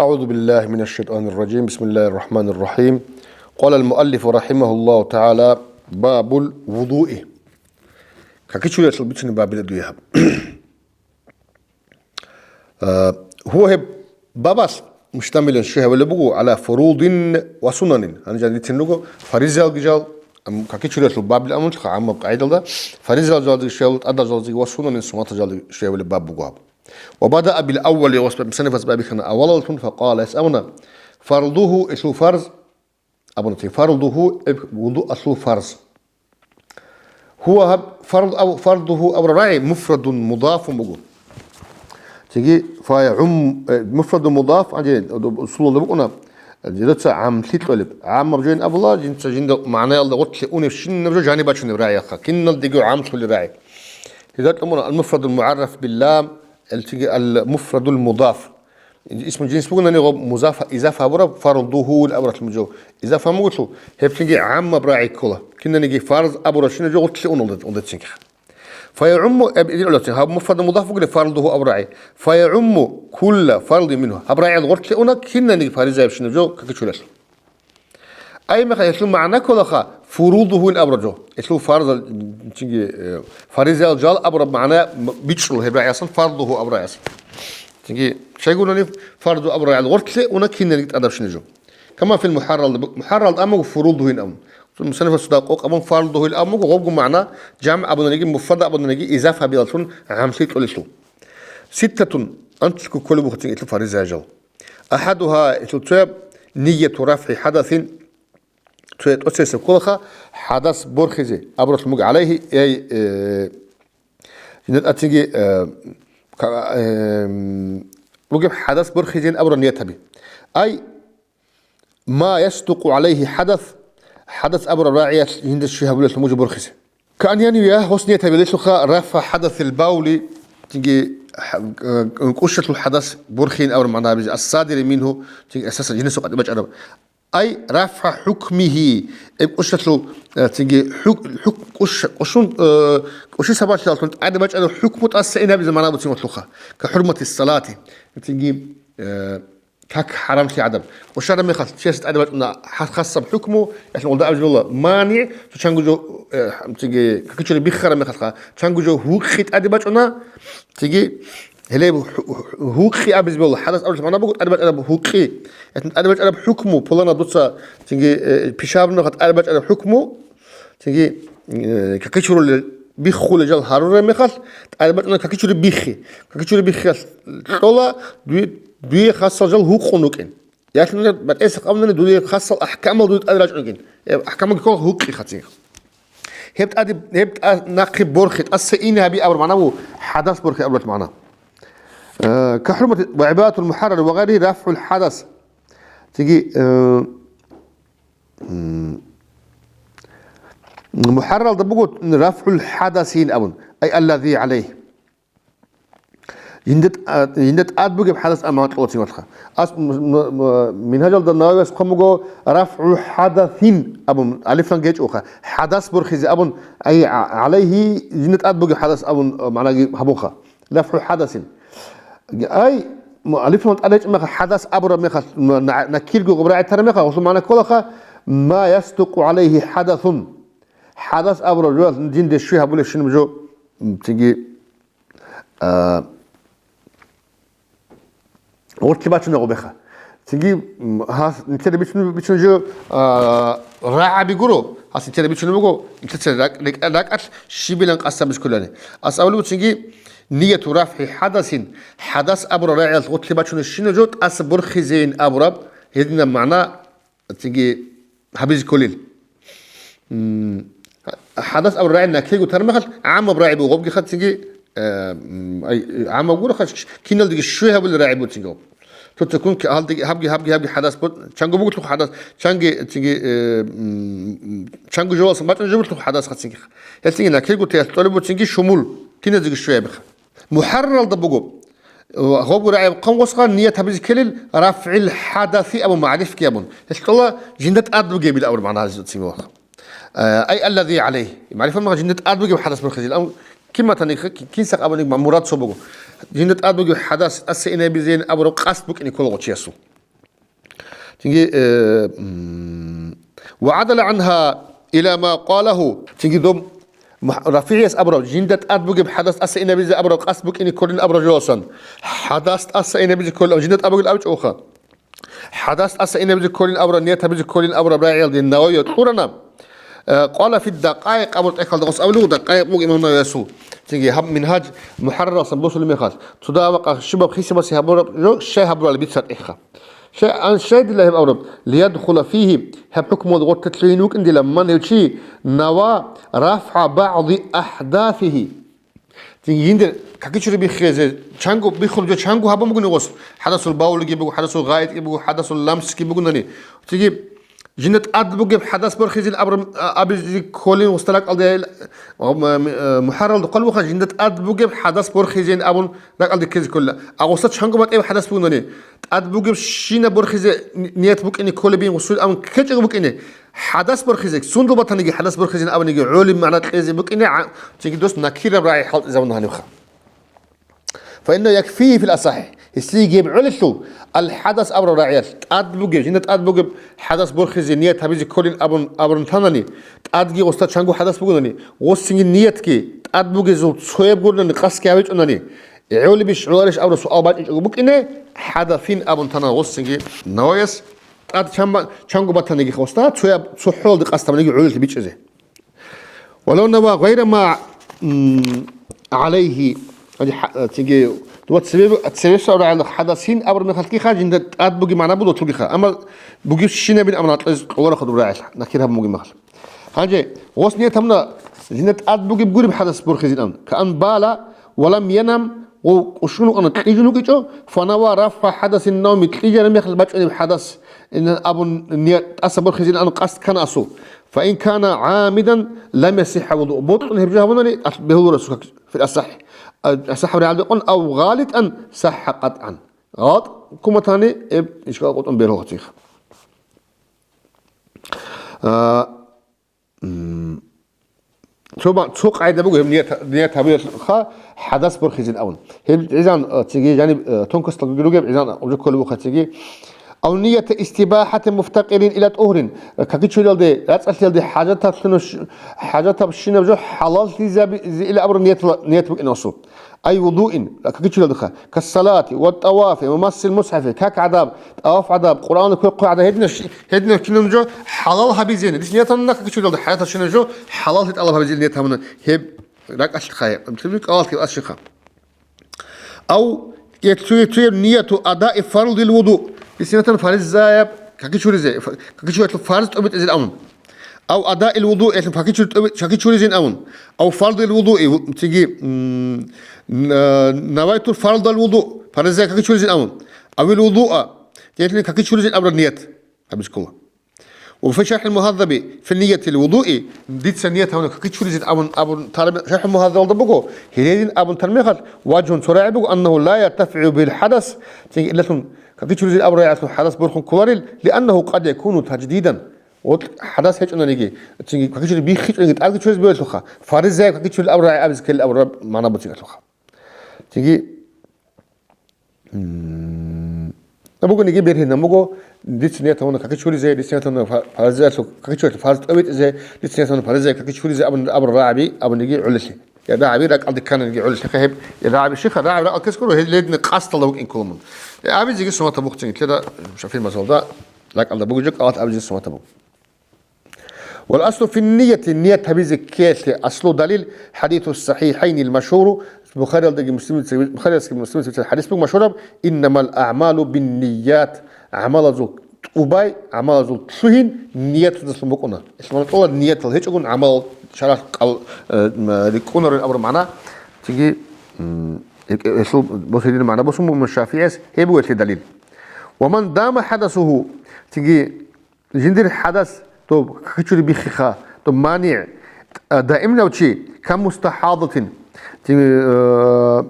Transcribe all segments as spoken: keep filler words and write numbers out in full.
أعوذ بالله من الشيطان الرجيم. بسم الله الرحمن الرحيم. قال المؤلف رحمه الله تعالى: باب الوضوء. Каки чуриялъул бицунеб бабила дуе гьаб. Э, гьуа гьеб бабалъ муштамилан щвей гьавилеб буго гӀала фурудин ва сунанин. Гьанже дицин руго фаризаялги жал, ам, каки чуриялъул бабил амулха гӀаммаб къагӀидалда, фаризаялги жал щвей гьавилеб, тӀадал жалги ва сунанин суннатал жалги щвей гьавилеб баб буго гьаб. Ва бада абил аввали, ва мусаннифас бабихьана аввалаллъун, факъала, гьес абуна: «Фардуху», илъул фарз, абуна цин, «фардуху», эб вудуалъул фарз. Гьуа гьаб фард ав-, «фардуху» абураб рагӀи муфрадун мудафун буго. Цинги фа ягӀум, э, муфрадун мудаф, гьанже усулалда букӀуна, жидаца гӀамлъи кьолеб. ГӀаммаб жоян абула, жинца жинда магӀнаялда гъорлъе унебщинаб жо жаниб бачунеб рагӀиялъха, киналдего гӀамлъулеб рагӀи. Гьезда кьун буго аль-муфрадул мугӀарраф биллам, элъиги аль-муфрадул мудаф. Исму жинс бугони гъоб музафа, изафа гьабураб, фардухул абуралъ мужав изафа мугулъул, гьебцинги гӀаммаб рагӀи ккола. Кинаниги фарз абурабщинаб жо гъорлъе уналда, ундецинги. Фа ягӀумму, эб-, идил гӀолоцин, гьаб муфрадул мудаф бугилан фардуху абурагӀи. Фа ягӀумму кулла фардин мингьу. Гьаб рагӀиялъ гъорлъе уна кинаниги фаризаябщинаб жо какичулелъул. Ай мехалъ гьелъул магӀна кколаха, фурудухуин абураб жо. Гьелъул фарзал, цинги, э, фаризаял жал абураб магӀна м-, бичӀчӀула гьеб рагӀиясан, фардуху абурагӀиясан. Цинги, щайгурани фарду абурагӀиял гъорлъе уна кинаниги тӀадабщинаб жо. Кама фил мухӀарралда, мухӀарралда амаго фурудухуин абун. Мусаннифас цо дагьаб къокъ абун фардухуил абун буго, гъобго магӀна жамгӀ абунаниги, муфрад абунаниги, изафа гьабияллъун гӀамлъи кьолелъул. Ситтатун, анлъго кколеб буго цинги гьелъул фаризаял жал. АхӀадугьа, гьелъул цояб, нияту рафгӀи хӀадасин, цояб тӀоцесеб кколаха, хӀадас борхизе абуралъун буго гӀалайгьи, ай, э, жинда тӀацинги, э, ка-, э, бугеб хӀадас борхизейин абураб ният гьаби. Ай, ма ясдукъу гӀалайгьи хӀадас, хӀадас абураб рагӀиялъ жинда щвей гьабулелъун буго борхизе. Кан янвия, гьес ният гьабилелъулха рафгӀа хӀадасил бавли, цинги, хӀа-, э, кӀущалъул хӀадас борхиин абураб магӀна гьабизе, ас-садири мингьу, цинги, асасан жинасул къватӀибе бачӀараб. Ай рафгӀа хӀукмигьи, эб кӀущалъул, э, цинги, хӀук-, хӀук-, кӀущ-, кӀущун, э, кӀущи сабаблъиялъун тӀаде бачӀараб хӀукму тӀаса ин гьабизе магӀна буцин валъулха, ка хӀурмати салати, цинги, э, как хӀарамлъи гӀадаб. КӀущараб мехалъ чиясе тӀаде бачӀуна ха-, хасаб хӀукму, яхӀлъун гъолда абизе бегьула манигӀ, цо чанго жо, э, цинги, какичури биххараб мехалъха, чанго жо гьукъи тӀаде бачӀуна, цинги, гьеле гьу-, гьу-, гьукъи абизе бегьула, хӀадас абулеб магӀна буго тӀаде бачӀараб гьукъи. ЯхӀлъун тӀаде бачӀараб хӀукму, пулана дуца, цинги, э, пишаб нуха тӀаде бачӀараб хӀукму, цинги, э, какичурулел биххулел жал гьарураб мехалъ, тӀаде бачӀуна какичури биххи. Какичури биххиялъ кьола, дуе, дуе хасал жал гьукъун рукӀин. ЯхӀлъун батӀеса къавнани дуе хасал ахӀкамал дуе тӀаде рачӀунгин. Э, ахӀкамалги ккола гьукъи хацин. Гьеб тӀаде, гьеб тӀа-, нахъе борхи, тӀаса ин гьаби абураб магӀна буго, хӀадас борхи абураб магӀна. Э, ка хӀурмати ва гӀибадатул мухӀаррар ва гъайри рафгӀул хӀадас. Цинги, э, М, мухӀарралда буго рафгӀул хӀадасин абун, ай аллази гӀалайгь. Жинда тӀа-, жинда тӀад бугеб хӀадас амма кьолцин валха. Ас м-, м-, м-, Мингьажалда Нававияс хъван буго рафгӀу хӀадасин абун, алифлан гечӀуха. ХӀадас борхизе абун, ай гӀа-, гӀалайгьи, жинда тӀад бугеб хӀадас абун, э, магӀнаги гьабунха. РафгӀу хӀадасин. Ай, м-, алифлан тӀад гьечӀеб мехалъ, хӀадас абураб мехалъ, м-, на-, накирго гъоб рагӀи тараб мехалъ, гъосул магӀна кколаха, ма ясдукъу гӀалайгьи хӀадасун. ХӀадас абураб жоялъ жинде щвей гьабулебщинаб жо, м, цинги, а, гъорлъе бачуна гъобеха. Цинги, м, гьас нилъеда бицун, бицун жо, а, рагӀаби гуро, гьас нилъеда бицунеб буго, нилъеца ракӀ-, ракӀ-, ракӀалъ щибилан къасаб бихьулани. Ас абулеб буцинги, нияту рафгӀи хӀадасин, хӀадас абураб рагӀиялъ гъорлъе бачунебщинаб жо тӀаса борхизейин абураб, гьединаб магӀна цинги гьабизе кколел. М, хӀадас абураб рагӀи накирго тараб мехалъ, гӀаммаб рагӀи буго гъобги хацинги, э, м, ай, гӀаммаб гуро хас, киналдеги щвей гьабулел рагӀи буцинги гъоб. Цо-цо ккун ки-, гьалдеги гьабги, гьабги, гьабги хӀадас бу-, чанго бугелъул хӀадас, чанги цинги, э, м, м, чанго жолалъун бачӀун жо бугелъул хӀадас хацинги. Гьелъинги накирго тегьалъ тӀолеб буцинги шумул, киназеги щвей гьабиха. МухӀарралда буго. Гъобгу рагӀи хъван гъосха ният гьабизе ккелел рафгӀил хӀадаси абун, магӀрифги абун. Гьелъ кьола жинда тӀад бугебил абур магӀна гьазицин ваха. Э, ай аллази гӀалайгь. МагӀрифа мага жинда тӀад бугеб хӀадас бурхизил. Ам кин матаник, ки-, кинсах абуник ма-, мурад цо буго. Жинда тӀад бугеб хӀадас тӀаса инабизейин абураб къасд букӀине ккола гъов чиясул. Цинги, э, м, «Ва гӀадала гӀанха ила ма къалагьу». Цинги доб мух-, РафигӀияс абураб, жинда тӀад бугеб хӀадас тӀаса инабизе абураб къасд букӀине кколин абураб жоялсан, хӀадас тӀаса инабизе кколин, жинда тӀад бугел абичӀоха. ХӀадас тӀаса инабизе кколин абураб, ният гьабизе кколин абураб рагӀиялде Нававиялъ кьурана. Э, къала фи Дакъаикъ абураб тӀехьалда гъос абулев, Дакъаикъ буго имам Нававиясул. Цинги гьаб Мингьаж МухӀарраралсан босулеб мехалъ, цо дагьаб къагъ щибаб хисабасе гьабураб жо, щай гьабурали бицар тӀехьа. Щай, ан щай дила гьеб абураб? Лиядхула фигьи, гьеб хӀукмуялда гъортӀа лъугьине вукӀин дила ман гьев чи, нава рафгӀа багӀди ахӀдасигьи. Цинги жиндир какичури биххизе, чанго биххулеб жо чанго гьабун бугони гъос, хӀадасул бавлиги буго, хӀадасул гъаитӀги буго, хӀадасул ламсги бугони. Цинги жинда тӀад бугеб хӀадас борхизин абрам-, а-, абизе кколин гъосда ракӀалде, а, м-, м-, э, МухӀарраралда хъван буха, жинда тӀад бугеб хӀадас борхизин абун ракӀалде ккезе кколила. А гъосда чанго батӀияб хӀадас бугони, тӀад бугебщинаб борхизе ни-, ният букӀине кколебин гъосул абун ккечӀого букӀине, хӀадас борхизе, сундул батаниги хӀадас борхизин абуниги гӀолеб магӀна кьезе букӀине, гӀа-, цинги дос накираб рагӀи хӀалтӀизабуна гьанибха. Фаинна якфигьи фил асахӀи, гьесие гьеб гӀолелъул, алхӀадас абураб рагӀиялъ, тӀад бугеб, жинда тӀад бугеб хӀадас борхизе ният гьабизе кколин абун, абурун танани, тӀадги гъосда чанго хӀадас бугонани, гъосинги ниятги тӀад бугезул цояб гурони къасдги гьабичӀонани, гӀолебищ, гӀоларищ абураб суал бачӀичӀого букӀине, хӀадасин абун тана гъосинги Нававияс, тӀад чан ба-, чанго батаниги гъосда, цояб, цо хӀолалде къасд гьабуниги гӀолелъи бичӀчӀизе. Валав нава гъайра ма, м, гӀалайгьи. Гьанже хӀа-, цинги, дова цебе-, цебесеб рагӀалда хӀадасин абураб мехалъгиха, жинда тӀад бугеб магӀна буго цогиха. Амма бугебщинабин абун гьаркьалъизе кьоларохъа доб рагӀи, накир гьабун бугеб мехалъ. Гьанже гъос ният гьабуна, жинда тӀад бугеб гуреб хӀадас борхизин абун. Каан бала ва лам янам, ва кӀушун вукӀана, кьижун вукӀичӀо, фанава рафгӀа хӀадасин навми, кьижараб мехалъ бачӀунеб хӀадас, ин абун ният тӀаса борхизин абун къасд ккана асул. Фаин кана гӀамидан лам ясихӀа вудуъ. Бокьун гьеб жо гьабунани, бегьуларо сухъ фил асахӀ. А, асахӀаб рагӀалде къун, ав гъалитӀан сахӀа къатӀан. ГъалтӀ ккун батани, гьеб ишкал къотӀун бегьула цихъ. А, м, цо ба-, цо къайда буго гьеб ният, ният гьабиялъулха хӀадас борхизин абун. Гьеб гӀизан, а, цинги жаниб, а, тонкосталги ругеб, гӀизан уже кколеб буха цинги. Ав нията истибахӀати муфтакъирин ила тӀугьрин, какичуралде, рацӀцӀалъиялде хӀажатаблъунав-, хӀажатабщинаб жо хӀалаллъизабизе ила абураб ниятла-, ният букӀине асул. Ай вудуин, какичуралдеха, кассалати, ва тӀавафи, ва массил мусхӀафи, как гӀадаб, тӀаваф гӀадаб, Къуръан квехъ гӀадаб, гьединаб щи-, гьединаб кинаб жо хӀалал гьабизеян. Дис ният гьабуна какичуралда хӀажатабщинаб жо хӀалаллъи тӀалаб гьабизел ният гьабуна. Гьеб ракӀалъухъа, кӀалалъги ашиха. Ав, я цуе-, цуе нияту адаи фардил вуду. Исинатан фаризаяб какичуризе, фа-, какичуралъул фарз тӀобитӀизил амун. Ав адаил вуду, элъун какичури тӀоби-, какичуризин амун. Ав фардил вуду, и ву-, циги, м, н-, а, навайту фардал вуду, фаризаяб какичуризин амун. Авил вудуа, элъун какичуризин абра ният. Абискула. Ва фи шархӀил Мугьаззаби фи ниятил вудуи, дица ният гьавна какичуризин абун, абун тараб-, ШархӀул Мугьаззабалда буго, гьелин абун тармехалъ, важгьун цо рагӀи буго, аннагьу ла яртафигӀу бигьил хӀадас, цинги илалъун какичуризин абурай гӀаслу хӀадас борхун кколарил, лианнагьу къад якуну таждидан. Гъоркь хӀадас гьечӀонаниги, цинги какичури биххичӀониги тӀадги чуриз боялъулха, фаризаяб какичурил абурай абиз ккелил абураб магӀна буцигалъулха. Цинги М, абугониги бергьинаб буго, дица ният гьавуна какичуризе, дица ният гьавуна фа-, фарзиялъул какичуралъул фарз тӀобитӀизе, дица ният гьавуна фарзияб какичуризе абун, абур рагӀаби, абуниги гӀолелъи. Я рагӀаби ракӀалде ккананиги гӀолелъи. Хаб, я рагӀаби шиха, рагӀаби ракӀал кескуро, гьел ледни къасдалда вукӀин кколамун. Я абизеги суннатаб бухъцин, итлъеда ШафигӀил мазгьабалда ракӀалда бугеб жо къалат абизеги суннатаб буго. Вал аслу фин нияти, ният гьабизе ккеялъе аслу далил, хӀадису сахӀихӀайнил машгьуру, Бухариялдаги Муслимица, Бухариялъги Муслимица хӀадис буго машгьураб, «Иннамал аъмалу бинният», гӀамалазул тӀубай, гӀамалазул лъугьин нияталдалъун букӀуна. Ил магӀна кьола, ниятал гьечӀогун гӀамал шаргӀалъ кьал-, э, м, рикӀкӀунарин абураб магӀна. Цинги, м, э, э, гьелъул босидин магӀна босун буго ШафигӀияс, гьеб буго гьелъие далил. Ва ман дама хӀадасуху, цинги, Жиндир хӀадас доб какичури биххиха, доб манигӀ, а, даимлав чи, кам мустахӀадатин, ци-, э,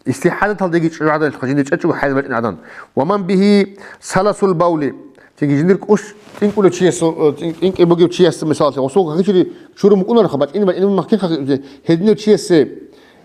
истихӀадаталдеги чӀужугӀадан, жиндир чӀечӀого хӀайз бачӀин гӀадан. Ва ман бигьи саласул бавли, цинги жиндир кӀущ тӀинкӀулев чиясул, э, тӀин-, тӀинкӀи бугев чиясда, мисалалъе, гъосул какичури чурун букӀунарха, бачӀин-бачӀин махкиха, гьединав чиясе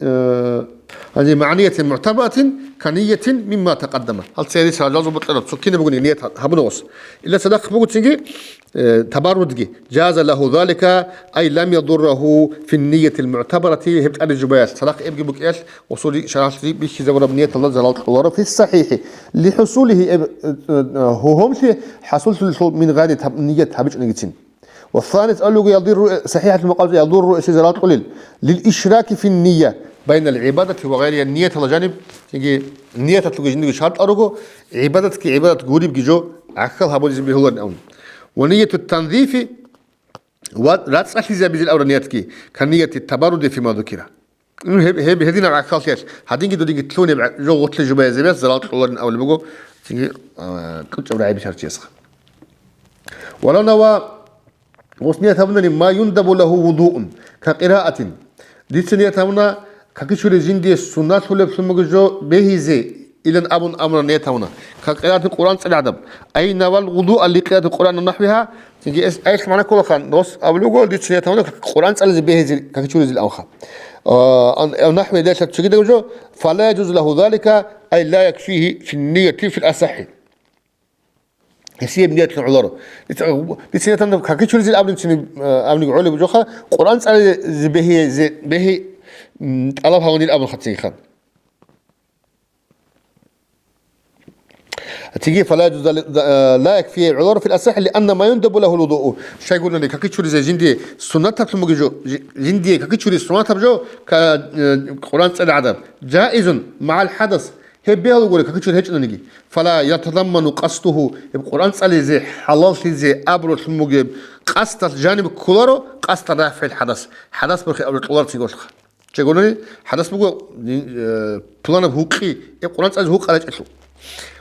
э, гьанже, مع نية معتبرة كنية مما تقدم. Гьал церис гьалжазул букӀараб цо кинаб бугони ният гьабуна гъос. Илла цадахъ буго цинги, э, табаррудги. جاز له ذلك، أي لم يضره في النية المعتبرة, гьеб тӀаде жубаялъ, цадахъ эбги букӀиялъ, усули шаргьалъи бихьизабураб нияталда зарал кьоларо, في الصحيح، لحصوله, эб-, э, э, гьогьомлъи хӀасуллъулелъул, من غير таб-, ният гьабичӀонигицин. والثاني, цӀалуго, يضر, صحيح المقال, يضر, эсе зарал кьолел, للإشراك في النية بين العبادة وغيرها, нияталда жаниб, цинги нияталъулги жиндиго шартӀал руго, гӀибадатги гӀибадат гуребги жо гӀахьал гьабулезин бегьуларин абун. ونية التنظيف, ва рацӀцӀалъизабизел абураб ниятги, كنية التبرد فيما ذكر. Гьеб, гьеб гьединаб гӀахьаллъиялъ, гьадинги додинги лъун гьеб гӀа-, жо гъорлъе жубазе бегьуларо, зарал кьоларин абулеб буго, цинги, а, кьучӀаб рагӀи бихьарав чиясха. ولو نوى, гъос ният гьабунани, ما يندب له وضوء كقراءة. Дица ният гьабуна, какичури жиндие суннатлъулеблъун буго жо бегьизе, илан абун амран ният гьабуна. كقراءة, Къуръан цӀализе гӀадаб. أي نوى الوضوء لقراءة القرآن ونحوها. Цинги эс-, аялъ магӀна кколаха, гъос абулеб буго, дица ният гьабуна Къуръан цӀализе бегьизе, какичуризил абунха. А, ан-, أو نحو ذلك, цогидаб жо, فلا يجوز له ذلك، أي لا يكفيه في النية في الأصح. Гьесие ният гьабун гӀоларо. Дица, дица ният гьабуна какичуризил абунин цин, а, абуниги гӀолеб бугоха, Къуръан цӀализе бегьизе, бегьи, м, тӀалаб гьавунил абун хъацӀихан. Цинги, فلا يجوز ذلك، لا يكفي, гӀоларо في الأصح، لأن ما يندب له الوضوء. Щайгурелъул какичуризе жиндие суннатаблъун бугеб жо, жи-, жиндие какичури суннатаб жо, ка-, э, Къуръан цӀализе гӀадаб. جائز مع الحدث. Гьеб бегьулеб гуро какичури гьечӀониги. فلا يتضمن قصده, гьеб Къуръан цӀализе хӀалаллъизе абуралъун бугеб къасдалъ жаниб кколаро, قصد رفع الحدث. ХӀадас борхи абураб кьоларцин гъолъха. Щайгурелъул хӀадас буго, э, пуланаб гьукъи, э, Къуръан цӀализе гьукъа рачӀелъул.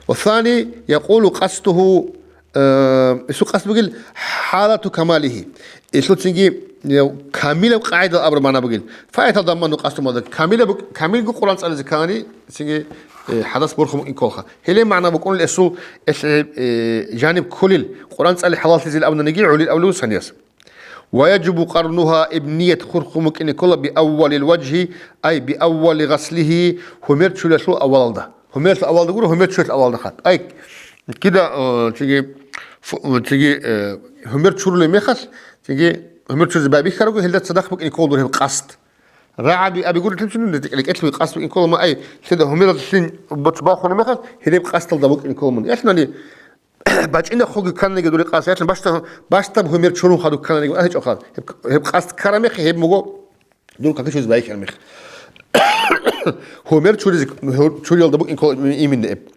والثاني يقول قصده, э, гьесул къасд бугила حالة كماله. Гьелъул цинги, э, камилаб къагӀидал абураб магӀна бугила. فيتضمن قصد ما ذكر. Камилаб-, камилго Къуръан цӀализе ккани, цинги, э, хӀадас борхун букӀин кколха. Гьеле магӀна букӀунел гьесул, гьелъ, э, жаниб кколел, Къуръан цӀали хӀалаллъизел абунаниги гӀолил абулев санияс. ويجب قرنها, гьеб ният хурхун букӀине ккола بأول الوجه، أي بأول غسله, гьумер чуралъул авалалда. Гьумералъул авалалда гуро, гьумер чуралъул авалалдаха. Ай, кида, э, цинги, фу-, цинги, э, гьумер чурулеб мехалъ, цинги гьумер чуризе байбихьарабго, гьелда цадахъ букӀине ккола дур гьеб къасд. РагӀаби абигурелъул чӀун, рекӀелъул къасд букӀин ккола, ма, ай, лъида гьумералъин боц бахуна мехалъ, гьеб къасдалда букӀин ккола мун. Яхъани бачӀинахъеги ккананиги дур къасд, яхъани бащдаб, бащдаб гьумер чурун хадуб ккананиги гьечӀоха. Гьеб, гьеб къасд ккараб мехалъ, гьеб буго дур какичуризе байбихьараб мехалъ. Гьумер чуризе, гьу-, чуриялда букӀин ккола иминна гьеб.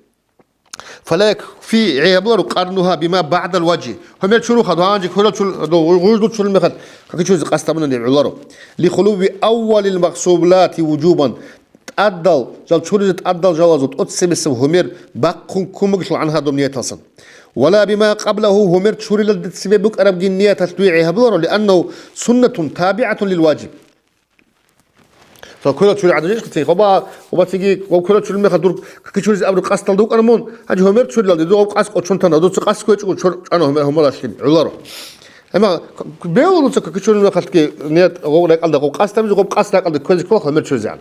فلا يكفي, гӀеб гьабуларо, قرنها بما بعد الوجه. Гьумер чуруха, гьанже кверал чул-, гъуждул чурул мехалъ каки чуризе къасд гьабунани гӀоларо. لخلو أول المغسولات وجوبا. ТӀадал, жал чуризе тӀадал жалазул тӀоцебесеб гьумер бахъун ккун бугелъул عنها, доб нияталсан. ولا بما قبله, гьумер чурилалде цебе букӀарабги нияталъ дуе гӀеб гьабуларо, لأنه سنة تابعة للواجب. Ва кверал чури гӀадин иш хъитин. Къоба, къоба цинги, къоб кверал чурил мехалъ дур каки чуризе абураб къасдалда вукӀана мун, гьанже гьумер чурилалде, дур къас къочон тана, дуца къас кквечӀого чур-, чӀана гьумер, гьумер алъим, гӀоларо. Амма бегьула дуца каки чурил мехалъги ният гъоб ракӀалда, гъоб къасд гьабизе, гъоб къасд ракӀалда кквезе ккола гьумер чуризе гӀан.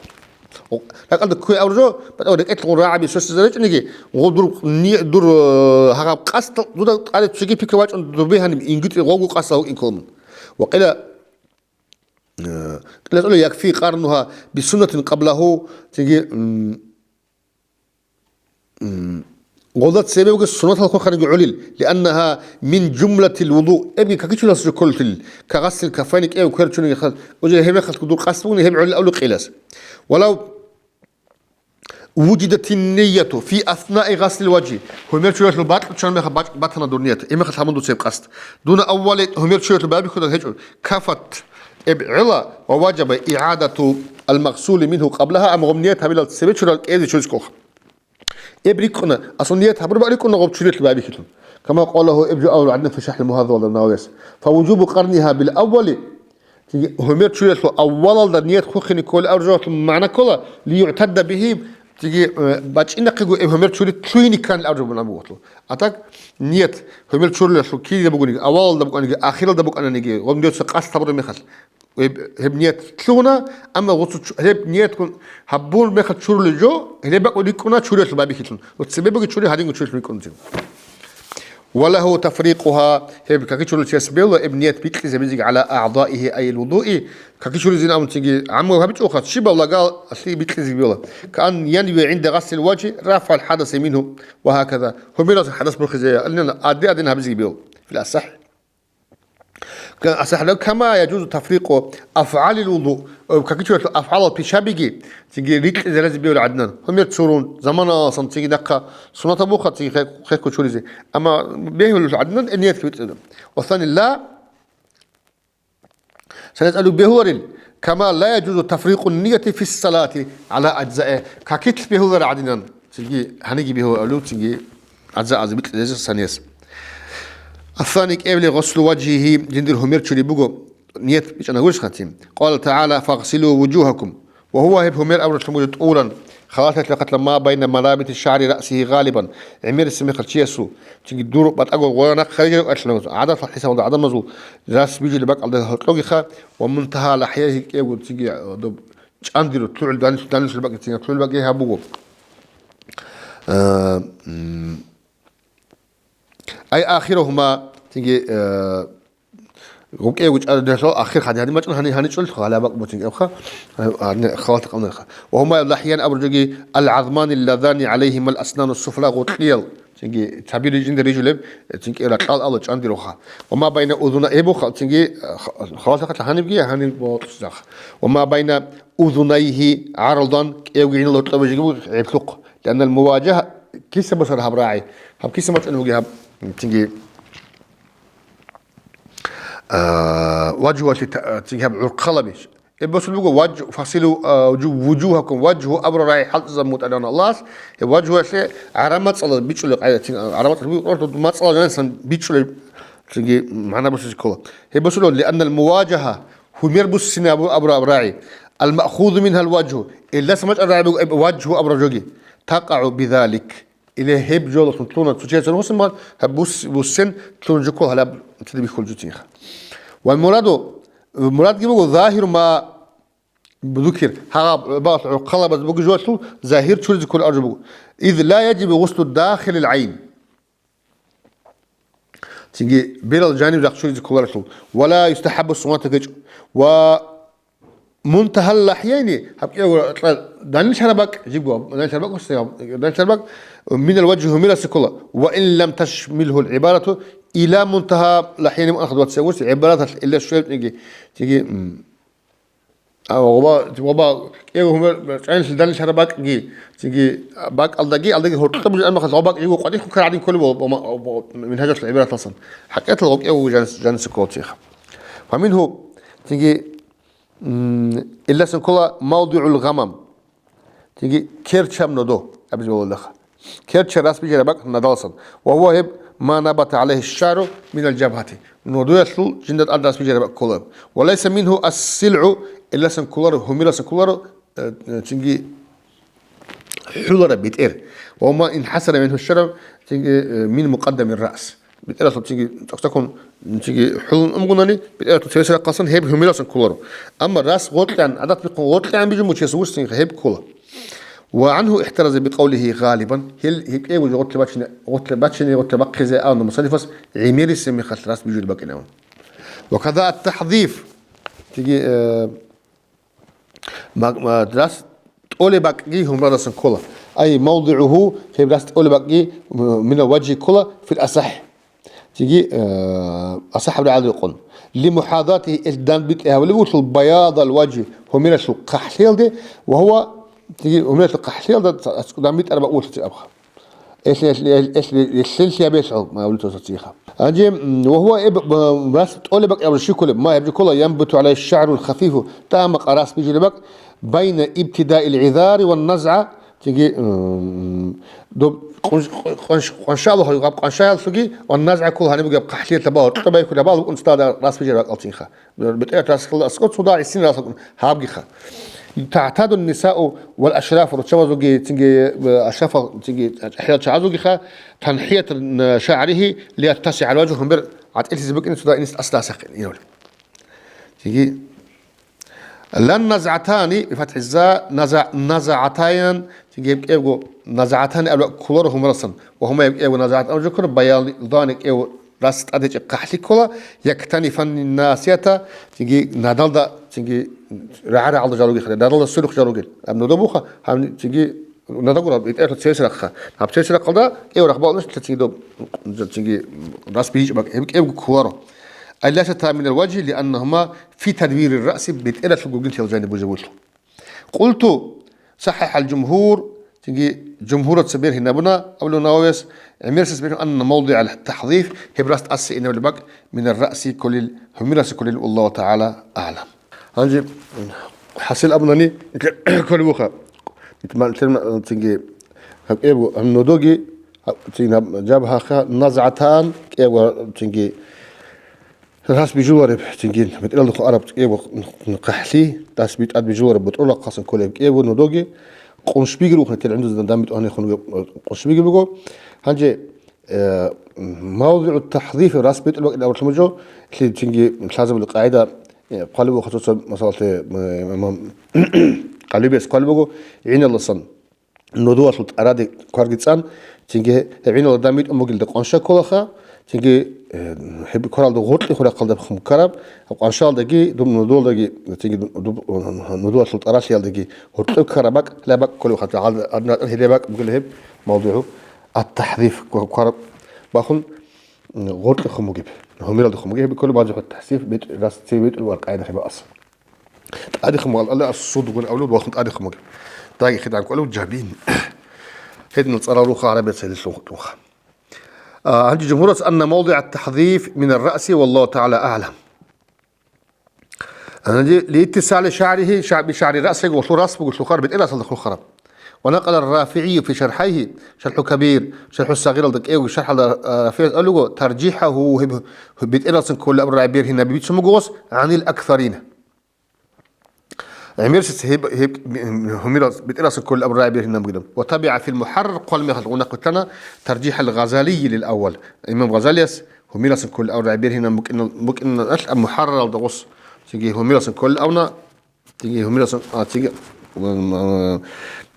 РакӀалда ккве абураб жо, батӀа рекӀелъ гъоб рагӀаби сосизе речӀониги, гъоб дур ни-, дур, э, гьагъаб къасд, дуда тӀаде цоги пикри вачӀун, дур бегьаниб ингитӀи гъобго къасдалда вукӀин ккола мун. وقيل Э, кьела цӀула يكفي قرنها بسنة قبله, цинги, м, м, гъолда цебе бугес суннатал хъвахъаниги гӀолил, لأنها من جملة الوضوء, эбги каки чуралъул жо кколелъул, كغسل الكفين, кӀев квер чуниги хал, уже гьеб мехалъ дур къасд бугони, гьеб гӀолил абулеб кьелас. ولو وجدت النية في أثناء غسل الوجه, гьумер чуралъул бакьулъ чан мехалъ бач-, батана дур ният, гьеб мехалъ гьабун дуцеб къасд. دون أول, гьумер чуралъул байбихьудал гьечӀо, كفت, эб гӀела, ووجب إعادة المغسول منه قبلها, амма гъоб ният гьабилал цебе чурал кӀезе чуризе ккола. Эб рикӀкӀуна, аслу ният гьабураб рикӀкӀуна гъоб чуралъул байбихьилъун. كما قاله, эб жо абулеб гӀадин, في شرح المهذب, Нави-, Нававияс. فوجوب قرنها بالأول, цинги гьумер чуралъул аввалалда ният хъвахъине кколеб абураб жоялъул магӀна ккола, ليعتد به, цинги, э, бачӀинахъего эб гьумер чури лъугьине кканилан абураб жо буго. А так, ният гьумер чуралъул кирида бугониги, аввалалда букӀаниги, ахиралда букӀананиги, гъоб нияталъ къасд гьабураб мехалъ, гьеб, гьеб ният лъугьуна, амма гъоцо чу-, гьеб ният гьабураб мехалъ чурулеб жо, гьеб бакӀ рикӀкӀуна чуралъул байбихьилъун. Цебе бугеб чури гьадинго чуралъул рикӀкӀунарин. وله تفريقها, гьеб каки чурулев чияс бегьула эб ният бикьизе гьабизеги على أعضائه أي الوضوء, каки чуризин абун цинги гӀамму гьабичӀоха, щибаб лагалъи бикьизеги бегьула. كأن ينوي عند غسل الوجه رفع الحدث منه وهكذا. Гьумералъул хӀадас борхизе, алинан, адде-адин гьабизеги бегьула. في الأصح. Ка-, асахӀ-, كما يجوز تفريق أفعال الوضوء, э, каки чуралъул афгӀалал пишабиги, цинги рикьизе рази бегьула гӀадинан. Гьумер чурун, заманаласан цинги нахъа суннатаб буха цинги хе-, хехго чуризе. Амма бегьулел гӀадинан э ниятги бицӀцӀила. والثاني لا, цалъ цӀалуг бегьуларил, كما لا يجوز تفريق النية في الصلاة على أجزائها. Какилъ бегьулар гӀадинан. Цинги гьаниги бегьуларил, цинги гӀадза-гӀадза бикьизе санияс. الثاني, кӀиабилеб, غسل وجهه, жиндир гьумер чури буго, ният бичӀчӀана гурищ хъатин. قال تعالى: فاغسلوا وجوهكم. وهو, гьеб гьумер абуралъун буго тӀуран, халаталъе хъатла ما بين منابت شعر رأسه غالبا, гӀемерисеб мехалъ чиясул, цинги дур батӀаго гъора нахъ гьаригӀараб кӀалъанаб, гӀадатал хӀисабалда гӀадамазул рас бижулеб бакӀалда гьоркьогиха, ومنتهى لحيته, кӀиябго цинги, э, доб чӀандиру, лъугӀил данил-, данилъул бакӀги, цинги лъугӀил бакӀги гьаб буго. Э, м, أي آخرهما, цинги, э, гъукӀиябго чӀаралъул ахир хадин гьадин бачӀун гьани-, гьаничӀолъ гьалаб бакӀ буцин кӀевха, гьани халат къавнарха. وهما, лахӀиян абуржоги, العظمان اللذان عليهما الأسنان السفلى, гъоркьиял, цинги цаби рижинда рижулеб, цинги ракьал ала чӀандируха. وما بين أذني-, гьеб буха, цинги, э, ха-, халат хатла гьанибги, гьаниб бокьсах. وما بين أذنيه عرضا, кӀевги гьинал гьоркьоб жиги буго гӀеплъухъ. لأن المواجهة, киса босар гьаб рагӀи. Гьаб киса мачӀун буги гьаб, цинги, а, ваджгьуялъе та-, цинги гьаб гӀурхъалаби. Э, босул буго ваджгь-, фасилу, а, вуджу-, вуджугьакум, ваджгьу абура рагӀи хӀалтӀизаб мутӀалигӀан Аллагьас. Э, ваджгьуялъе гӀараб мацӀала бичӀчӀулеб къайда, цинги гӀараб мацӀала би-, мацӀала жанасан бичӀчӀулеб, цинги магӀна босизе ккола. Гьеб босуло, لأن المواجهة, гьумер буссинабу абураб рагӀи, المأخوذ منها الوجه, илдаса мачӀал рагӀи буго ваджгьу абураб жоги, تقع بذلك. Или гьеб жолалъун лъуна цо чиясул гьусин бан, гьаб бус-, буссен лъун жо ккол гьалаб цӀидибихьул жуцинха. والمراد, мурадги буго, ظاهر ما ذكر, гьаб багьлъ гӀурхъалабаз буги жолалъул загьир чуризе ккол аржу буго. إذ لا يجب غسل داخل العين. Цинги берал жанив рахчуризе кколаралъул. ولا يستحب, суннатги гьечӀо. ومنتهى اللحيين, гьаб кӀиявго данил шарабакь, жибго, данил шарабакь, данил шарабакь, من الوجه, гьумерасе ккола. وإن لم تشمله العبارة إلى منتهى اللحيين, мун ахъ двадцать восемь, гӀибараталъ илла щвебниги, цинги, м, А, гъоба, гъоба, кӀиго гьумер, чӀванилъи данилъараб бакӀги, цинги бакӀалдаги, алдаги гьоркьоб жо, амма гъоба бакӀ жиго къватӀихъ ккараб гӀадин кколеб, ва, ва, ва, мингьажалъул гӀибраталсан. ХӀакъикъаталда гъоб кӀиго жанис-, жаниса ккола цеха. Ва мингьу, цинги, м, илдасан ккола мавдигӀул гъамам. Цинги керчаб нодо, абизе балалдаха. Керча рас бижараб бакӀ надалсан. Ва гьуа гьеб ма набата гӀалайгьи шшагӀру минал жабгьати. Нодоялъул жинда тӀад рас бижараб бакӀ ккола. Ва лайса мингьу ас-силгӀу, иласан кколаро, гьумерасан кколаро, э, э, цинги хӀулараб бетӀер. Ва ма инхӀасара мингьу шшагӀру, цинги, э, мин мукъаддамир раъс. БетӀералъул цинги цӀакъ-цӀакъун цинги хӀулун умгунани, бетӀералъул цевесарахъалсан гьеб гьумералсан кколаро. Амма рас гъоркьан, гӀадат бихъун гъоркьан бижун мучес вуссин гьеб ккола. Ва гӀанху ихтараза бикъавлигьи гъалибан, гьел гьеб кӀиябго жо гъоркье бачине, гъоркье бачине, гъоркье бахъизе абуна мусаннифас, гӀемерисеб мехалъ рас бижулеб бакӀинабун. Ва када ат-тахзиф, цинги, э, Ма-, ма-, рас тӀолеб бакӀги гьумрадасан ккола. Ай, мавдигӀугьу, гьеб рас тӀолеб бакӀги, м-, мина важгьи ккола, фил асахӀ. Цинги, э, асахӀ абураб гӀадаб къон. Ли мухӀадатигьи, ил данбитӀи гьабулеб бугелъул, баядал важгьи, гьумералъул хъахӀлъиялде, ва гьуа, цинги гьумералъул хъахӀлъиялда ца-, ацӀкӀу данбитӀараб бакӀ бугелъул цебе абха. Эл-, эл-, эл-, эл-, эл-, лъеллъи абелъул, ма, гьавлитаса цӀиха. Гьанже, м, ва гьуа эб-, б-, рас тӀолеб бакӀ абураб щиб кколеб, ма гьеб жо ккола, янбуту гӀалайгьи шшагӀрул хафифу, тӀамакъа рас бижулеб бакӀ, байна ибтидаил гӀизари ван назгӀа, цинги, м, доб къунш-, къунш-, къуншалъухъ гьаб къуншаялъуги, ван назгӀа ккола гьаниб бугеб хъахӀлъиялъ гьабал, гьоркьоб байхьулеб гьабал букӀун цода рас бижараб бакӀал цинха. БетӀер расхъалда аскӀоб цо дагьа гӀисин расукъун гьабгиха. Тагьтадун нисау вал ашрафу, руччабазулги цинги, э, ашрафал цинги чӀахӀиял чагӀазулгиха, танхӀият, э, шагӀрихьи лияттасигӀал важгьу, гьумер гӀатӀилъизе букӀине цо дагьа инис тӀаса дасахъин инав. Цинги лан назгӀатани, бифатхӀи за, наза-, назгӀатаян, цинги гьеб кӀиябго назгӀатани абула кколаро гьумерасан, ва гьума гьеб кӀиябго назгӀат абулеб жо ккола, баялдани кӀиябго рас тӀадечӀеб хъахӀлъи ккола, яктанифанни насията, цинги надалда, цинги рагӀа-рагӀалда жал ругел, надалда сверухъ жал ругел. Гьаб нодо буха, гьаб цинги надагура, бетӀералъул цевесарахъа. Гьаб цевесарахъалда кӀев рахъ бакӀалъ лъа цинги доб, цинги рас бижичӀеб бакӀ, гьеб кӀевго кколаро. Ай ласата минал важгьи, лианнагьума фи тадбирир раъси, бетӀералъул гугинтал жаниб бужебулъул. Къулту, сахӀахӀал жумгьур, цинги жумгьураца бергьинабуна, абулев Нававияс, гӀемерисес бергьин, анна мавдигӀал тахзиф, гьеб рас тӀаса инабулеб бакӀ, минар раъси кколил, гьумерасе кколил, валлагьу тагӀала агӀлам. Гьанже хӀасил абунани, кколеб буха. Итман терма, цинги, гьаб кӀиябго, гьаб нодоги, гьаб, цин гьаб жабгьаха, назгӀатан, кӀиябго, цинги, Рас бижулареб, цинги, бетӀералдухъ араб кӀиябго хъахӀлъи, дас битӀад бижулареб бутӀрулахъалсан кколеб кӀиябго нодоги, къуншбиги рухӀна тел гӀундузда дандбитӀун гьанихун къуншбиги буго. Гьанже, э, мавдигӀу тахзиф рас бетӀер бакӀин абурлъун буго, лъи-, цинги лъазабули къагӀида, э, хъвалеб буго цоца, масалалъе, э, имам Къалибияс хъвалеб буго, гӀиналдасан нодуялъул тӀараде кварги цӀан, цинги гьеб гӀинала дандбитӀун бугелда къанша кколаха, цинги, э, гьеб кваралда гъоркье хурахъалда хъумкараб, гьаб къаншалдаги, дуб нодуялдаги, цинги дуб нодуялъул тӀаралъиялдаги гьоркьоб ккараб бакӀ, леб бакӀ кколев хатӀа, гьал-, гьадинал гьеб бакӀ бугел гьеб мавдугӀу ат-тахзиф квараб бахун, м, гъоркье хъун бугеб, гьумералда хъун бугеб, гьеб кколеб базухъ тахзиф бетӀ-, рас-, цеве бетӀулеб аркъайда гьеб ас. ТӀадехун бугеб, Аллагьас суд бугун авлуд вахун тӀадехун бугеб. Даги хидагӀан кӀолев жабин. Гьединал цӀарал руха гӀарабияца гьелелъул хутӀунха. А, гьанже жумгьураца анна мавдигӀат тахзиф минар раъси, валлагьу тагӀала агӀлам. Гьанже лииттисали шагӀрихи шагӀ-, бишагӀри раъсиги гъолъул рас бугелъулха, бетӀерасалда хурхараб. Ва накъала ар-РафигӀийю фи шархӀайгьи, ШархӀул Кабир, ШархӀус Сагъиралда кӀиявго шархӀалда, а, РафигӀияс абулеб буго, таржихӀагьу, гьеб, гьеб бетӀералдасан кколеб абураб рагӀи бергьинаб бицун буго гъос, гӀанил аксарина. ГӀемерисез гьеб, гьеб, гьумерал бетӀералдасан кколел абураб рагӀи бергьинаб бугилан. Ва табигӀа фил МухӀаррар хъван мехалъ гъунахъ бетана таржихӀал Гъазалийи лил аввал. Имам Гъазалияс гьумералдасан кколел абураб рагӀи бергьинаб букӀинал-, букӀиналъ аб МухӀарраралда гъос. Цинги гьумералдасан кколел абуна, цинги гьумералдасан, а, цинги, м,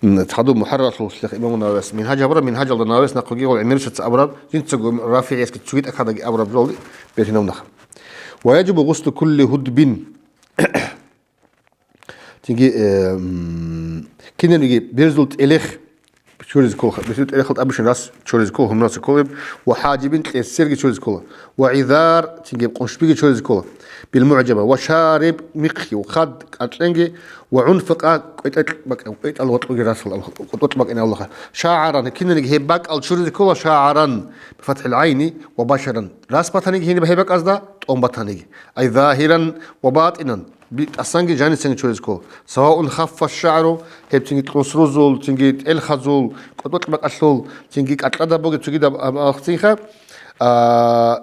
м, цадуб МухӀарраралъул лъех имам Нававияс Мингьаж абураб, Мингьажалда Нававияс нахъеги гъол гӀемерисез абураб, жинцаго РафигӀиясги цуги тӀахьадаги абураб жоялде бергьинаб нахъ. Ва яжибу гъуслу кулли гьудбин. Цинги, э, м, кинабниги берзул тӀелехъ, чуризе ккола, бетӀер тӀерехъал тӀад бищун рас чуризе ккола, гьумералъе кколеб, ва хӀаджибин, кьерсиерги чуризе ккола, ва гӀизар, цинги къуншбиги чуризе ккола, билмугӀжаба, ва шариб, михъги, ва хад, кӀарчӀенги, ва гӀунфукъа, кӀветӀ-, бакӀ-, кӀветӀал гъоркьги расал, кӀветӀ бакӀиналдаса. ШагӀаран, кинаниги гьеб бакӀал чуризе ккола, шагӀаран, бифатхӀил гӀайни, ва башаран. Рас батаниги гьениб гьеб бакӀазда, тӀом батаниги. Ай загьиран ва батӀинан, би-, тӀасанги жанисанги чуризе ккола. Саваун хаффа шагӀру, гьеб цинги кьунсрузул, цинги тӀелхазул, кӀветӀ бакӀалъул, цинги кӀарчӀада бугеб цогидаб, а, а, цинха, а,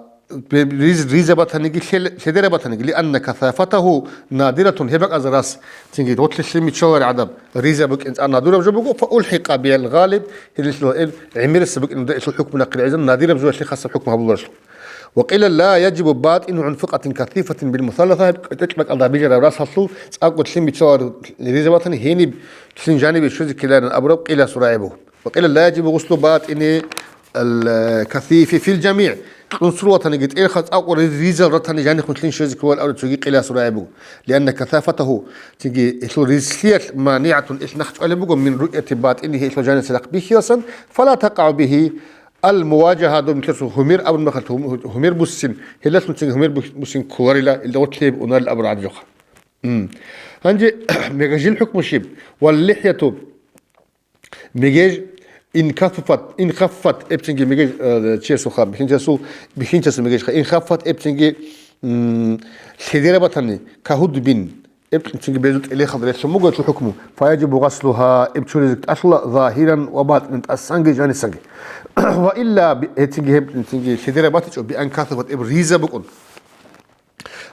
бе-, риз-, риза батаниги, лъел-, лъедера батаниги, лианна касафатагьу надиратун, гьеб бакӀазда рас, цинги гъотлъи лъим миччалареб гӀадаб, риза букӀин цӀар надураб жо буго, фа улхӀикъа бигьал гъалиб, гьелъул гьеб гӀемерисеб букӀин нуда гьелъул хӀукму нахъе гӀезан, надираб жо гьелъие хасаб хӀукму гьабуларелъул. Ва къила ла яжибу батӀину гӀунфукъатин касифатин бил мусалласа, гьеб кӀветӀ бакӀалда бижараб расалъул цӀакъго лъим миччалареб риза батани, гьениб лъим жанибе чуризе ккеларин абураб къиласул рагӀи буго. Ва къила ла яжибу гъуслу батӀини ал-касифи фил жамигӀ, кьунсрул ратаниги, тӀерхал цӀакъго ри-, ризал ратани жанихъун лъим чуризе кколел абураб цоги къиласул рагӀи буго. Лианна касафатагьу, цинги гьелъул ризлъиялъ манигӀатун, гьелъ нахъ чӀвалеб буго, мин руъяти батӀинигьи, гьелъул жаниса рахъ бихьиялсан, фала такъагӀу бигьи, ал-муважагьа, доб нилъер гьумер абун мехалъ, гьум-, гьумер буссин, гьелдалъун цинги гьумер бу-, буссин кколарила, илда гъорлъ унарил абураб гӀадаб жоха. М. Гьанже мегажил хӀукму щиб? Вал лихӀяту, мегеж, ин каффат, ин хаффат, эбцинги мегеж, э, чиясулха, бихьинчиясул, бихьинчиясул мегежха, ин хаффат, эбцинги, м, лъедера батани, кагьудбин, эб цинги безул тӀелехалда релълъун буго гьелъул хӀукму. Фаяжибу гъаслугьа, эб чуризе кӀалъула загьиран ва батӀинан, тӀасанги жанисанги. Ва илла би-, гьецинги гьеб цинги лъедера батичӀо, биан касафат, эб риза букӀун.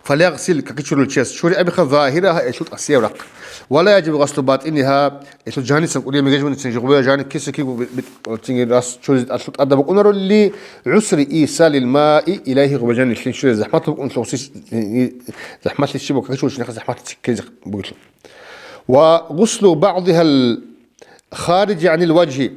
Фалягъсил, каки чурулев чияс чури абиха загьирагьа, гьелъул тӀасияб рахъ. Ва ла яжибу гъаслу батӀинигьа, гьелъул жанисан кӀудияв мегеж муницин жугъбоя жани киса кигу бит-, бит-, цинги рас чуризе тӀалъул тӀада букӀунаро ли гӀусри исалил маи илайгьи, гъуба жани лъин чуризе захӀмат букӀун лъугьси, захӀматлъи щиб букӀа чурчинахъа захӀматлъи циккизе бугелъул. Ва гъуслу багӀдигьал харижи гӀанил важгьи.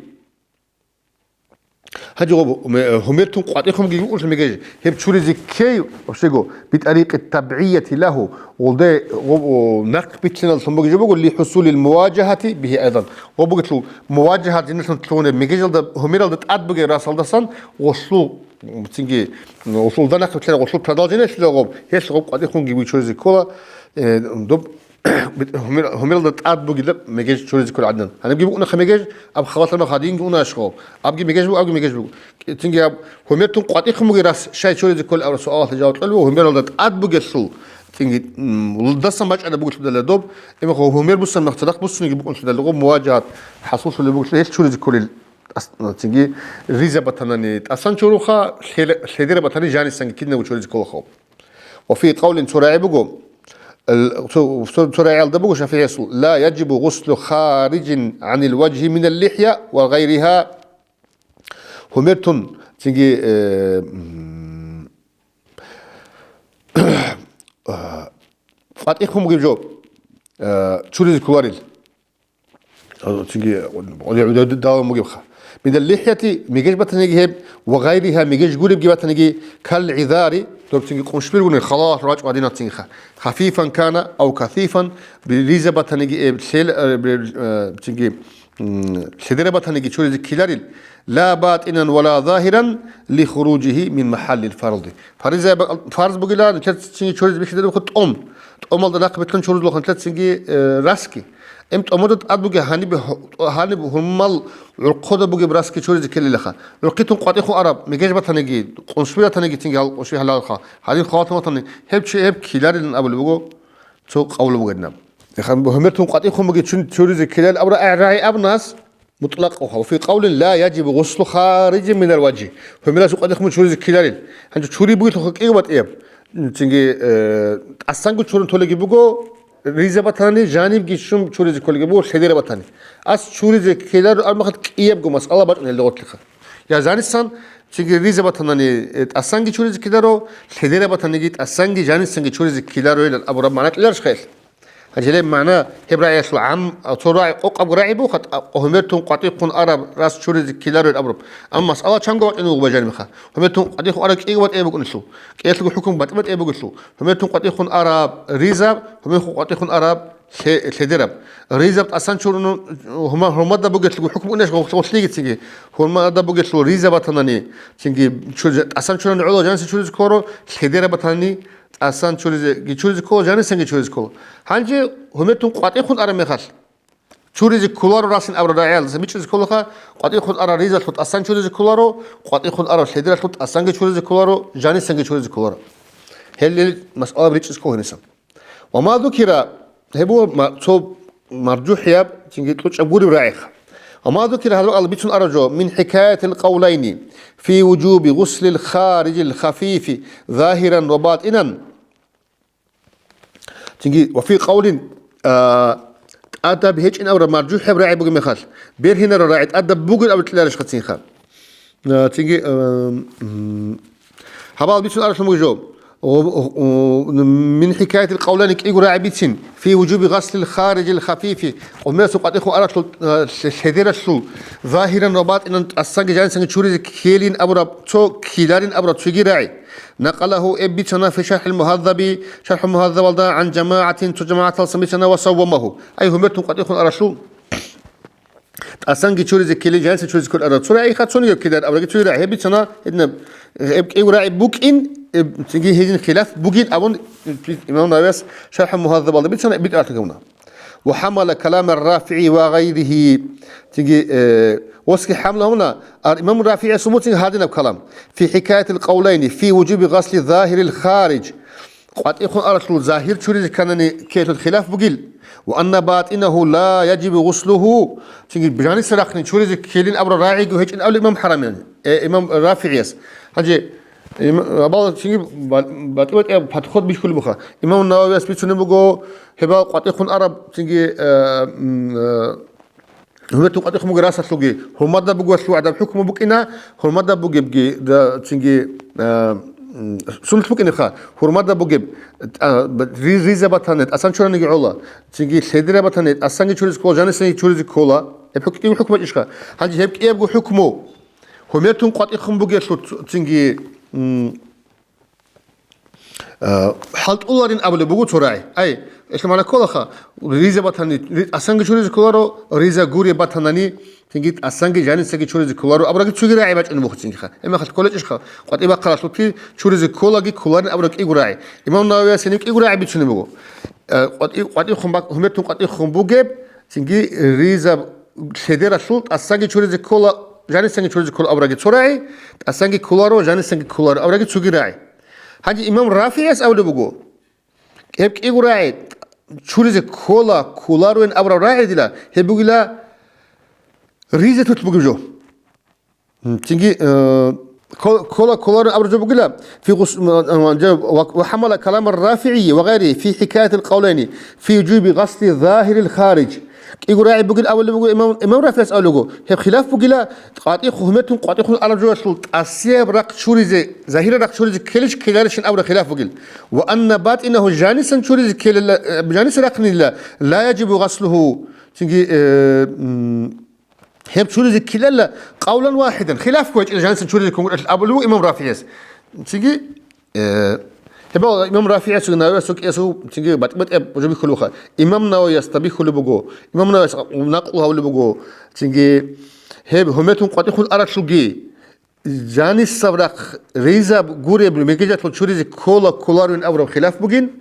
Гьанже гъоб, ме-, гьумертун къватӀихъунги букӀунлъи мегеж, гьеб чуризе ккей, вообще-го, битӀарикъи табгӀияти лагьу, гъолде, гъоб, о, нахъ битлъиналлъун бугеб жо буго, ли хӀусулил муважагьати бигьи айдан. Гъоб бугелъул муважагьат жиналъун лъугьунеб мегежалда, гьумералда тӀад бугеб расалдасан, гъолъул, цинги, гъолъулда нахъ битлъана, гъолъул продолжениялъила гъоб, гьелъ гъоб къватӀихъунги бугеб чуризе ккола, э, доб Гьумер-, гьумералда тӀад бугеб мегеж чуризе кколел гӀадин. Гьанибги букӀунахъе мегеж, аб халатана гьадинги унашго. Абги мегеж буго, абги мегеж буго. Цинги аб гьумертун къватӀихъун бугеб рас щай чуризе кколел абураб суалалъе жаваб кьолеб буго, гьумералда тӀад бугелъул. Цинги, м, лдасан бачӀана бугелъулдала доб, имахъ гьумер буссана махъ цадахъ буссунги букӀунлъидала гъоб муважагьат хӀасуллъулеб бугелъул гьел чуризе кколел. Тас-, цинги риза батанани тӀасан чуруха, лъел-, лъедера батани жанисанги кинабго чуризе кколаха. Ва фи къавлин, цо рагӀи буго, ал-, цо, цо, цо рагӀиялда буго ШафигӀиясул: «Ла яжибу гъуслу хариджин гӀанил важгьи минал лихӀя ва гъайригьа». Гьумертун цинги, э, м, а, къватӀихъун бугеб жо, э, чуризе кколарил. Цинги далун бугебха. Минал лихӀяти, мегеж батаниги гьеб, ва гъайригьа, мегеж гуребги батаниги, кал гӀизари, доб цинги къуншбир гуни, халалалъ рачӀу гьадинал цинги ха. Хафифан кана ав касифан, риза батаниги эб, лъел, э, бе-, э, цинги, м, лъедера батаниги чуризе ккеларил, ла батӀинан ва ла загьиран ли хуруджигьи мин махӀаллил фарди. Фариза-, фарз бугила, нилъер цинги чуризе бихьидал бухъу тӀом. ТӀомалда нахъ бетӀлъун чурулаха нилъер цинги, э, расги. Им тӀомада тӀад бугеб гьаниб, гьаниб гьурмал гӀурхъода бугеб расги чуризе ккелилаха. ГӀурхъитун къватӀихъун араб, мегеж батаниги, къуншби батаниги цинги гьал къуншби хӀалалха. Гьадин халатун батани, гьеб чи гьеб ккеларилан абулеб буго, цо къавлу бугединаб. Яхъан гьумертун къватӀихъун бугеб чун чуризе ккеларил абура гӀе-, рагӀи абунас, мутӀлакъ уха. Ва фи къавлин ла яжибу гъуслу хариджин минал важгьи. Гьумералъул къватӀихъун чуризе ккеларил. Гьанже чури бугелъулха кӀиго батӀияб. Цинги, э, тӀасанго чурун толеги буго, риза батани, жанибги щун чуризе кколеги буго, лъедера батани. Ас чуризе ккеларил армахъат кӀиябго масъала бачӀун гьелда гъорлъиха. Я жанисан, цинги риза батанани, э, тӀасанги чуризе ккеларо, лъедера батаниги тӀасанги жанисанги чуризе ккеларо гьелал абураб магӀна кьеларищха гьелъ? Гьанже гьеб магӀна, гьеб рагӀиялъул гӀам-, цо рагӀи, къокъабго рагӀи буха, тӀа-, гьумертун къватӀихъун араб рас чуризе ккеларел абураб. Амма масъала чанго вачӀунеб буго бажариха. Гьумертун къватӀихъун араб кӀиго батӀияб букӀунелъул. КӀиялъулго хӀукму батӀи-батӀияб бугелъул. Гьумертун къватӀихъун араб ризаб, гьумертун къватӀихъун араб лъе-, лъедераб. Ризаб тӀасан чурун, гьурма-, гьурмада бугелъул хӀукму унеш гъо-, гъолъигицинги, гьурмада бугелъул риза батанани, цинги чуризе, тӀасан чуран гӀола жаниса чуризе кколаро, лъедераб батанани, тӀасан чуризеги чуризе ккола, жанисанги чуризе ккола. Гьанже гьумертун къватӀихъун араб мехалъ, чуризе кколаро расин абра рагӀиялдаса бичӀчӀизе кколаха, къватӀихъун араб ризалъул тӀасан чуризе кколаро, къватӀихъун араб лъедералъул тӀасанги чуризе кколаро, жанисанги чуризе кколаро. Гьел, гьел масъала бичӀчӀизе ккола гьениса. Ва ма зукира, гьеб буго ма-, цо маржухӀияб, цинги кьучӀаб гуреб рагӀиха. Ва ма зукира, гьалбакьал бицун араб жо, мин хӀикаятил къавлайни фи вужуби гъуслил хариджил хафифи загьиран ва батӀинан. Цинги, ва фи къавлин, а, тӀадаб гьечӀин абураб маржухӀияб рагӀи бугеб мехалъ, бергьинараб рагӀи тӀадаб бугин абулеб кьеларищха цинха? А, цинги, а, м, гьабал бицун аралъун буго жо. О, о, о, мин хӀикаятил къавлани кӀиго рагӀи бицин. Фи вужуби гъаслил хариджил хафифи. Къумерасул къватӀихъун аралъул, а, лъе-, лъедералъул. Загьиран ва батӀинан тӀасанги жанисанги чуризе ккелин абураб, цо ккеларин абураб цоги рагӀи. Накъалагьу эб бицана фи шархӀил мугьаззаби, шархӀул мугьаззабалда гӀан жамагӀатин, цо жамагӀаталсан бицана ва саввамагьу. Ай гьумертун къватӀихъун аралъул. ТӀасанги чуризе ккелин, жаниса чуризе кколин арал цо рагӀиха, цониги ккеларин абраги цоги рагӀи. Гьеб бицана, гьединаб, гьеб кӀиго рагӀи букӀин, гьеб цинги гьезин хилаф бугин абун, имам Нававияс шархӀ Мугьаззабалда бицана, битӀаралъугавна. Ва хӀамала калама РафигӀи ва гъайригьи. Цинги, э, восги хӀамла гьавна, ар имам РафигӀиясул буцин гьадинаб калам. Фи хӀикаятил къавлайни, фи вужуби гъасли загьирил харидж. КъватӀихъун аралъул загьир чуризе кканани ккелъул хилаф бугил, ва анна батӀинагьу ла яжибу гъуслугьу, цинги жаниса рахъни чуризе ккелин абураб рагӀиго гьечӀин абули имам ХӀарамиян, э, имам РафигӀияс. Гьанже, им-, абал цинги ба-, батӀи-батӀияб подход бихьулеб буха. Имам Нававияс бицунеб буго, гьебал къватӀихъун араб цинги, э, м, э, Гьумертун къватӀихъун бугеб расалъулги, гьурмада бугеб вагӀдаб хӀукму букӀина, гьурмада бугебги, да, цинги, а, м, суннат букӀинеха, гьурмада бугеб, а, б-, ри-, риза батани, тӀасан чураниги гӀола, цинги лъедира батани, тӀасанги чуризе ккола, жанисанги чуризе ккола. Гьеб хӀукму, хӀукму бачӀищха? Гьанже гьеб кӀиябго хӀукму, гьумертун къватӀихъун бугелъул ц-, цинги, м, Э, хӀалтӀуларин абулеб буго цо рагӀи. Ай, гьелъул магӀна кколаха, риза батани, ри-, тӀасанги чуризе кколаро, риза гуреб батанани, цинги тӀасанги жанисаги чуризе кколаро, абураги цоги рагӀи бачӀунеб буго цинги ха. Гьеб мехалъ кколечӀищха, къватӀи бахъаралъулги чуризе кколаги кколарин абураб кӀиго рагӀи. Имам Нававияс гьениб кӀиго рагӀи бицунеб буго. Э, къватӀи, къватӀихъун бак-, гьумертун къватӀихъун бугеб, цинги риза лъедералъул тӀасанги чуризе ккола, жанисанги чуризе ккола абураги цо рагӀи, тӀасанги кколаро, жанисанги кколаро абураги цоги рагӀи. Гьанже имам РафигӀияс абулеб буго, гьеб кӀиго рагӀи чуризе ккола, кколароин абураб рагӀи дила, гьеб бугила риза тутбугеб жо. М, цинги, э, кко-, ккола, кколароин абураб жо бугила, фи гъус-, м, м, жа-, ва, ва хӀамала калама РафигӀи ва гъайри фи хӀикаятил къавлайни фи вужуби гъасли загьирил харидж. КӀиго рагӀи бугин абулеб буго имам, имам РафигӀияс абулеб буго. Гьеб хилаф бугила, къватӀихъ-, гьумертун къватӀихъун араб жоялъул тӀасияб рахъ чуризе, загьираб рахъ чуризе ккелищ ккеларищин абураб хилаф бугил. Ва анна батӀинагьу жанисан чуризе ккелила, э, жаниса рахънила, ла яжибу гъаслугьу. Цинги, э, м, гьеб чуризе ккелала къавлан вахӀидан. Хилаф гьечӀила жанисан чуризе ккун абулеб буго имам РафигӀияс. Цинги, Э, гьебал имам РафигӀиясул, Нававиясул кӀиясул цинги батӀи-батӀияб жо бихьулеб буха. Имам Нававиясда бихьулеб буго. Имам Нававияс накълу гьабулеб буго. Цинги гьеб гьумертун къватӀихъун аралъулги, жанисаб рахъ ризаб гуреб мегижалъул чуризе ккола, кколароин абураб хилаф бугин.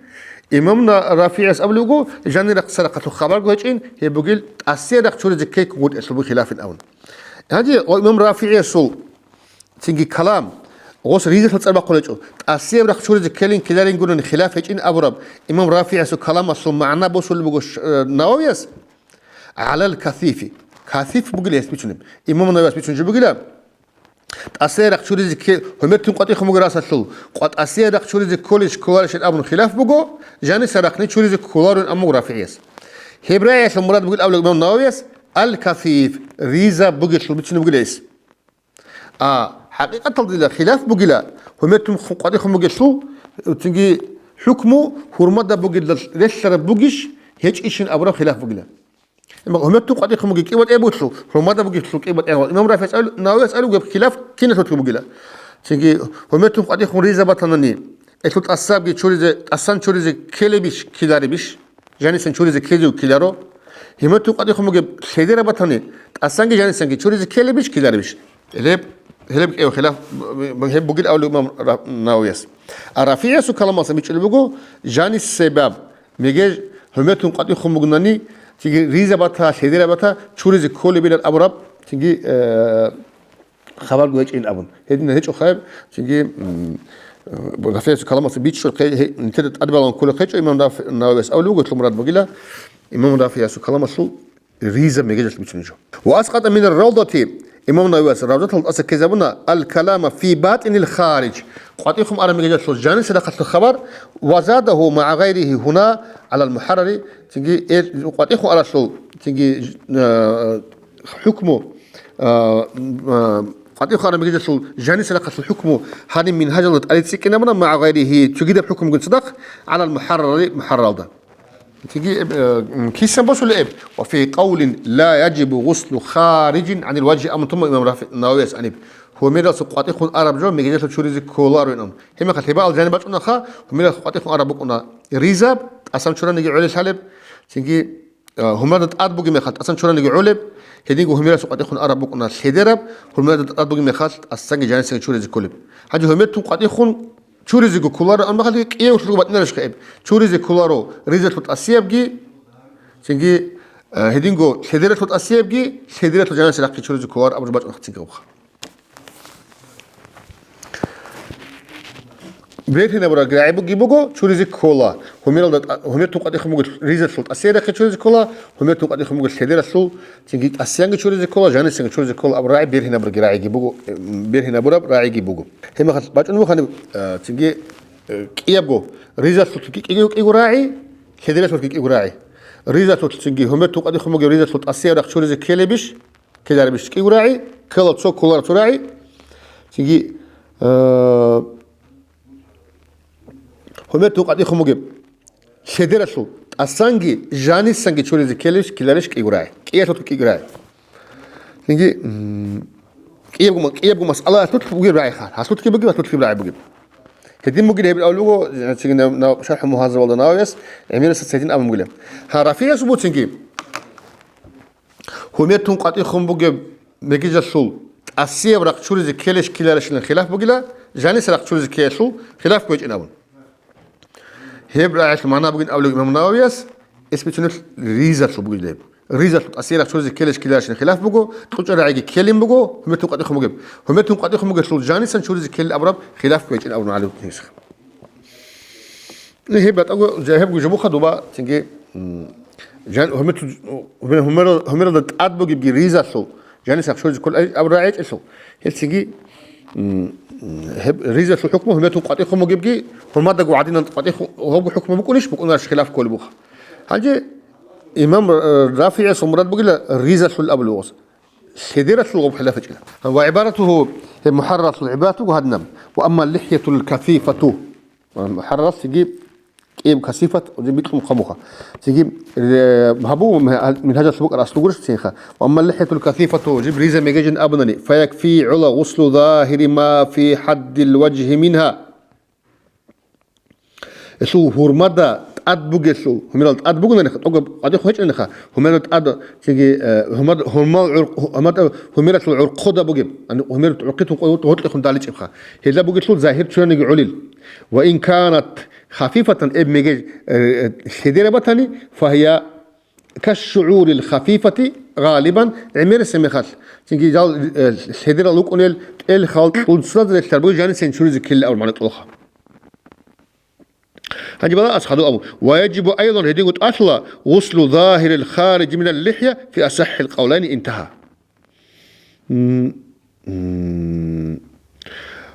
Имам На-, РафигӀияс абулеб буго, жанир рахъ цо рахъалъул хабарго гьечӀин, гьеб бугил тӀасияб рахъ чуризе ккеккун гуртӀелъул буго хилафин абун. Гьанже имам РафигӀиясул Цинги калам, гъос ризалъул цӀар бахъулечӀо, тӀасияб рахъ чуризе ккелин ккеларин гурони хилаф гьечӀин абураб имам РафигӀиясул каламалъул магӀна босулеб буго ш-, э, Нававияс, гӀалал касифи. Касиф бугила гьес бицунеб. Имам Нававияс бицун жо бугила, тӀасияб рахъ чуризе кке-, гьумертун къватӀихъун буго расалъул, къва-, тӀасияб рахъ чуризе кколищ кколарищ абун хилаф буго, жаниса рахъни чуризе кколарун абун буго РафигӀияс. Гьеб рагӀиялъул мурад бугил абулеб имам Нававияс, ал-касиф, риза бугелъул бицунеб бугила гьес. А, хӀакъикъаталда дила хилаф бугила, гьумертун ху-, къватӀихъун бугелъул, цинги хӀукму гьурмада бугелда релълъараб бугищ, гьечӀищин абураб хилаф бугила. Амма гьумертун къватӀихъун бугеб кӀи батӀияб бугелъул, гьурмада бугелъул кӀи батӀияб. Имам РафигӀияс ал-, Нававияс абулеб хилаф киналъулъги бугила. Цинги гьумертун къватӀихъун риза батанани, гьелъул тӀасабги чуризе, тӀасан чуризе ккелебищ, ккеларебищ? жанисан чуризе ккезего ккеларо. Гьумер тун къватӀихъун бугеб лъедераб батани, тӀасанги жанисанги чуризе ккелебищ, ккеларебищ? Гьеб, гьеб кӀев хилаф, гьеб бугин абулеб имам Ра-, Нававияс. А РафигӀиясул каламалъа бичӀчӀулеб буго, жанисебаб мегеж гьумер тун къватӀихъун бугунани, цинги риза бата, лъедераб бата, чуризе кколебилан абураб, цинги, э, хабарго гьечӀин абун. Гьедин гьечӀо хайб, цинги, м, э, РафигӀиясул каламалъа бичӀчӀо, хъе-, гье-, нилъеда тӀадбалан кколеб гьечӀо, имам Раф-, Нававияс абулеб буго, гьелъул мурад бугила, имам РафигӀиясул каламалъул риза мегежалъ бицунеб жо. Ва аскъата минар равдати, имам Нававияс Равдатал тӀаса ккезабуна, ал-калама фи батӀинил харидж, къватӀихъун араб мегежалъул жаниса рахъалъул хабар, ва задагьу магӀа гъайригьи гьуна гӀалал мухӀаррари, цинги эр-, къватӀихъун аралъул, цинги, э, хӀукму, э, э, къватӀихъун араб мегежалъул жаниса рахъалъул хӀукму гьаниб мингьажалда тӀаде цӀикӀкӀинабуна, магӀа гъайригьи, цогидаб хӀукмугун цадахъ, гӀалал мухӀаррари, мухӀарралда. Цинги, э, м, кисан босулеб? Ва фи къавлин ла яжибу гъуслу хариджин гӀанил важгьи амру тума имам Рафи-, Нававияс гьаниб. Гьумералъул къватӀихъун араб жо мегежалъул чуризе кколароинан. Гьебмехалъ гьебал жаниб бачӀунаха, гьумералъул къватӀихъун араб букӀуна ризаб, тӀасан чураниги гӀолеб лъалеб. Цинги, э, гьумерда тӀад бугеб мехалъ тӀасан чураниги гӀолеб. Гьединго гьумералъул къватӀихъун араб букӀуна лъедераб, гьумерда тӀад бугеб мехалъ тӀасанги жанисанги чуризе кколеб. Гьанже гьумер тун къватӀихъун чуризе кколаро, амма хъалги кӀиявлъулго батӀинарищ хъеб? Чуризе кколаро ризалъул тӀасиябги, цинги, э, гьединго лъедералъул тӀасиябги, лъедералъул жаниса рахъги чуризе кколаро абураб бачӀун хъацин габха. Бергьинабураб рагӀи буги буго, чуризе ккола. Гьумералда тӀа-, гьумер тун къватӀихъун буго ризалъул тӀасияб рахъги чуризе ккола, гьумер тун къватӀихъун буго лъедералъул, цинги тӀасиянги чуризе ккола, жанисанги чуризе ккола абураб рагӀи бергьинабураб рагӀиги буго, э, бергьинабураб рагӀиги буго. Гьебмехалъ бачӀун бухъани, э, цинги, э, кӀиябго, ризалъулги кӀиго, кӀиго рагӀи, лъедералъулги кӀиго рагӀи. Ризалъулъ цинги, гьумер тун къватӀихъун бугеб ризалъул тӀасияб рахъ чуризе ккелебищ, ккеларебищ кӀиго рагӀи, ккела цо кколаро цо рагӀи, цинги, э, гьумер тун къватӀихъун бугеб лъедералъул тӀасанги жанисанги чуризе ккелебищ, ккеларищ кӀиго рагӀи. КӀиялъулъ кӀиго рагӀи. Цинги, м, кӀиябго ма-, кӀиябго масъалаялъулъ бугеб рагӀи хъа. Гьалъулъги бугеб, гьалъулъги рагӀи бугеб. Гьедин бугел гьеб абулеб буго, цинги на-, на-, ШархӀу Мугьаззабалда Нававияс, гӀемерисаца гьедин абун бугилан. Гьа, РафигӀиясул буцинги, гьумер тун къватӀихъун бугеб мегежалъул тӀасияб рахъ чуризе ккелищ ккеларищилан хилаф бугила, жаниса рахъ чуризе ккеялъул хилаф гьечӀин абун. Гьеб рагӀиялъул магӀна бугин абулеб имам Нававияс, эс бицунеб ризалъул бугилеб. Ризалъул тӀасияб рахъ чуризе ккелищ ккеларищилан хилаф буго, кьучӀал рагӀиги ккелин буго, гьумер тун къватӀихъун бугеб. Гьумер тун къватӀихъун бугелъул жанисан чуризе ккелин абураб хилаф гьечӀин абун гьалиб гьесих. Гьеб батӀаго, гьеб жо буха дуба, цинги, м, жан-, гьумер ту-, гьумер-, гьумерал-, гьумералда тӀад бугебги ризалъул, жанисан чуризе кколеб абураб рагӀи гьечӀелъул. Гьел цинги, м, гьеб ризалъул хӀукму гьумер тун къватӀихъун бугебги, гьурмадаго гӀадинан къватӀихъун гьабго хӀукму букӀунищ, букӀунарищ хилаф кколеб буха. Гьанже имам, э, РафигӀиясул мурад бугила ризалъул абулеб гъос. Лъедералъул гъоб хилаф гьечӀила. Ва гӀибаратугьу, гьеб мухӀарралъул гӀибарат буго гьадинаб. Ва амма лихӀятул касифату. МухӀарралъги кӀияб касифат, ужин бикьун хъамуха. Цинги, э, гьабу, мингьажалъ букӀар аслу гурищ цинха. Ва амма лихӀятул касифату, жиб риза мегежин абунани, фаякфи гӀула гъуслу загьири ма фи хӀаддил важгьи мингьа. Гьелъул гьурмада тӀад бугелъул, гьумерал тӀад бугонаниха, тӀокӀаб къватӀихъ гьечӀонаниха, гьумерал тӀад, цинги, э, гьумад-, гьурмал гӀур-, гьумад-, гьумералъул гӀурхъуда бугеб, ан-, гьумер гӀурхъитун къо-, гъоркьехун даличӀебха. Гьелда бугелъул загьир чураниги гӀолил. Ва ин канат хафифатан, эб мегеж, э, э, лъедераб батани, фагьия кашшугӀурил хафифати гъалибан, гӀемерисеб мехалъ, цинги жал, э, лъедерал рукӀунел тӀел халкьун цӀцӀазе релълъараб бугеб жанисен чуризе ккелин абураб магӀна кьолаха. Гьанже бала асхӀаду абу. Ва яжибу айдан, гьединго тӀалъула, гъуслу загьирил хариджи минал лихӀя фи асахӀил къавлайни интагьа. М, м.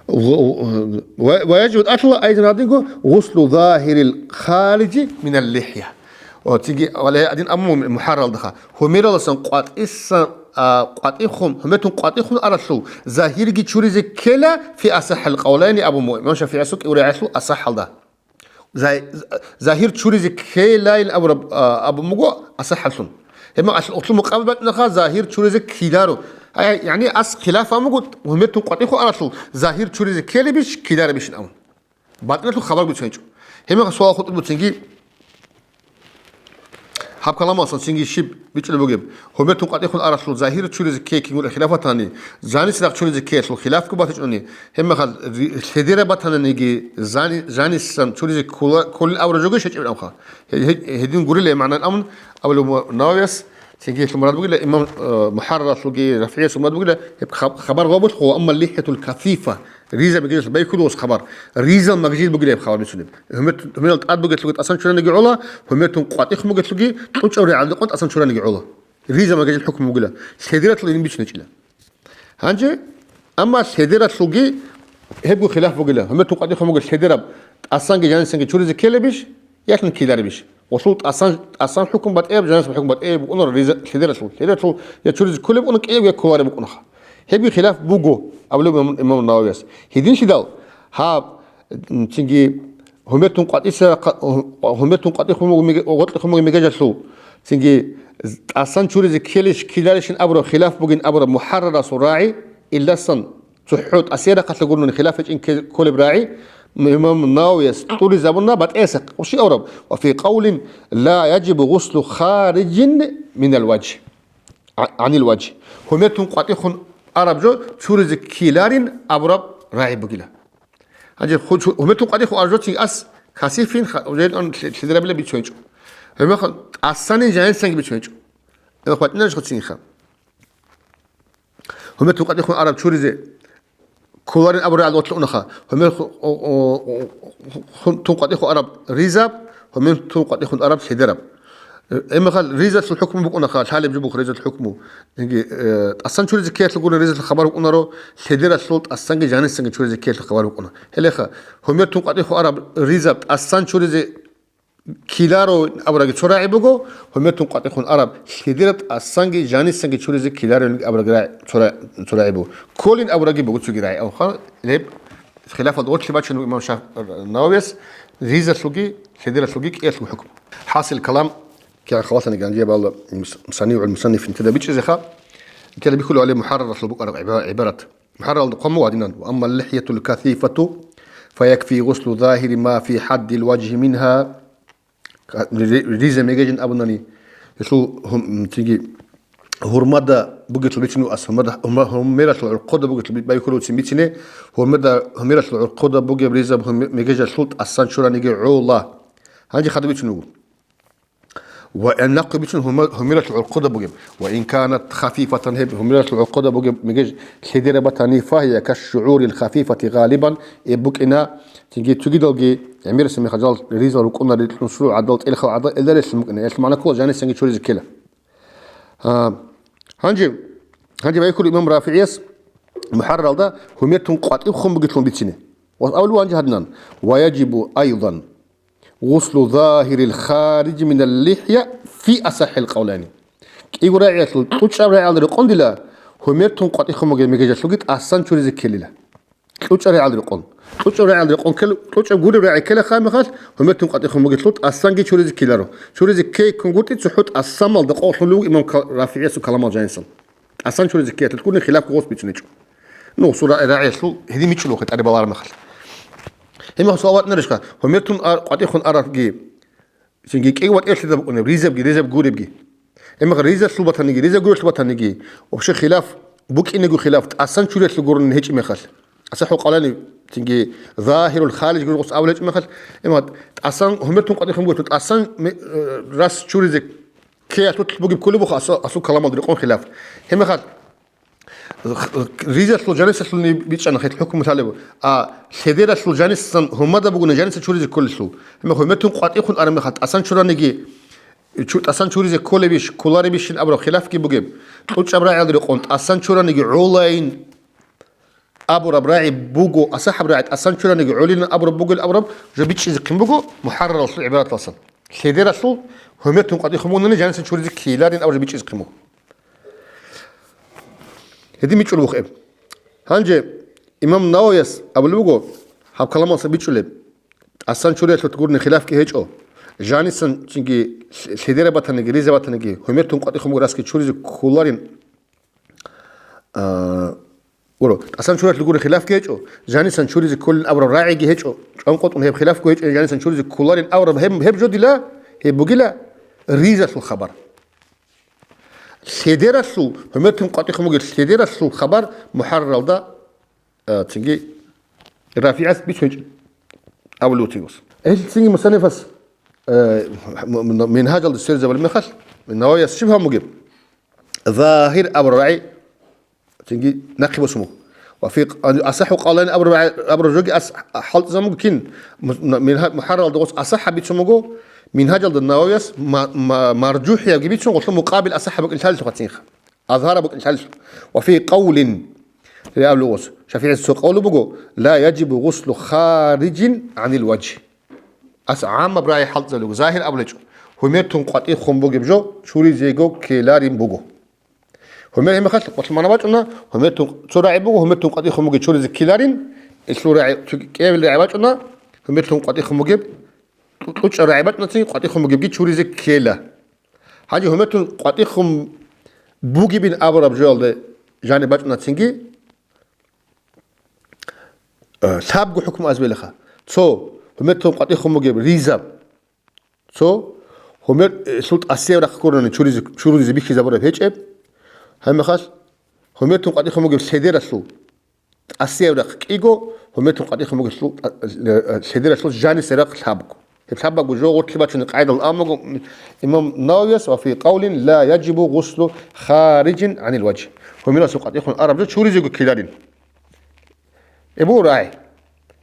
Ва, ва, ва яжибу тӀалъула айдан гьадинго гъуслу загьирил хариджи минал лихӀя. О, цинги, вале, гьадин абу мухӀарралдаха. Гьумераласан къватӀисан, а, къватӀихъун, гьуметун къватӀихъун аралъул загьирги чуризе ккела фи асахӀил къавлайни абу му-, имам ШафигӀиясул кӀиурегӀелъул асахӀалда. Зай-, загьир чуризе ккелайин абураб, а, абун буго асахӀаллъун. Гьебмехалъ гьелъул мукъабил бачӀунаха, загьир чуризе ккеларо. Ай, яни ас хилаф абун буго, гьуметун къватӀихъун аралъул, загьир чуризе ккелебищ, ккеларебищин абун. БатӀиналъул хабар буцинчӀо. Гьебмехалъ суал хутӀун буцинги, Гьаб каламалъан цинги щиб бичӀчӀулеб бугеб? Гьумер тун къватӀихъун аралъул загьир чуризе ккей кингур хилаф батани, жанис рахъ чуризе ккеялъул хилафго батичӀони, гьебмехалъ ри-, лъедераб батананиги, зани-, жанисан чуризе ккола-, кколин абураб жоги щечӀеб абха. Гье-, гье-, гьедин гурила гьеб магӀна абун, абулеб Нававияс, цинги гьелъул мурад бугила, имам, э, МухӀарраралъулги РафигӀиясул мурад бугила, гьеб хаб-, хабар гъобулъ гъо, амма лихӀятул касифа, риза мегежалъ байхьулев хабар. Ризал магажил бугила гьеб хабар бицунеб. Гьумер-, гьумерал тӀад бугелъулги тӀасан чураниги гӀола, гьумер тун къватӀихъ бугелъулги, кьучӀав рагӀалде къо тӀасан чураниги гӀола. Ризал магажил хӀукму бугила. Лъедератлъул гьедин бицунечӀила. Гьанже, амма лъедератлъулги гьебго хилаф бугила. Гьумер тун къватӀихъ бугел лъедераб тӀасанги жанисанги чуризе ккелебищ? Ялъун ккеларебищ? Гъолъул тӀасан, тӀасан хӀукму батӀияб, жанисаб хӀукму батӀияб букӀуна риза-, лъедератлъул. Лъедератлъул я чуризе кколеб букӀуна, кӀиябго я кколареб букӀунаха. Гьебги хилаф буго, абулеб имам, имам Нававияс. Гьединлъидал, гьаб, м, цинги гьумер тун къватӀиса-, гьумер тун къватӀихъ мугу меге-, гъоркьихъ мугу мегежалъул, цинги тӀасан чуризе ккелищ, ккеларищин абураб хилаф бугин абураб МухӀаррарасул рагӀи, илдасан ЦохӀо тӀасияб рахъалъа гурони хилаф гьечӀин кке-, кколеб рагӀи, имам Нававияс кьуризабуна батӀиясахъ, щиб абураб: «Ва фи къавлин ла яжибу гъуслу хариджин минал важгь, а-, гӀанил важгь». Гьумер тун къватӀихъун араб жо чуризе ккеларин абураб рагӀи бугила. Гьанже ху-, чу-, гьумер тун къватӀихъун араб жо цинги ас касифин ха-, уже лъ-, лъ-, лъидерабила бицунчӀо. Гьумер ха-, тӀасанин жанисанги бицунчӀо. Гьумер къватӀинарищ хъуцинха? Гьумер тун къватӀихъун араб чуризе кколарин абураб рагӀалде гъорлъ унаха. Гьумер ху-, о-, о-, о-, хун-, тун къватӀихъун араб ризаб, гьумер тун къватӀихъун араб лъедераб. Э, гьебмехалъ ризалъул хӀукму букӀунаха, лъалеб жо буго ризалъул хӀукму. Инги, э, тӀасан чуризе ккеялъул гурони ризалъул хабар букӀунаро, лъедералъул тӀасанги жанисанги чуризе ккеялъул хабар букӀуна. Гьелеха, гьумер тун къватӀихъун араб ризаб тӀасан чуризе ккеларо абураги цо рагӀи буго, гьумер тун къватӀихъун араб лъедераб тӀасанги жанисанги чуризе ккеларо абураги рагӀи, цо ра-, цо рагӀи буго. Кколин абураги буго цоги рагӀи. Авха, гьеб хилафалда гъорлъ бачун имам Шаф-, Нававияс ризалъулги, лъедералъулги кӀиялъулги хӀукму. ХӀасил калам, кигӀан халатани ганжияб Алла мус-, мусанигӀул мусаннифин теда бичӀчӀизеха, теда бихьулев гьале МухӀарраралъул букӀараб гӀиба-, гӀибарат. МухӀарраралда хъван буго гьадинан: «Ва амма лихӀятул касифату, фа якфи гъуслу загьири ма фи хӀаддил важгьи мингьа». Ка-, ри-, ри-, ризе мегежин абунани, гьелъул гьум-, цинги гьурмада бугелъул бицин ва ас гьурмада, гьурма-, гьумералъул гӀурхъуда бугелъул би-, байхьулевцин бицине, гьурмада, гьумералъул гӀурхъуда бугеб ризаб гьуме-, мегежалъул тӀасан чураниги гӀола. Гьанже хадуб бицун вуго. Ва эн нахъе бицун гьума-, гьумералъул гӀурхъуда бугеб. Ва ин канат хафифатан, гьеб гьумералъул гӀурхъуда бугеб мегеж лъедераб батани, фагьия кашшугӀурил хафифати гъалибан, гьеб букӀина, цинги цогидалги гӀемерисеб мехалъ жал ризал рукӀунари кьун суру гӀадал, тӀелхал гӀадал, элдарелъун букӀина, гьелъ магӀна ккола жанисанги чуризе ккела. А, гьанже, гьанже байхьулев имам РафигӀияс МухӀарраралда гьумер тун къватӀиб хун бугелъун бицине. Ва авлу гьанже гьадинан: «Ва яжибу айдан гъуслу загьирил хариж минал лихӀя фи асахӀил къавлайни». КӀиго рагӀиялъул кьучӀаб рагӀиялда рекъон дила гьумер тун къватӀихъун бугеб мегежалъулги тӀасан чуризе ккелила. КьучӀаб рагӀиялда рекъон. КьучӀаб рагӀиялда рекъон ккел-, кьучӀаб гуреб рагӀи ккелаха мехалъ, гьумер тун къватӀихъун бугелъул тӀасанги чуризе ккеларо. Чуризе ккейккун гуртӀи цохӀо тӀасамалда къокълъун руго имам Ка-, РафигӀиясул каламал жанисан. ТӀасан чуризе ккеялъулъ гурони хилафго гъос бицунечӀо. Ну, гъосул ра-, рагӀиялъул гьедин мичӀулухъе тӀаде балараб мехалъ. Гьебмехалъ суал батӀинарищха, гьумер тун ар-, къватӀихъун арабги, цинги кӀиго батӀиялъидал букӀунеб, ризабги, ризаб гуребги. Гьебмехалъ ризалъул батаниги, ризаб гурелъул батаниги, вообще хилаф, букӀинего хилаф, тӀасан чуриялъул гурони гьечӀеб мехалъ. АсахӀул къавлайни, цинги загьирул хариж гуреб гъос абулеб гьечӀеб мехалъ, гьебмехалъ тӀасан, гьумер тун къватӀихъун бугелъул тӀасан ме-, э, рас чуризе ккеялъулъ бугеб кколеб буха асу-, асул каламалда рекъон хилаф. Гьебмехалъ, ризалъул жанисалъулни бичӀчӀана хӀел хӀукму лъалеб. А лъедералъул жанисан гьурмада бугони жаниса чуризе кколелъул. Гьебмехалъ гьумер тун къватӀихъун араб мехалъ тӀасан чураниги, чу-, тӀасан чуризе кколебищ, кколаребищин абураб хилафги бугеб. КьучӀаб рагӀиялда рекъон тӀасан чураниги гӀолайин абураб рагӀи буго, асахӀаб рагӀи тӀасан чураниги гӀолилин абураб бугел абураб жо бичӀчӀизехъин буго МухӀарраралъул гӀибараталсан. Лъедералъул гьумер тун къватӀихъун бугони жанисан чуризе ккеларин абураб жо бичӀчӀизехъин буго. Гьедин бичӀчӀулеб бух гьеб. Гьанже имам Нававияс абулеб буго, гьаб каламалса бичӀчӀулеб, тӀасан чуриялъулъ гурони хилафги гьечӀо, жанисан цинги лъ-, лъедераб батаниги, ризаб батаниги, гьумер тун къватӀихъун буго расги чуризе кколарин, а, гуро, тӀасан чуриялъул гурони хилафги гьечӀо, жанисан чуризе кколин абураб рагӀиги гьечӀо, чӀванкъотӀун гьеб хилафго гьечӀо, жанисан чуризе кколарин абураб гьеб, гьеб жо дила, гьеб бугила, Ризалъул хабар. Лъедералъул, гьуметун къватӀихъун бугеб лъедералъул хабар мухӀарраралда, а, цинги РафигӀас бицунчӀ абулев вугос. Гьел цинги мусаннифас, э, м-, м-, Мингьажалда сверизабулеб мехалъ, Нававияс щиб гьабун бугеб? Загьир абураб рагӀи цинги нахъе босун буго. Ва фи асахӀу къавлайни абураб, абураб жоги ас хӀалтӀизабун буго кин? Мус-, Мингьа-, МухӀарраралда гъос асахӀаб бицун буго, Мингьажалда Нававияс ма-, ма-, маржухӀиябги бицун, гъолъул мукъабил асахӀаб букӀин лъалелъул хъацинха. Азгьараб букӀин лъалелъул. Ва фи къавлин, рагӀи абулев гъос, ШафигӀица цо къавлу буго, ла яжибу гъуслу хариджин гӀанил важгьи. Ас гӀаммаб рагӀи хӀалтӀизабулеб буго, загьир абулечӀо, гьумертун къватӀихъун бугеб жо чуризего ккеларин буго. Гьумер гьеб мехалъ къолъмана бачӀуна, гьумертун цо рагӀи буго, гьумертун къватӀихъун бугеб чуризе ккеларин, илъул рагӀи, цо кӀиабил рагӀи бачӀуна, гьумертун къватӀихъун бугеб, кьу-, кьучӀаб рагӀи бачӀуна цин, къватӀихъун бугебги чуризе ккела. Гьанже гьумертун къватӀихъун бугебин абураб жоялде жаниб бачӀуна цинги, э, лъабго хӀукму азбелаха. Цо, гьумертун къватӀихъун бугеб ризаб. Цо, гьумер, э, лъул тӀасияб рахъ ккурани чуризе, чуризе бихьизабураб гьечӀеб. Гьеб мехалъ, гьумертун къватӀихъун бугеб лъедералъул тӀасияб рахъ кӀиго, гьумертун къватӀихъун бугеб лъул, э, э, лъедералъул жаниса рахъ лъабго. Гьеб лъабго жо гъорлъе бачуни къайдал амуго, имам Нававияс, ва фи къавлин ла яжибу гъуслу хариджин гӀанил важгь. Гьумералъул къватӀихъун араб жо чуризего ккеларин. Эбу рай.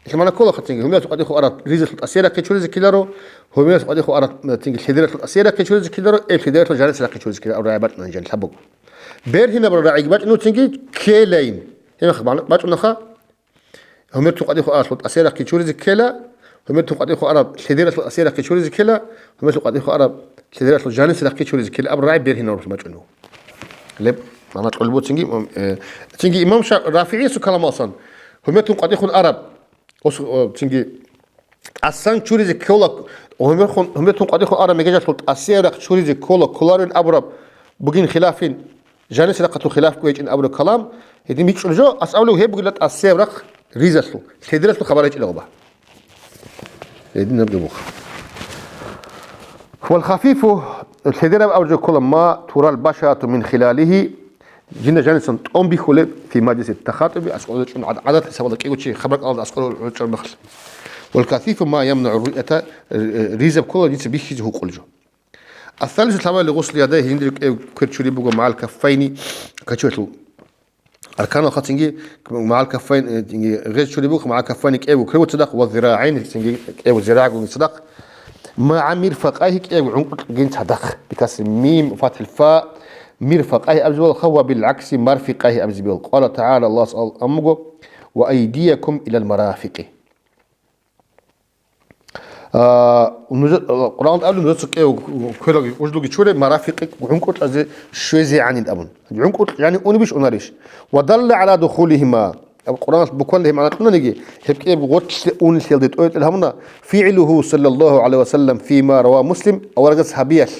Ил мана ккола хатинги, гьумерас къватӀихъо араб ризалъул тӀасиярахъе чуризе ккеларо, гьумерас къватӀихъо араб, э, тинги лъедералъул тӀасиярахъе чуризе ккеларо, эб лъедералъул жанисрахъе чуризе ккеларо, рай бачӀунани жан лъабуго. Бергьинаб рагӀиги бачӀун цинги ккелайин. Гьеб мехалъ бачӀунаха, гьумертун къватӀихъо аралъул тӀасиярахъе чуризе ккела, гьумертун къватӀихъо араб лъедералъул тӀасиярахъе чуризе ккела, гьумерлъун къватӀихъо араб лъедералъул жанисрахъе чуризе ккела аб рай бергьинаб бачӀун буго. Леб, мана кьолеб буцинги, э, цинги имам Ша-, РафигӀиясул каламалсан, гьуметун къватӀихъун араб, ос-, о, цинги тӀасан чуризе ккола, гьуметун, гьуметун къватӀихъун араб мегежалъул тӀасияб рахъ чуризе ккола, кколарин абураб бугин хилафин, жанис рахъалъул хилаф гьечӀин абураб калам, гьедин бичӀчӀул жо, ас абулев гьеб бугила тӀасияб рахъ ризалъул, лъедералъул хабар гьечӀила гъоба. Гьединаб гьеб буго. Вал хафифу, лъедераб абураб жо ккола ма турал башарату мин хилалихи, жинда жанисан тӀом бихьулеб фи мажлиси тахатӀуби, аскӀор гьечӀун гӀад-, гӀадат хӀисабалда кӀиго чи хабар кӀалалда аскӀор гьечӀун мехалъ. Вал касифу ма ямнагӀу руъята, э, э, ризаб ккола дица бихьизе гьукъул жо. Ас-салису лъабабали гъуслу ядай, гьиндир кӀев квер чуриб буго магӀал каффайни, качвелъул Арканал хацинги магӀал каффайн, э, цинги гъез чурибухъ магӀал каффайни кӀевго квевго цадахъ ва зирагӀайни цинги кӀевго зирагӀгун цадахъ. МагӀа мирфакъайгьи кӀевго гӀункъукьгин цадахъ. Бикасри мим, фатхӀил фа, мирфакъайгьи абзибал ха ва бил гӀакси марфикъайгьи абзибал. Къала тагӀала, Аллагьас ал-, амуго: «Ва айдиякум илал марафикъи». А, нужа-, а, Къуръан абулеб, нужеца кӀев квераги, ужлуги чуре, марафикъи гӀункӀукьазе щвезегӀанин абун. ГӀункӀукь, яни унебищ, унарищ? Ва далла гӀала духулихима. Къуръаналъ буквально гьеб магӀна кьунаниги, гьеб кӀев гъорлъе унелъиялде тӀойтӀел гьабуна, фигӀлуху, саллаллагьу гӀалайгьи ва саллам, фима рава Муслим, аварагас гьабиялъ.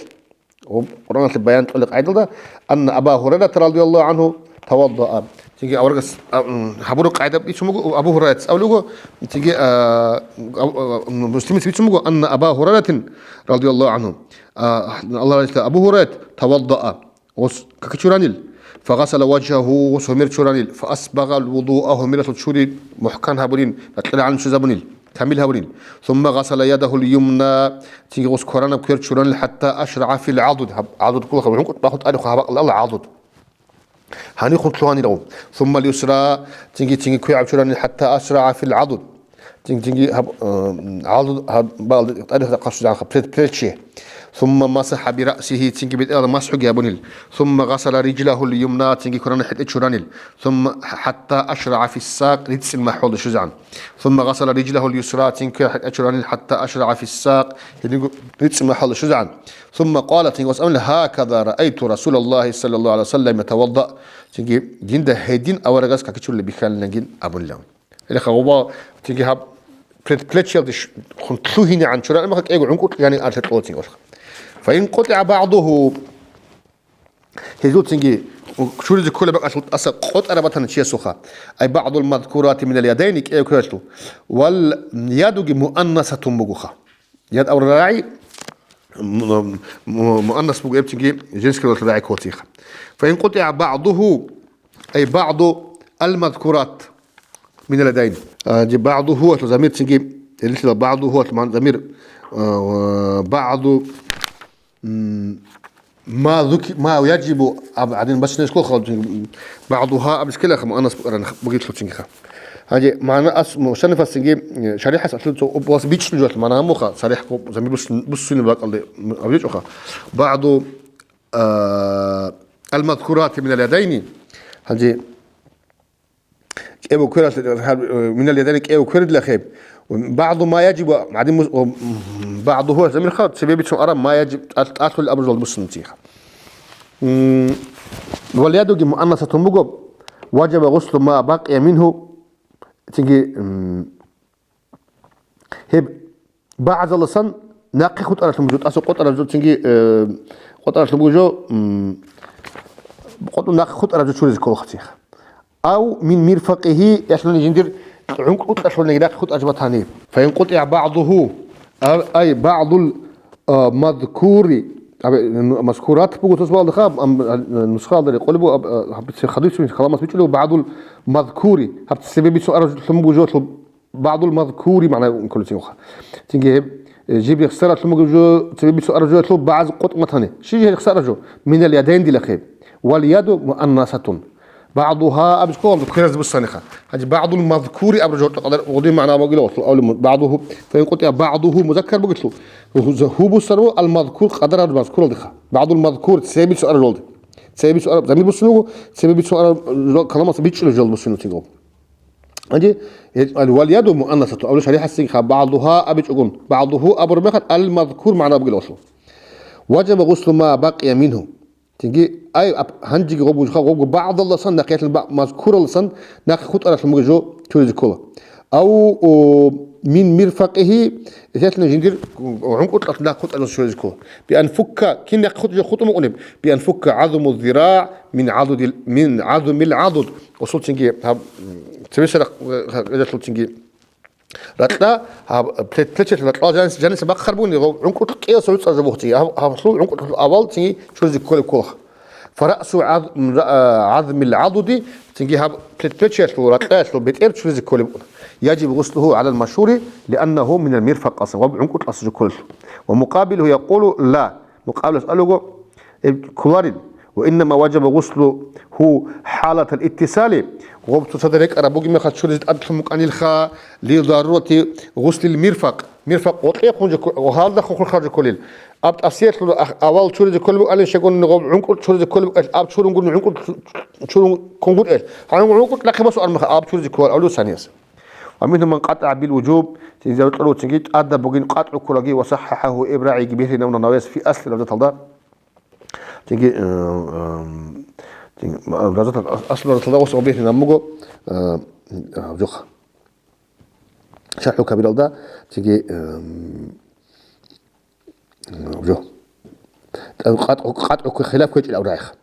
Ва Къуръаналъе баян кьолеб къайдалда, анна Аба Гьурайрата радияллагьу гӀангьу таваддаа. Цинги аварагас, а, м, гьабураб къайда бицун буго, Абу Гьурайраца абулего, цинги, а, а, а, Муслимица бицун буго, анна Аба Гьурайратин радияллагьу гӀангьу, а, Аллагь разилъа Абу Гьурайрат таваддаа. Ос какичуранил, фагъасала важгьагьу, ос гьумер чуранил, фаасбагъал вудуа, гьумералъул чури мухӀкан гьабурин, бакьира гӀалим чузабунил. Камил гьабурин. Сумма гъасала ядагьул юмна, цинги гъос кваранаб квер чуранил, хӀатта ашрагӀа фил гӀадуд, гьаб-, гӀадуд ккола, гӀункӀутӀ бахъун тӀарихъу гьаб бакӀалда гӀадуд. Гьанихъун лъугьанил гъов. Сумма льюсра, цинги, цинги квегӀаб чуранил, хӀатта асрагӀа фил гӀадуд. Цинги, цинги гьаб, э, гӀадуд гьаб бакӀалда тӀарихъ рахъалъ жагьха, пред-, плечи. Сумма масахӀа бираъсигьи, цинги бетӀералда масхӀуги гьабунил. Сумма гъасала рижлагьул юмна, цинги кваранаб хӀетӀе чуранил. Сумма хӀатта ашрагӀа фиссакъ, рицӀцӀил махӀалда щвезегӀан. Сумма гъасала рижлагьул юсра, цинги квер хӀетӀе чуранил, хӀатта ашрагӀа фиссакъ, гьединго рицӀцӀи махӀалда щвезегӀан. Сумма къала, цинги ас абунила, гьаказа раайту Расулаллагьи саллаллагьу гӀалайгьи ва саллам ятавадда, цинги динда гьедин аварагас какичурли бихьанилангин абунилан. Гьелеха гъоба цинги гьаб предплечьялде ш-, хун лъугьинегӀан чурараб мехалъ кӀего гӀункӀукь, яни арлъи кьола цинги олха. Фаин къутӀигӀа багӀдугьу, Гьезул цинги чуризе кколеб бакӀалъул тӀаса къотӀараб батана чиясулха. Ай багӀдул мазкурати минал ядайни, кӀев квералъул. Вал ядуги муаннасатун бугоха. Яд аврагӀи Му-, му-, муаннас буго эбцинги женский валъ рагӀи кколцинха. Фаин къутӀигӀа багӀдуху, ай багӀду алмазкурат минал ядайн. А, жи багӀдуху валъ замир цинги, рилъила багӀдуху валъ ман замир, а, багӀду, м, ма зуки-, ма яжибу аб-, гӀадин бачнеш кколха, багӀдуха аб скелаха муаннас букӀаран бугетлъуцингиха. Гьанже магӀна ас-, мусаннифасинги, э, шарихӀас аслу цо-, вас бичӀчӀулел магӀна гьамуха, сарихӀ гъо-, замир бус-, буссунеб бакӀалде абичӀоха. БагӀду, а, алмазкурати минал ядайни, гьанже кӀеву кверал-, гьаб-, э, минал ядайни кӀеву квердила хеб. БагӀду ма яжиб ва гӀадин мус-, ва, м, багӀдуху замирха, цебе бицун араб ма яжиб тӀал-, тӀалъул абрузал буссунциха. М, вал ядуги муаннасатун буго, важаба гъуслу ма бакъия мингьу, цинги, м, гьеб багӀазаласан нахъе хутӀаралъун буго, тӀаса къотӀараб жо цинги, э, къотӀаралъун буго жо, м, къотӀун нахъе хутӀараб жо чуризе кколахъ цинха. Ав мин мирфакъигьи, яхӀлуни жиндир гӀункӀкӀулъалъулниги нахъе хутӀараб жо батани. Фаин къутӀигӀа багӀдуху, ав, ай багӀдул, а, мазкури, абе, ну, мазкурат буго тосбалдаха, ам, а, нусхалда рекъолеб буго, аб-, а, гьаб-, хадуцун каламас бичӀулев багӀдул мазкури, гьаб цебе бицун араб жо лъун буго жо лъул. БагӀдул мазкури магӀна кколесинха. Цинги гьеб, э, жиб рехсаралъун буго жо, цебе бицун араб жоялъул багӀаз къотӀ матани. Щи жи рехсараб жо? Минал ядайн дила хеб. Вал яду муаннасатун. БагӀдуха аб жо квераз буссаниха. Гьанже багӀдул мазкури аб жо къадар гъудин магӀна бугила валъул авлу багӀдуху. Фаин къутӀигӀа багӀдуху музаккар бугелъул. Гьу-, гьу буссарав ал мазкур къадараб мазкуралдиха. БагӀдул мазкур цебе бицун араб жолди. Цебе бицун араб замир буссун буго, цебе бицун араб жо каламас бичӀчӀулеб жол буссун цинги. Гьанже, гьел, ал-, вал яду муаннасату, абулеб шарихӀасинха, багӀдуха абичӀогун, багӀдуху абураб мехалъ, ал-мазкур магӀна бугила валъул. Важаба гъуслу ма бакъия мингьу. Цинги, ай, аб-, гьанжеги гъоб бугоха, гъобго багӀдалдасан нахъе лъун ба-, мазкуралдасан нахъе хутӀаралъун буго жо чуризе ккола. Ав, о, мин мирфакъигьи, эсетлъун жиндир гӀункӀукьалъ нахъе хутӀаралъун чуризе ккола. Биан фукка, кин нахъе хутӀ-, жо хутӀун букӀунеб? Биан фукка гӀазму зирагӀ мин гӀадудил, мин гӀазмил гӀадуд. Асулцинги гьаб, м, цебесарахъ, э, гьа-, гьелъулцинги ракьа, гьаб, плет-, плечалъ ракьа жанис-, жаниса бахъараб бугони, гъо-, гӀункӀукь кӀиялъа гӀуцӀа жо бухъцинги, гьаб, гьаб-, гьаб-, гьаб-, гӀункӀукьалъул авал цинги чуризе кколеб кколаха. Фараъсу гӀаз-, м, ра-, а, гӀазмил гӀадуди, цинги гьаб плет-, плечалъул ракьаялъул бетӀер чуризе кколеб букӀуна. Яжиб гъуслугьу гӀалал машгьури, лианнагьу минал мирфакъ, асаб гъаб гӀункӀукьалъа жо кколелъул. Ва мукъабилугьу якъулу ла, Мукъабилас абуго, э, кколарил. Ва иннама важаба гъуслугьу хӀалатал иттисали, гъоб цоцазда рекӀараб бугеб мехалъ чуризе тӀадлъун букӀанилха, ли зарурати гъуслил мирфакъ, мирфакъ гъоркьехъун жо кку-, гьалда хухулхъа жо кколил. Аб тӀасиялъул ах-, авал чуризе кколеб букӀанин щегони гъоб гӀункӀукь чуризе кколеб букӀанил, аб чурунгун гӀункӀукь чурун ккунгутӀел. Гьанже гӀункӀукь нахъе босун армаха, аб чуризе кколел авлу санияс. Ва мингьум ман къатӀагӀа бил вужуб, цинги зарурат кьурав цинги тӀадаб бугин къатӀу кколаги ва саххахӀагьу, эб рагӀиги бихьинавна навес фи асли равзаталда. Цинги, э, э, цинги, равзатал-, ас-, асли равзаталда гъос бихьинаб буго, э, э, жух. ШархӀу Кабиралда, цинги, э, э, жух. КъатӀу, къатӀу хилаф кквечӀел аврагӀиха.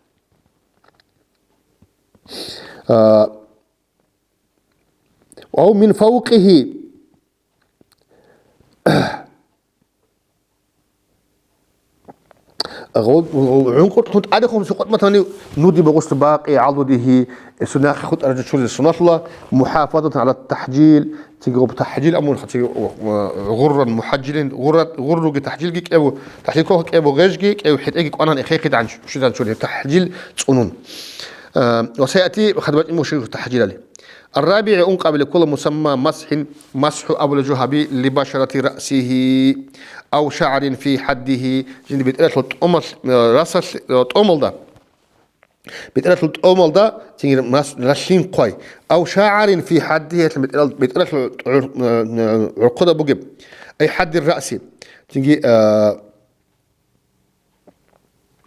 Э, Ав мин фавкъигьи. ГӀункъурлъун тӀадехун сукъутматани нудиба гъуслу бакъи гӀалудигьи, сунахъе хутӀараб жо чуризе суналъула, мухӀафазатан гӀала тахӀжил, циги гъуб тахӀжил амун, циги, э, гъурран мухӀажжилин, гъурра-, гъурруги тахӀжилги кӀеву, тахӀжил ккола кӀеву гъежги, кӀеву хӀетӀеги кӀванан эхейхъидан чу-, чуридан чури, тахӀжил цӀунун. Э, ва саяти хадбачӀи мушрих тахӀжилали. Ар-рабигӀи, ункъабилеб ккола мусамма масхӀин, масхӀу абулеб жо гьаби, либашарати раъсигьи ав шагӀрин фи хӀаддигьи, жинда бетӀералъул тӀомал-, э, расалъ-, э, тӀомалда, бетӀералъул тӀомалда, цинги рас-, ралъин хъвай, ав шагӀрин фи хӀаддигьи, бетӀерал-, бетӀералъул гӀур-, э, э, гӀурхъуда бугеб, ай хӀаддир раъси, цинги, э,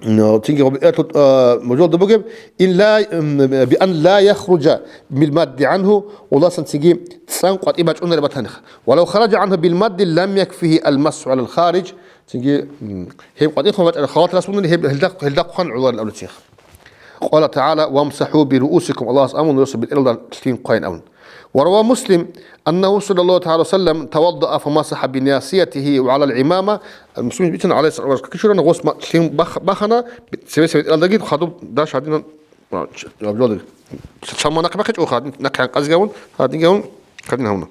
Ну, цинги гъоб-, э, тут, э, мужалда бугеб, ин ла, м, би ан ла яхружа мил мадди анху, уласан цинги цӀан къватӀи бачӀунареб батаниха. Ва лав хараджа анху бил мадди лам якфихи ал масху алал харидж, цинги, м, гьеб къватӀи хъван бачӀараб халат расмунани гьеб гьелда, гьелда хъван гӀоларин абулеб цинги. Къала тагӀала, вамсахӀу би руусикум, Аллагьас амун, росу бетӀералда лъин хъвайин абун. وروى مسلم أنه صلى الله تعالى وسلم توضأ فمسح بناصيته وعلى العمامة. Муслим бицана, гӀалайгьи ссалату вассалам, кичурана, гъос ма-, лъим бах-, бахана, цеве-, цеве тӀалдаги хадуб даш гьадинан, а, ч-, абжалдаги. Чамма нахъе бахъичӀо, гьадин, нахъе гьанкъазги гьавун, гьадинги гьавун, гьадин гьавуна.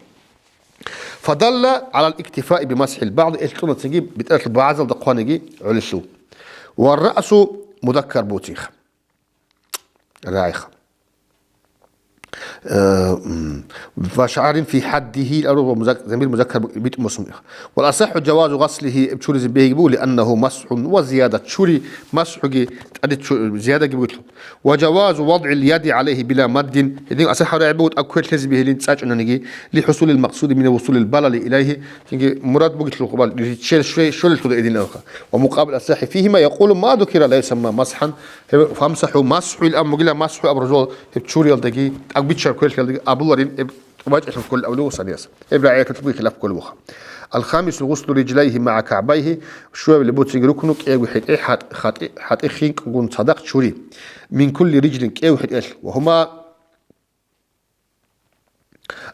فدل على الاكتفاء بمسح البعض, ил цӀуна цинги битӀаралъул багӀазалда хъваниги гӀолелъул. والرأس مذكر буцин. РагӀиха. Э, м, وشعر في حده, ил ару ва музак-, замир музаккар бу-, битӀун босун. والأصح جواز غسله, чуризе бегьги буго, لأنه مسح وزيادة, чури, масхӀуги тӀаде чу-, зиядаги бугелъул. وجواز وضع اليد عليه بلا مد, гьедин асахӀ рагӀи буго тӀад квер лъезе бегьилин цӀачӀунаниги, لحصول المقصود من وصول البلل إليه, цинги мурад бугелъул хъубал, риччел щве-, щолелъул эдин алха. ومقابل الأصح فيهما يقول ما ذكر لا يسمى مسحا, гьеб, فامسحوا, масхӀуил ам мугила, масхӀу абураб жо, гьеб чуриялдаги, тӀагбиччар кверлъиялдаги абуларин, гьеб тӀубачӀелъун кколел авлу санияс. Гьеб рагӀияталъ бугеб хилаф кколеб буха. الخامس غسل رجليه مع كعبيه, щуабилеб буцинги рукну кӀиябго хӀетӀе хӀатӀ-, хатӀи-, хӀатӀихинкӀгун цадахъ чури. من كل رجل, кӀиябго хӀетӀелъ. وهما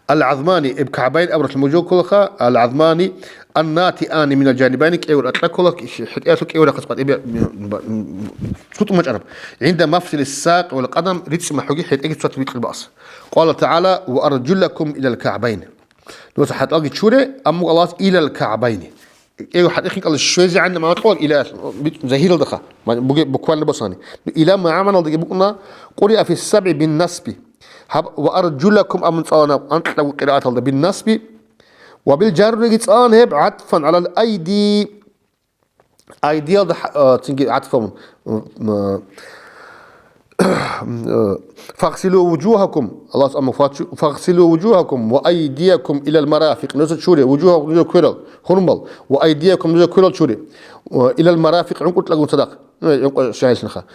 العظمان, гьеб кагӀбайн абуралъ мужу кколаха, العظمان الناتئان من الجانبين, кӀевра кьаккола, хӀетӀеялъул кӀеврахъас къватӀибе цутӀун бачӀараб. عند مفصل الساق والقدم, рицӀцӀи махӀуги хӀетӀеги цват бикьулеб бакӀас. قال تعالى: وأرجلكم إلى الكعبين. Нуса хӀатӀалги чуре, амма Аллагьас إلى الكعبين. КӀев хӀатӀихъин кӀала щвезегӀан магӀна кьола, إلى, загьиралдаха, ма-, буге-, буквально босани. إلى магӀнаялдаги букӀуна, قرئ في السبع بالنصب. Гьаб, وأرجلكم абун цӀалана анкьабго къирааталда بالنصب. وبالجر цӀалана гьеб عطفا على الأيدي. Айдиялда хӀа-, а, цинги гӀатф абун. М, м, а, فاغسلوا وجوهكم. Аллагьас амма фачу-, فاغسلوا وجوهكم وأيديكم إلى المرافق. Нуса чуре, وجوهكم нужер кверал, хурмал, وأيديكم нужер кверал чуре. Ва إلى المرافق гӀункӀутӀлагун цадахъ. Ну, гӀункӀу шагьилъинха.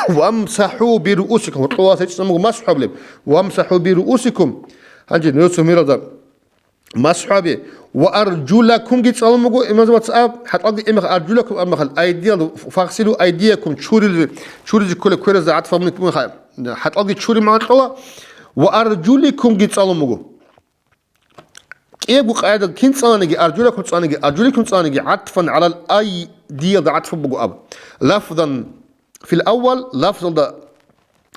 وامسحوا برؤوسكم. Гьоркьов вас гьечӀ цӀамуго масхӀу гьабулеб. وامسحوا برؤوسكم. Гьанже нуса миралда масхӀу гьабе. وأرجلكم-ги цӀалун буго, имамзабац аб, хӀатӀалги имах أرجلكم аб махал, айдиял, فاغسلوا أيديكم, чурил-, чуризе кколеб кверазда гӀатф абуни ккун ха-, хӀатӀалги чури магӀна кьола, وأرجلكم-ги цӀалун буго. КӀиябго къайда кин цӀаланиги, أرجلكم цӀаланиги, أرجلكم цӀаланиги, عطفا على الأيدي-ялда гӀатф буго аб. لفظا في الأول, лафзалда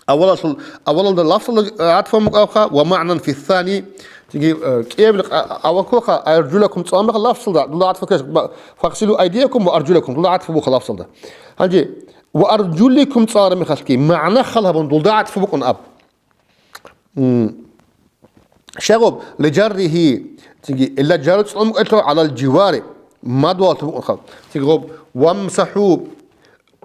Авалалъул, авалалда лафзалда, э, гӀатфа мукӀавха, ومعنى في الثاني. Цинги, э, кӀиябли, а, авакулха, أرجلكم цӀалмаха лафзалда, дуда гӀатфа ккеш, ма-, فاغسلوا أيديكم وأرجلكم, дуда гӀатфа буха лафзалда. Гьанже, وأرجلكم цӀалара мехалъги, магӀна хал гьабун, дуда гӀатфа букӀун аб. М. Щай гъоб, لجره, цинги, илла жару цӀалмукӀелъул على الجوار, мадугьалъуб букӀунха. Цинги гъоб, وامسحوا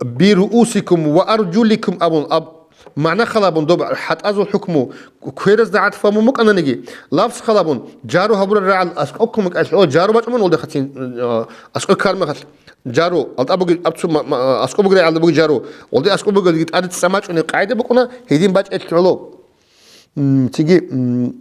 برؤوسكم وأرجلكم абун, аб-, магӀна хал гьабун, доб хӀатӀазул хӀукму кверазда гӀатфа мун букӀананиги, лафз хал гьабун, жару гьабурал рагӀал аскӀобккун букӀалъ, о, жару бачӀун, олдехъацин, а, аскӀоб ккармехалъ, жару, алтӀа буги, абцу ма-, ма-, аскӀоб буги рагӀалда буги жару, олде аскӀоб бугелги тӀаде цӀамачӀунеб къагӀида букӀуна, гьедин бачӀелъ гӀоло. М, цинги, м,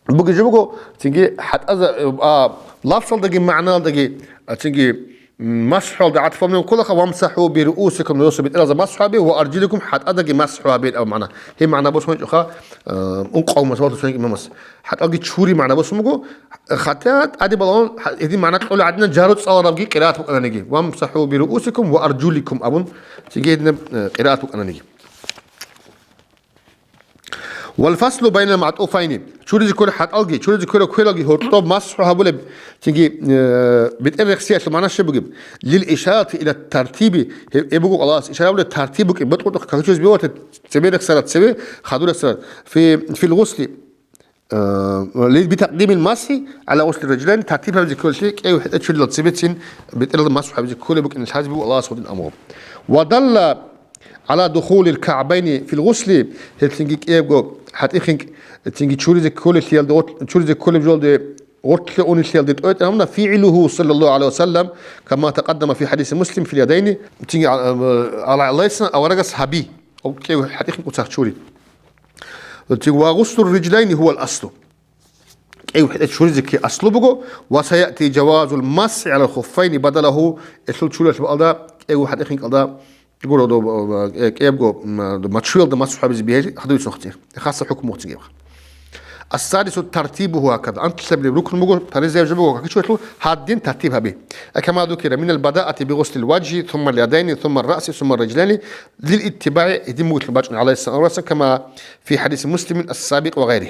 бугеб жо буго, цинги хӀатӀаза-, а, лафзалдаги магӀналдаги, а, цинги, м, масхӀуялда гӀатфа мун кколаха, وامسحوا برؤوسكم, нуса бетӀералда масхӀу гьабе, وأرجلكم, хӀатӀадаги масхӀу гьабе, аб магӀна. Гьеб магӀна босун гьечӀоха, а, ункъав мазгьабалда цониги имамас. ХӀатӀаги чури магӀна босун буго, хатӀа тӀаде балагьун, гьедин магӀна кьола гӀадинан жару цӀаларабги къираат букӀананиги. وامسحوا برؤوسكم وأرجلكم абун, цинги гьединаб, э, къираат букӀананиги. والفصل بين المعطوفين. Чуризе кколеб хӀатӀалги, чуризе кколеб квералги гьоркьоб масхӀу гьабулеб, цинги, э, бетӀер рехсиялъул магӀна щиб бугеб? للإشارة إلى الترتيب. Гьеб-, гьеб буго Аллагьас ишара гьабулеб тартиб букӀин, бутӀрукъ какичуз беватет, цебе рехсарат, цебе хадур рехсарат. في، في الغسل, э, بتقديم المسح على غسل الرجلين, тартиб гьабизе кколелъе кӀев хӀетӀе чурилал цебецин бетӀералда масхӀу гьабизе кколеб букӀин лъазе буго Аллагьас гьудин амгъу. ودل على دخول الكعبين في الغسل, гьеб цинги кӀиябго хӀатӀихинкӀ-, цинги чуризе кколелъиялде гъорт-, чуризе кколеб жолде гъортлъе унелъиялде тӀойтӀа гьавна فعله صلى الله عليه وسلم كما تقدم في حديث مسلم في اليدين, цинги, а, а, Аллагьас аварагас гьаби, кӀев хӀатӀихинкӀ цадахъ чури. Цинги وغسل الرجلين هو الأصل. КӀев хӀетӀе чуризе ккей аслу буго, وسيأتي جواز المسح على الخفين بدله, элъул чуралъуб алда, кӀев хӀатӀихинкӀалда, гуро до, э, кӀебго, м, до мачуялда масхӀу гьабизе бегьи хадуй цохти. Хасса хӀукму цинги. السادس ترتيبه هكذا. Анлъабилеб рукн буго, паризаяб жо буго, какичуралъул гьадин тартиб гьаби. كما ذكر من البداءة بغسل الوجه، ثم اليدين، ثم الرأس، ثم الرجلين، للاتباع, гьедин бугелъул бачӀун, عليه الصلاة والسلام، كما في حديث مسلم السابق وغيره.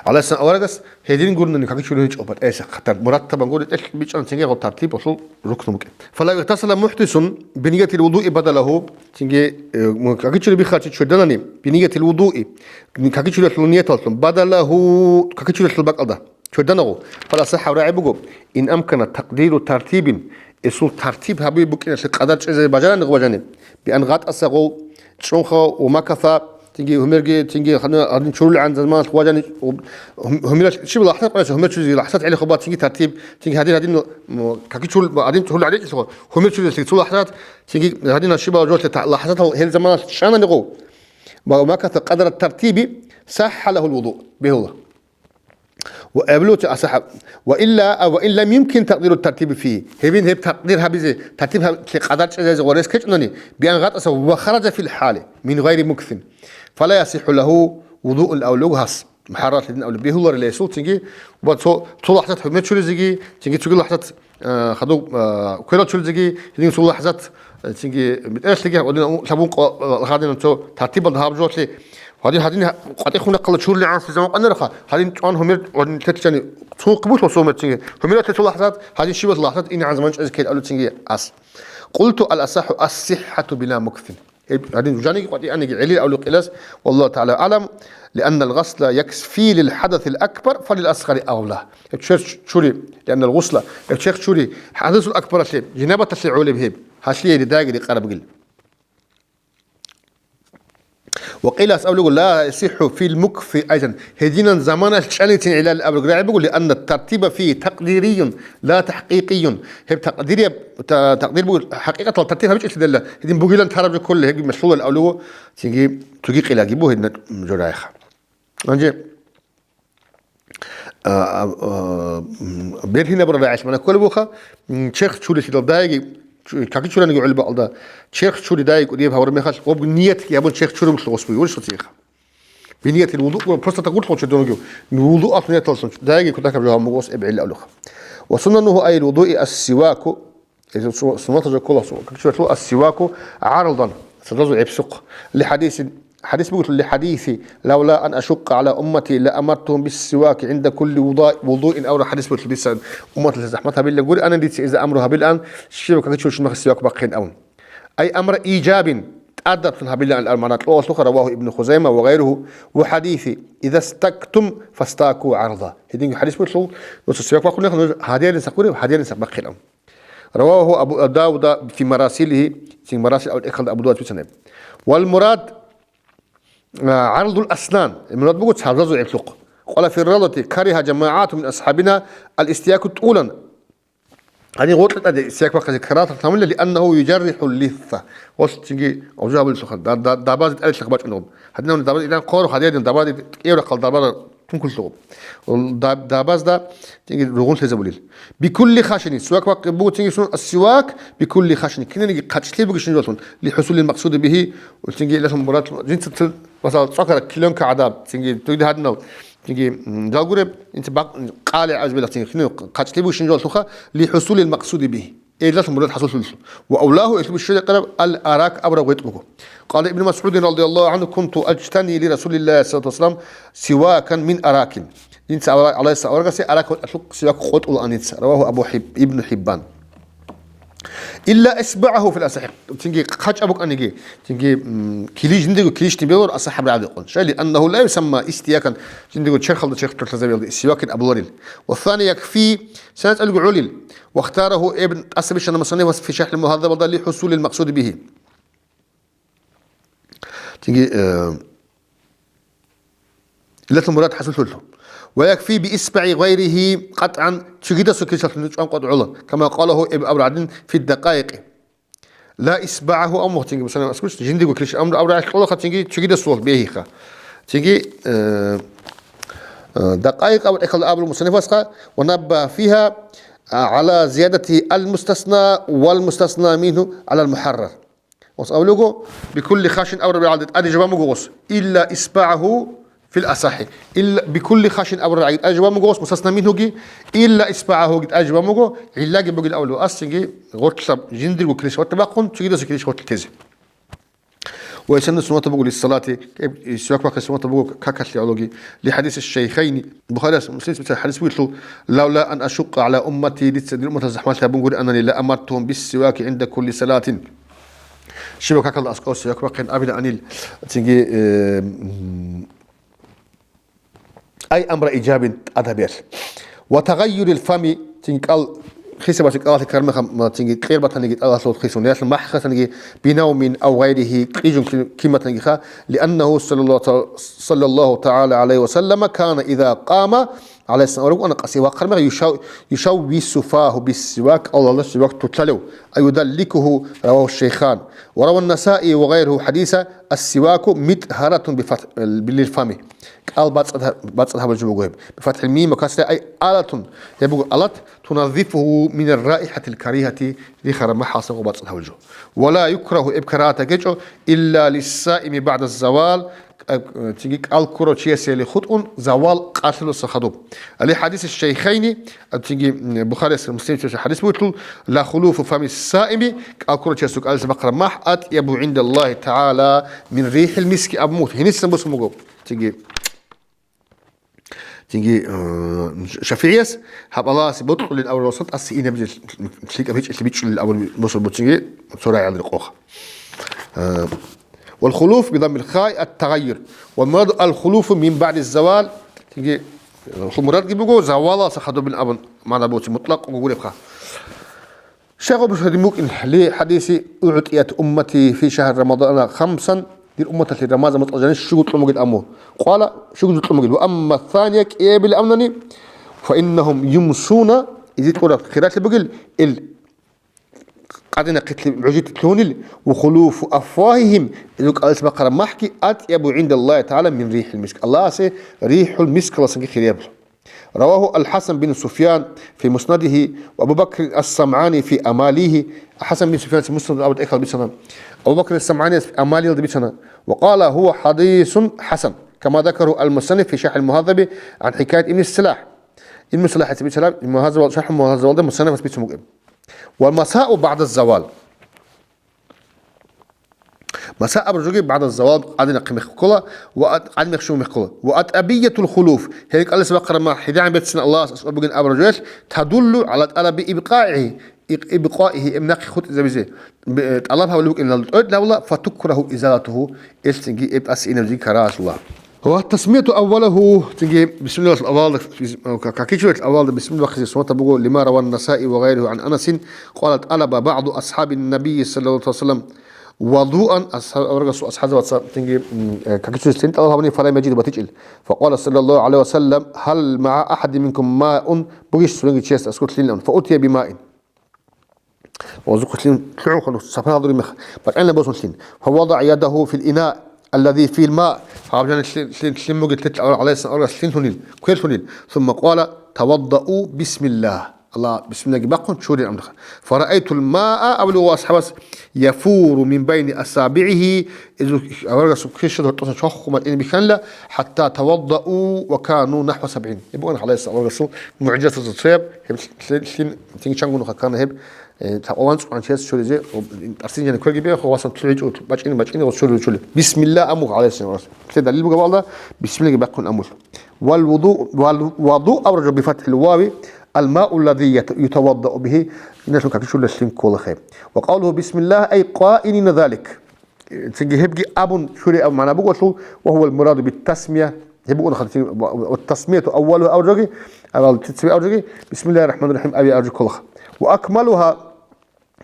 عليه الصلاة والسلام аварагас гьедин гурони какичури гьечӀо, батӀаяб хатар мураттабан гури тӀехь бичӀчӀана, цинги гъол тартиб гъолъул рукну букӀин. فلو اغتسل محدث بنية الوضوء بدله, цинги, э, м-, какичури биххарчи чурданани, بنية الوضوء, какичуралъул нияталлъун, بدله, какичуралъул бакӀалда чурданагъу, فالأصح, рагӀи буго, إن أمكن تقدير ترتيب, эсул тартиб гьабизе букӀиналъе къадар чӀезе бажарани гъо бажани, بأن غطس, гъов чӀунха, ومكث, цинги гьумерги, цинги гьадин чурулгӀан заманалъ вачӀани, гьум-, гьумералъ щиб лахӀзат къваригӀанчӀо, гьумер чуризе лахӀзат гӀели хъуба, цинги тартиб, цинги гьадин, гьадин, м, какичул, гьадин чурулгӀан речӀелъухъо, гьумер чуризе цо лахӀзат, цинги гьадин щибал жоялъе та-, лахӀзатал гьел заманалъ чӀанани гъов. ومكث قدر الترتيب صح له الوضوء, бегьула. Ва абулев чи асахӀаб, وإلا، وإن لم يمكن تقدير الترتيب فيه, гьебин гьеб такъдир гьабизе, тартиб гьабизе къадар чӀезазе гъорес ккечӀунани, بأن غطس وخرج في الحال من غير مكث، فلا يصح له وضوء, абулев гьас, мухӀаррар гьедин абулеб, бегьуларила гьесул цинги, ва цо, цо лахӀзат гьумер чуризеги, цинги цоги лахӀзат, э, хадув, э, кверал чуризеги, гьедин цо лахӀзат, э, цинги бетӀералъеги, гьадин лъабун къо-, э, гьадин цо тартибалда гьаб жоялъе, гьадин, гьадин къватӀихъун рахъала чурулгӀан заман къванарха, гьадин чӀван гьумер, гьадин лъетлъани цо хъубулъ гьумер цинги, гьумералъе цо лахӀзат, гьадин щибалъ лахӀзат ин гӀан заман чӀезе ккел абулев цинги ас. قلت: الأصح الصحة بلا مكث. Гьеб гьадин жаниги къватӀианиги гӀелил абулев кьелас, والله تعالى أعلم، لأن الغسل يكفي للحدث الأكبر فللأصغر أولى. Гьеб черх чури, لأن الغسل, гьеб черх чури, хӀадасул акбаралъе, жанабаталъе гӀолеб гьеб, гьалъие ридаги рекъараб бугил. وقيل, ас абулего, لا يصح في المكث أيضا, гьединан заманалъ чӀаницин гӀелал абураб рагӀи буго, لأن الترتيب فيه تقديري لا تحقيقي. Гьеб такъдирияб, та-, такъдир буго, хӀакъикъаталда тартиб гьабичӀелъидалла, гьедин бугилан тараб жо кколел, гьебги махьулал абулего, цинги цоги къилаги буго гьедин жо рагӀиха. Гьанже, а, а, а, м, бергьинабураб рагӀи мана кколеб буха, м, черх чурилъидал дайги, чу-, какичураниги гӀолеб бакӀалда, черх чури дайги кӀудияб гьавураб мехалъ, гъоб ниятги гьабун черх чурулъ гъос буго, гьурищ цоцеха. بنية الوضوء, просто так гурлъун чурдонгив, вудуалъ нияталъун дайги кутакаб жо гьабун буго гъос эбгӀилла абулев. وسننه أي الوضوء السواك, Гьезул су-, суннатал жо ккола, су-, как чуялъул ас-сиваку гӀарзан, цадазул гӀепсухъ. Ли хадисин, хадис буго, ли хадиси: «Лавла ан ашукка гӀала уммати ла амартухум бис-сиваки гӀинда кулли вуда-, вудуин», авра хадис буго, дица умматалъе захӀмат гьабилан гури, ана дица иза амру гьабилан, щибаб как чуялъул мехалъ сивак бахъин абун. Ай амра ижабин, тӀадаблъун гьабилан, ал-магӀна кьолалъухъа, равагьу Ибну Хузайма ва гъайругьу, ва хадиси: «Иза стактум, фастаку гӀарза». Гьединго хадис буго, нуж сивак бахъунехъ, нуж гьадиялин сах гури, гьадиялин сах бахъин абун. Равагьу Абу Давуда фи марасилигьи, цин марасил авал экалда Абу Давуд бицанеб. Вал мурад, а, гӀарзул аснан, мурад буго цабзазул гӀеплъухъ. Къала фи равдати: «Кариха жамагӀатун мин асхӀабина ал-истияку тӀулан». Гьанив гъоркье тӀаде истияк бахъизе карагьаталъ гьабула, лианнагьу южаррихӀул лисса. Гъолъ цинги гъужа гьабулелъулха, да-, да-, дабазе тӀаделъахъ бачӀун гъоб. Гьадинаб дабазе идан хъварухъ гьадиядин дабазе кӀеврахъал дабара тункуллъугъ. Даб-, дабазда тинги ругъунлъизабулел. Бикулли хашини, сивак бакъи буго тинги сун, сивак бикулли хашини, кинаниги хъачӀлъи бугищин жолъун, ли хӀусулил максуди бигьи, тинги илалъун мурад, жинца тил, масала, цӀакара клёнка гӀадаб, тинги тугди гьадинав, тинги, м, жалгуреб, инца бакъ-, къали гӀажбила тинги, хъачӀлъи бугищин жолъуха, ли хӀусулил максуди бигьи. Эйлалъ мурад хӀасуллъулъ. Ва авлагьу, гьелъул щвезе кьараб ал-арак абураб гъветӀ буго. Къала Ибну МасгӀудин радияллагьу гӀангьу: «Кунту аджтани ли Расулиллагьи саллаллагьу гӀалайгьи ва саллам сивакан мин аракин». Инца Аллагь, гӀалайгьиссалам, аварагасде арак гъветӀалъухъ сивак къотӀула ан инца. Равагьу Абу Хиб-, Ибну Хиббан. Илла исбагӀагьу фил асахӀи. Цинги хъачӀаб букӀаниги, цинги, м, килищ, жиндего килищни белор асахӀаб рагӀаб рекъон. Шайли аннагьу ла юсамма истиякан, жиндего черхалда черх тӀолъазабиялда сивакин абуларил. Ва сани якфи, сани цӀалго гӀолил. Вахтарагьу Ибн, тӀаса бищана мусаннифас фи ШархӀил Мугьаззабалда ли хӀусулил максуди бигьи. Цинги, э, илалъул мурад хӀасуллъулъ. Ва якфи би исбагӀи гъайригьи къатӀан, цогидасул килсалъун чӀван къотӀ гӀола, кама къалагьу Ибн Абу ГӀадин фи Дакъаикъи. Ла исбагӀагьу амма, цинги мусаннифас гурищ, жиндего килищ амру абурахӀ кьолаха, цинги цогидасул бегьиха. Цинги, э, э, Дакъаикъ абу тӀехьалда абулеб мусаннифасха, ва наббагьа фигьа, а, гӀала зиядати ал-мустасна вал мустасна мингьу гӀалал мухӀаррар. Гъос абулего, бикулли хашин абураб рагӀалде тӀаде жубан буго гъос, илла исбагӀагьу фил асахӀи. Илла бикулли хашин абураб рагӀалде тӀаде жубан буго гъос, мусасна мингьуги, илла исбагӀагьуги тӀаде жубан буго, гӀиллаги бугин абулев асцинги гъортлъаб жиндирго килищ гъортлъа бахъун, цогидаса килищ гъортлъа тезе. Ва ясанну суннатаб буго лиссалати, кеб-, сивак бахъи суннатаб буго какалъи гӀологи. Ли хадис шейхайни, Бухарияс, Муслимас бицараб хадис бугелъул, лавла ан ашукъа гӀала уммати, дица дир умматалъ захӀмалъи гьабун гурианани, ла амартугьум биссиваки гӀинда кулли салатин. Щибаб какалда аскӀов сивак бахъин абилаанил, цинги, э, м, ай амра ижабин тӀадабиялъ. Ва тагъайюрил фами, цинги кӀал хисабаси кӀалалъи кармаха, ма, цинги кьер батаниги тӀалалъул хисун, ялъ махъ хасаниги бинаумин ав гъайрихи кьижун ки-, кин батанигиха, лианнаху саллаллаху та-, саллаллаху тагӀала гӀалайхи ва саллама кана иза къама, гӀалайхиссалам, рукӀана къаси вахъармех, юшав-, юшаввису фагьу биссивак, кӀалалда сивак тутлъалев, аюдалликуху, равагьу шейхан. Ва раван Насаи ва гъайруху хадиса, ассиваку митгьаратун бифатхӀ-, лил фами. КӀал бацӀцӀад-, бацӀцӀад гьабулеб жо буго гьеб. БифатхӀил мим ва касри, ай алатун, гьеб буго алат, туназзифугьу минар раихӀатил каригьати, рихараб махӀалсаго бацӀцӀад гьабулеб жо. Ва ла юкрагьу, гьеб карагьатаб гьечӀо, илла лиссаими баъда завал, кӀа-, цинги кӀал ккурав чиясели хутӀун завал къалъуласа хадуб. Али хадис шейхайни, цинги, м, Бухарияс, Муслимас хадис бугелъул, ла хулуфу фами саими, кӀал ккурав чиясул кӀалиса бахъараб махӀ, атӀябу гӀиндаллагьи тагӀала мин рихӀил миски абун мухь. Гьенисан босун буго? Цинги, цинги, э, ШафигӀияс, гьаб Аллагьасе бокьулин абураб босун тӀаса инабизе лъикӀаб гьечӀелъи бичӀчӀулин абураб босун буцинги цо рагӀиялда къоха. Э, вал хулуф бидаммил хай ат-тагъайюр. Вал мураду ал хулуфу мин баъди завал. Цинги, э, мурадги буго, завалалса хадубин абун магӀна буцин мутӀлакъ гуребха. Шайх Абу Шадин букӀин, ли хадиси угӀтӀият уммати фи шагьри Рамадана хамсан, дир умматалъе Рамазан мутӀа жанис щуго кьун бугел аму. Къала, щуго кьун бугел. Ва амма сания, кӀиабилеб амнани, фа иннахум юмсуна, изе кьураб хиралъи бугел, ил къадина хъитлъи гӀужитӀи лъугьунил, ва хулуфу афвагьигьим, изул кӀалис бахъараб махӀги атӀябу гӀиндаллагьи тагӀала мин рихӀил миск. Аллагьасе рихӀул мискаласанги хирияб. رواه الحسن بن سفيان في مسنده، وأبو بكر السمعاني في أماليه. ХӀасан бин Суфьяница Муснад абу тӀехьал бицана. Абу Бакр ас-СамгӀаница Амалиялда бицана. وقال هو حديث حسن، كما ذكره المصنف في شرح المهذب عن حكاية ابن الصلاح. Ибн Салахица бицана, Мугьаззабал, ШархӀ Мугьаззабалда мусаннифас бицун букӀин. والمساء بعد الزوال. Маса абураб жоги баъда завал къадинахъе мех ккола ва ат-, къадин мех щуго мех ккола. Ва атӀабиятул хулуф, гьел кӀалис бахъараб махӀ, гьедигӀан берцин Аллагьас аскӀоб бугин абураб жоялъ, тадуллу гӀала тӀалаби ибкъаигьи, иб-, ибкъаигьи, гьеб нахъе хутӀизабизе, б-, тӀалаб гьабулеб букӀин гьал тӀодлъавла, фатукрагьу изалатугьу, гьелъцинги гьеб тӀаса инаб жиги карагьалъула. Ва тасмияту аввалагьу, цинги бисмиллагьил аввалда, какичурал аввалда бисмилла бахъизе суннатаб буго, лима раван Насаи ва гъайругьу гӀан Анасин, къала тӀалаба баъду асхӀабин Набийи саллаллагьу гӀалайгьи ва саллам вадуан, асхӀаб-, аварагасул асхӀабзабаца цинги, м, э, какичуризе цин тӀалаб гьабуни, фалам яжид, батичӀел. Факъала саллаллагьу гӀалайгьи ва саллам, гьал магӀа ахӀадин минкум маун, бугищ цониги чиясда аскӀор лъилин абун. Фаутия бимаин. Ва зухъулъин лъугӀун хъун сапар гьалдурин мех, бакӀанила босун лъин. Фавадаъа ядагьу фил ина аллази фигьил ма. Гьаб жани лъи-, лъи-, лъим бугел лъикӀал гӀалайгьиссалам аварагас лъин лъунил, квер лъунил. Сумма къала, таваддау бисмиллагь. Аллагь, бисмиллагьги бахъун чурин амрха. Фараайтул маа, абулев асхӀабас, яфуру мин байни асабигӀигьи. Изу аварагасул квешал гьоркьосан чвахун батӀине бихьанила, хӀатта таваддау ва кану нахӀва сабгӀин. Гьеб буган гӀалайгьиссалам аварагасул мугӀжизатазул цояб, гьеб лъи-, лъин, цинги чангунухъа ккана гьеб, э, лъабкъоялда анцӀ цӀугӀан чияс чуризе, ин, тӀарсин жани кверги бегьа, хъувасан лъугӀичӀо, бачӀине, бачӀине, гъос чури, чури. Бисмилла амух, гӀалайгьиссалам. Лъе далил бугеб алда, бисмиллаги бахъун амулъ. Вал вуду, вал вуду абураб жо бифатхӀил вави, ал мау аллази ят-, ютаваддау бигьи, иналъун какичула лъим кколахъе. Ва къавлугьу бисмиллагь, ай къаилина залик. Цинги гьебги абун чури абу магӀна буголъул, ва гьувал мураду бит тасмия, гьеб бугонаха, ва, ва тасмияту аввалугьа абураб жоги, авал цебе абураб жоги, бисмиллагьир рахӀманир рахӀим аби абураб жо кколаха. Ва акмалугьа,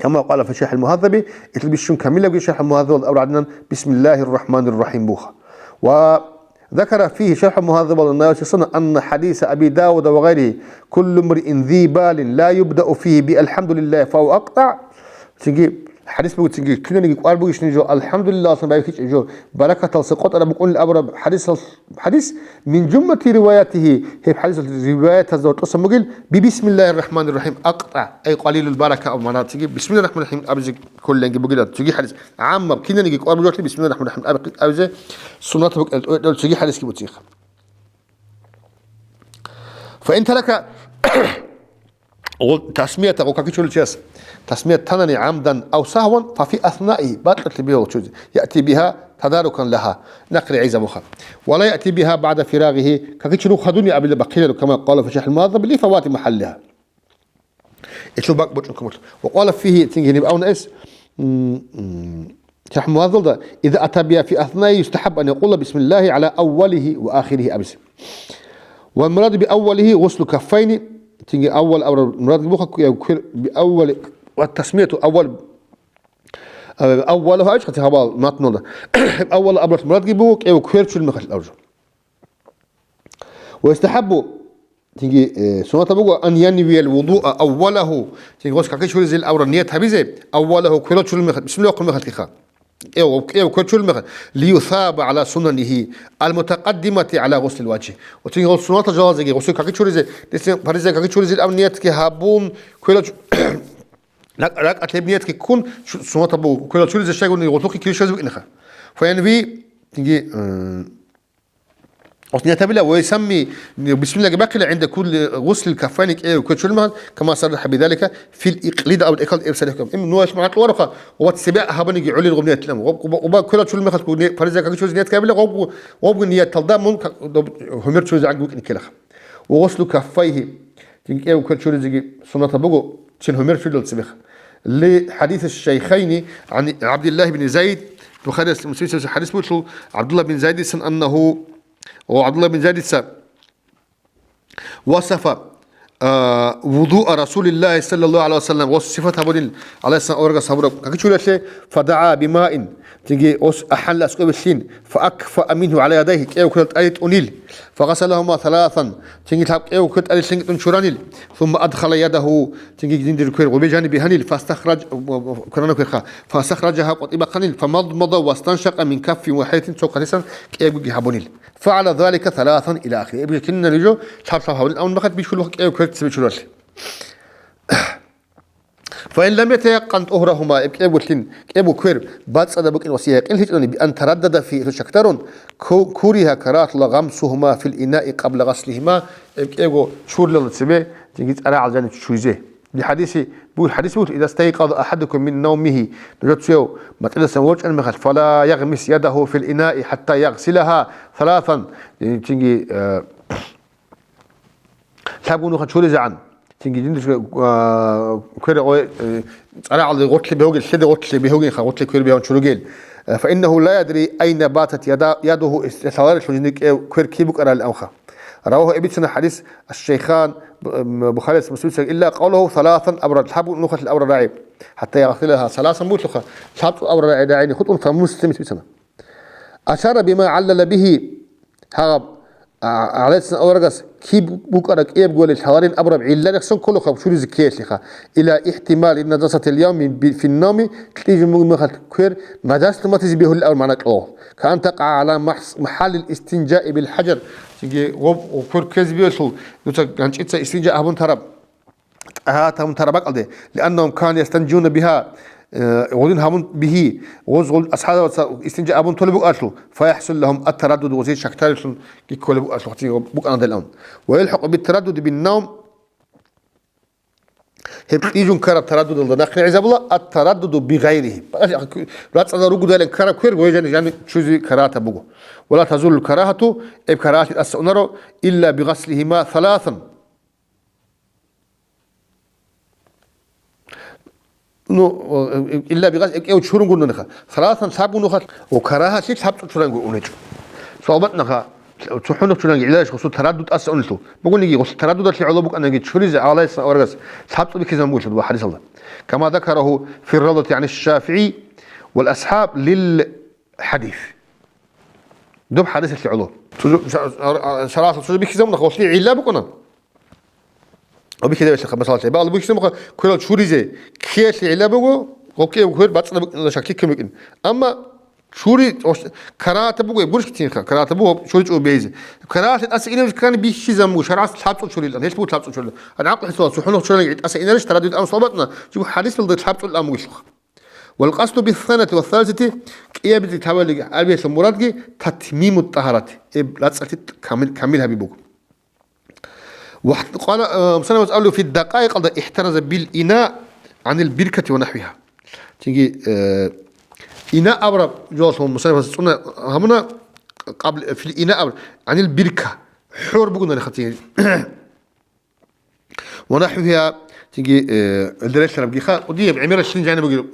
кама къала фи шархӀил мугьаззаби, итил бищун камилабги шархӀ мугьаззабалда абураб гӀадинан, бисмиллагьир рахӀманир рахӀим буха. Ва закара фигьи, шархӀ мугьаззабалда навсисана, анна хӀадиса Аби Давуда ва гъайригьи, куллу мриин зи балин ла юбдау фигьи би алхӀамдулиллагьи фагьува акътӀагӀ. Цинги, ХӀадис буго цинги, кинаниги кӀвар бугищин жо, алхӀамдулиллагьалдасан байбихьичӀеб жо, баракаталдаса къотӀараб букӀунеб абураб хӀадисал, хӀадис, мин жумлати риваятигьи, гьеб хӀадисалъул риваятазда гьоркьосан бугел, би бисмиллагьир рахӀманир рахӀим, акътӀа, ай къалилул барака абу магӀна, цинги бисмиллагьир рахӀманир рахӀим абизе кколелги бугила, цинги хӀадис гӀаммаб, кинаниги кӀвар бугелъи бисмиллагьир рахӀманир рахӀим аб-, абизе суннат букӀарал тӀоцебе цинги хӀадисги буцин. Фаин тарака гъу-, тасмията, гъу какичулев чияс тасмият танани гӀамдан ав сагьван, фа фи аснаи, бакьулъ бегьулъ чузе, яъти бигьа тадарукан лагьа, нахъ регӀизабуха. Ва ла яъти бигьа баъда фирагъигьи, какичи рухъ гьадуни абила бахъиларо, кама къала фи шархӀил мугьаззаб ли фавати махӀаллигьа. Ицо бакӀ бочӀун камулъ. Ва къала фигьи, цинги гьениб абуна эс, м, м, ШархӀ Мугьаззалда, иза ата бигьа фи аснаи юстахӀаббу ан якъула бисмиллагьи гӀала аввалигьи ва ахиригьи абизе. Вал мураду би аввалигьи гъуслу каффайни, цинги аввал абураб мурадги буха, квер би аввали, ва тасмияту аввал, а, аввалу гьавичӀ хъати гьабал матналда. Аввал абураб мурадги буго, кӀев квер чураб мехалъ абураб жо. Ва юстахӀаббу, цинги, э, суннатаб буго, ан янвиял вудуа аввалагьу, цинги гъос каки чуризел авра ният гьабизе, аввалагьу, кверал чурул мехалъ, бисмиллагь хъул мехалъ киха. Кев, кев квер чурул мехалъ, лиюсаба гӀала сунанигьи, ал-мутакъаддимати гӀала гъуслил важгьи. Ва цинги гъос суннатал жалазеги, гъосул каки чуризе, дицин париза каки чуризел ав ниятги гьабун, кверал чу-, рак-, ракӀалъеб ниятги ккун, чу-, суннатаб буго, кверал чуризе щайгуни гъорлъухъе кири щвезе букӀинаха. Фаянви, цинги, э, Гъос ниятабила ва юсамми, бисмиллагьги бахъила, гӀинда кулли гъуслил каффайни, кӀев квер чурул мехалъ, кама саррахӀа бидалика фил икълида абу тӀекал эбсарихкам. Им нугьал магӀна кьуараха, ва цебе гьабаниги гӀолил гъуб ниятилан. Гъоб-, гъоб-, гъоба квер чурул мехалъ гуни, фариза каки чуризе ният гьабила, гъоб-, гъобги нияталда мун ка-, доб-, гьумер чуризе гӀаги букӀине ккелаха. Ва гъуслу каффайгьи, цинги кӀев квер чуризеги суннатаб буго, цин гьумер чурилал цебеха. Ли хӀадиси шайхайни, гӀан ГӀабдиллагь бин Зайд, Бухарияс, Муслимас хӀадис буго, ГӀабдуллагь бин Зайдисан аннагьу, ва ГӀабдуллагь бин Зайдица васафа, а, вудуа Расулиллагьи саллаллагьу гӀалайгьи ва саллам, ва сифат гьабунил, гӀалайгьиссалам, аварагас гьабураб каки чуралъе, фадагӀа бимаин, цинги ос ахӀанлъи аскӀобе лъин, фаакфаа мингьу гӀала ядайгьи, кӀев квер тӀаде тӀунил, фагъасалагьума саласан, цинги лъаб кӀев квер тӀаде лъенгитӀун чуранил, сумма адхала ядагьу, цинги жиндир квер гъубе жаниб бегьанил, фастахраж-, квер гьанав кверха, фастахражагьа къватӀиб бахъанил, фамадмада вастаншакъа мин каффин вахӀидатин, цо кванисан кӀевгоги гьабунил. Фагьала залика саласан ила ахири. Эбги кинаб жо лъаб-лъаб гьабунил, амма мехалъ бихьулухъ кӀев квер цебе чуралъе. Фаин лам ятаякъкъан тӀугьрагьума, эб кӀевго лъин, кӀевго квер бацӀцӀадаб букӀин ва якъин лъичӀани, би ан тараддада фи, гьесул шакдарун, ку-, куригьа карагьатула гъамсугьума фил инаи къабла гъаслигьима, эб кӀевго чурилалда цебе, цинги цӀарагӀал жанив чуризе. Ли хӀадиси, бугел хӀадис бугел, иза стайкъаза ахадукум мин навмигьи, нужецияв макьидасан ворчӀараб мехалъ, фала ягъмис ядагьу фил инаи хӀатта ягъсилагьа саласан, цинги, э, лъабго нухалъ чуризегӀан, цинги жиндир, а, квер гъой, э, цӀарагӀалде гъортлъи бегьугел, лъеде гъортлъи бегьугенха, гъортлъи квер бегьун чуругел. Э, фаиннагьу ла ядри айна батат яда-, ядугьу, ис-, лъаларелъул жиндир кӀев квер киб букӀарал амха. Равагьу, эбицана хӀадис аш-шайхан, б-, м, Бухарияс, Муслимица, илла къавлагьу саласан абурал, лъаб нухалъ абурал рагӀи, хӀатта ягъсилаха саласан бугелъулха, лъабцӀул абурал рагӀи, рагӀини хутӀун, фа Муслимис бицана. Ашара бима гӀаллала бигьи, гьаб, а, гӀалайгьиссалам аварагас киб букӀараб кӀияб гуялил лъаларин абураб гӀилла рехсон кколухъаб чуризе ккеялъеха, ила ихтимали наджасатил явми би-, финнавми, кьижун бугеб мехалъ квер наджас лъуматизе бегьулел абураб магӀна кьо. Каан такъа гӀала махс-, махӀаллил истинжаи бил хӀажар, цинги гъоб-, квер ккезе бегьулъул, дуца ганчӀица истинжа гьабун тараб. ТӀагьат гьабун тараб бакӀалде, лианнагьум кану ястанжуна бигьа, э, гъудин гьабун бигьи, гъоз гъул асхӀабаца истинжа абун толеб букӀалъул, фаяхӀсул лагьум ат-тараддуд, гъозие шактарилъун кколеб букӀалъул, гъоз букӀана делан. Ва ялхӀакъу бит-тараддуди бин-навм, гьеб кьижун ккараб тараддудалда нахъе гӀезабула ат-тараддуду бигъайригьи. БацӀцӀадал ругодайилан ккараб квер гъой жани-, жани чузи карагьатаб буго. Ва ла тазулул карагьату, гьеб карагьатлъи тӀаса унаро, илла бигъаслигьима саласан. Ну, э, илла бигъас экӀев чурун гурониха. Саласан лъабгун нухалъ, ва карагьалъи лъабцӀул чуран гурони гьечӀо. Суал батӀанаха, цохӀо нух чуранги гӀилалищ гъосул тараддуд тӀаса унелъул. Бугониги, гъосул тараддудалъе гӀоло букӀанаги чуризе гӀалайгьиссалам аварагас лъабцӀул бихьизабан бугелъул ва хӀадисалда. Кама закарагьу фи равдати гӀани ШафигӀи вал асхӀаб лил хӀадис. Доб хӀадисалъе гӀоло. Цо-, ша-, ша-, шарагӀалъ цо бихьизабуна, гъолъие гӀилла букӀана. Ва бихьизаб гьелъа, масалалъе, багьал бухьизабуха, кверал чуризе ккеялъе гӀилла буго, Гъоб кӀиябго хвер бацӀцӀадаб букӀиналда шаклъи ккун букӀин. Амма чури, ош-, карагьатаб буго, гурищ кицинха, карагьатаб буго гьоб чури чӀобей бегьизе. Карагьатлъи тӀаса инарищ ккани бихьизаб буго, шаргӀалъ лъабцӀул чурилан, гьелъ буго лъабцӀул чурилан. Гьанже гӀакълу хӀисабалъ цо хӀунухъ чурилан гӀитӀаса инарищ, тараддуд ан суалбатӀна, жиб хӀадис балда лъабцӀул ан бугелъулха. Вал къасду бис-санати ва салисати, кӀиабилеб тавалиги гьарбиялъул мурадги татмимут тӀагьарати, эб лацӀцӀалъи камил, камил гьаби буго. Ва къала, э, мусаннифас абулеб, фи дакъаикъалда ихтараза бил ина гӀанил биркати ва нахвиха. Цинги, э, ина абураб жоялъул мусаннифас цӀуна гьабуна, къабл-, фил ина абураб, гӀанил бирка, хӀор бугонари хатин. Ва нахвиха, цинги, э, элдерелъарабгиха, кӀудияб гӀемерал щин жаниб бугеб,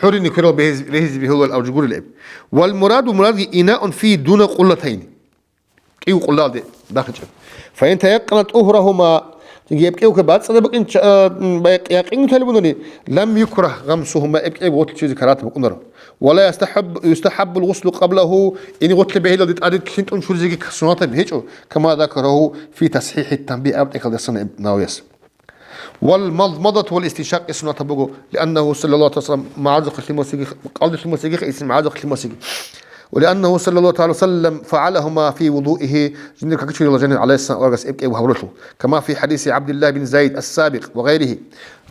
хӀорин кверал бегьиз-, бегьизе бегьулел авжугурилеб. Вал мураду, мурадги инаун фи дуна къуллатайни. КӀиго къуллалде бахичӀеб. Фаин таякъана тӀугьрагьума, цинги гьеб кӀиго бацӀцӀадаб букӀин ча-, а, м, бай-, якъин гьабунани, лам юкрагь гъамсугьума, гьеб кӀиго гъотлъи чуризе карагьат букӀунаро. Ва ла ястахӀаб-, юстахӀаббул гъуслу къаблаху, гьениб гъотлъи бегьилалде тӀаде лъин тӀун чуризеги суннатаб гьечӀо, кама закарагьу фи тасхӀихӀи танбигь, аб тӀехьалдасан Нававияс. Вал мадмадату вал истиншакъ суннатаб буго, лианнагьу саллаллагьу гӀалайгьи ва саллам магӀарузухъе лъимасиги, кӀалдулъ лъимасиги, исм магӀарузухъе лъимасиги. Ва лианнагьу саллаллагьу тагӀала ва саллам фагӀалагьума фи вудуигьи, жиндир какичурила жанир гӀалайгьиссалам аварагас эб кӀиябго гьабуралъул, кама фи хӀадиси ГӀабдиллагь бин Зайд ас-Сабикъ ва гъайригьи.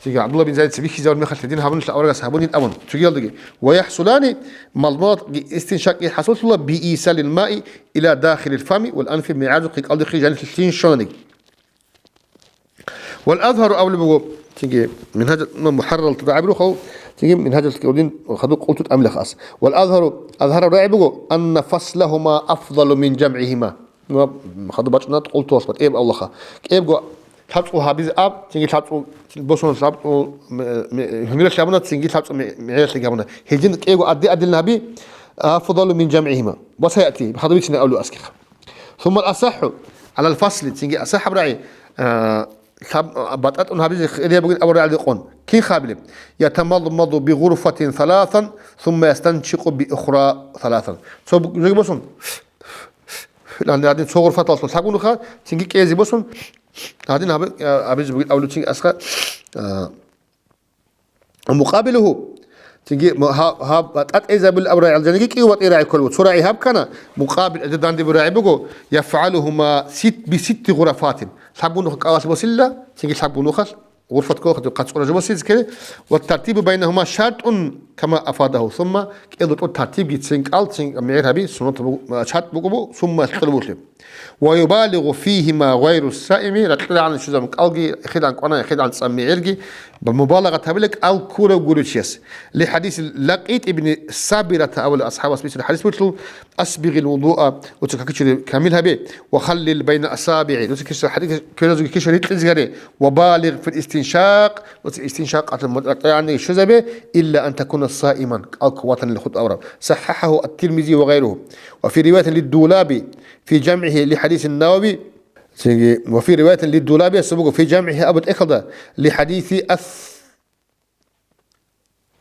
Цинги ГӀабдуллагь бин Зайд цебехьизавун мехалъ гьедин гьабунилъа аварагас гьабунин абун, цогиялдаги. Ва яхӀсулани, мадмадатги истиншакъги хӀасуллъула би ийсалил маи иля дахилил фами вал анфи, мегӀарузухъе кӀалдухъе жанилъе лъин щвананиги. Вал азгьару абулеб буго, цинги Мингьажал, ну, МухӀарраралда рагӀи буго, цинги Мингьажалъги гьедин хадуб къулту тӀамилаха ас. Вал азгьару, азгьараб рагӀи буго, анна фаслагьума афдалу мин жамгӀигьима. Ну, хадуб бачӀунат къултуялъ батӀияб авлаха. КӀиябго лъабцӀул гьабизе аб, цинги лъабцӀул босун лъабцӀул ме-, ме-, гьуниралъ абуна, цинги лъабцӀул ме-, мегӀералъги гьабуна. Гьедин кӀиябго адди-аддилан гьаби, афдалу мин жамгӀигьима. Ва саяти, хадуб бицина авлу аскиха. Сумма асахӀу гӀалал фасли, цинги асахӀаб рагӀи, а, лъаб-, а, батӀа тӀун гьабизе хирияб бугин абураб рагӀи къон. Кин хабилеб? Ятамадмаду би гъурфатин саласан, сумма ястаншикъу би ухра саласан. Цо бу-, жоги босун. Гьанже гьадин цо гъурфаталъун лъабгун нуха, цинги кӀезе босун. Гьадин гьаби-, а, гьабизе бугин абулев цинги аскӀа, а, Мукъабилугьу, цинги ма-, гьаб, гьаб батӀа тӀезабил абурай гӀалжаниги кӀиго батӀи рагӀи кколеб. Цо рагӀи гьаб ккана, мукъабил, гьеда дандиб рагӀи буго, яфгӀалугьума сит-, би ситти гъурафатин. Лъабгун нуха кӀалалъ босила, цинги лъабгун нухалъ гъурфат кколахъ хъацӀура жо босизе ккере, ва тартибу байнагьума шартӀун кама афадагьу, сумма кӀел рутӀу тартибгицин кӀал цин мегӀер гьаби суннат буго, шартӀ буго бу, сумма кьурбулъи. Ва юбалигъу фигьима гъайру саими, ракьилгӀан щвезабун кӀалги, эхилгӀан кӀвана, эхилгӀан цӀа мегӀерги, ба-, мубалагъат гьабила кӀал ккурав гуричияс. ЛихӀадиси Лакъит ибни Сабирата абулев асхӀабас бицун хӀадис бугелъул, асбигъил вудуа, дуца какичури камил гьабе, ва халлил байна асабигӀи, дуца киса хӀадис кверазуги киша рикьизе гьаре, ва балигъ фил истиншакъ, дуца истиншакъалъул мутӀигӀанниги щвезабе, илла ан такуна саиман, кӀал ккун ватанилан хутӀа аварав. СахӀахӀагьу ат-Тирмизи ва гъайругьу. Ва фи риваятин лид-Дулаби, фи жамгӀигьи ли хӀадиси Навави, цинги, ва фи риваятин лид-Дулаби, асубуго фи жамгӀигьи абу тӀехьалда, ли хӀадиси ас-,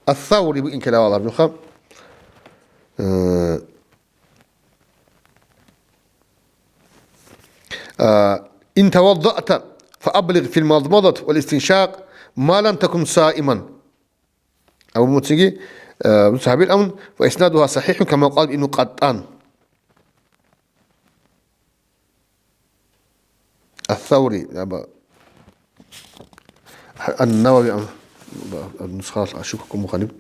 ас-Саври бугин килавал гьаб жуха. Э, а, ин таваддаъта фа аблигъ фил мадмадат вал истиншакъ ма лам такун саиман. Абу Муцаги, э, Муца гьабил амун, ва иснадугьа сахихӀун, кама къала Ибну Къаттан. Ас-Саври, аба, Ан-Навави, ам, ба, нусхал ашуккун муханиб.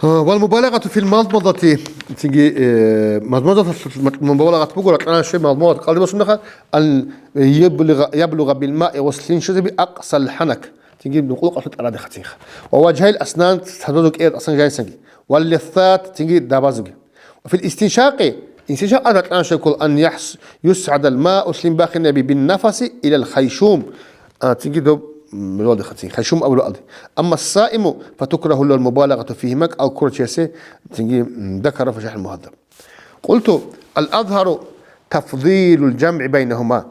А, вал мубалагъату фил мадмадати, цинги, э, мадмадаталъул мат-, мубалагъат буго, ракьана шей мадмадат къалди босундаха, ан яблугъа, яблугъа бил маи гъуслин шизаби акъсал хӀанак, цинги нукъулукъалъу тӀараде хацинха. Ва важгьайл аснан, садазу кӀият асан жайсанги. Вал лиссат, цинги дабазуги. Ва фил истиншакъи, истиншакъ ракьана шей ккола, ан яхс-, юсгӀадал мау, лъим бахинаби бин нафаси илал хайшум. А, цинги доб, м, родиха, цинги хайшум абулалди. Амма саиму, фатукраху лал мубалагъату фигьима, кӀал ккурав чиясе, цинги, м, дакара фашахӀил мугьаддаб. Къулту, ал-азгьару тафдилул жамгӀи байнагьума.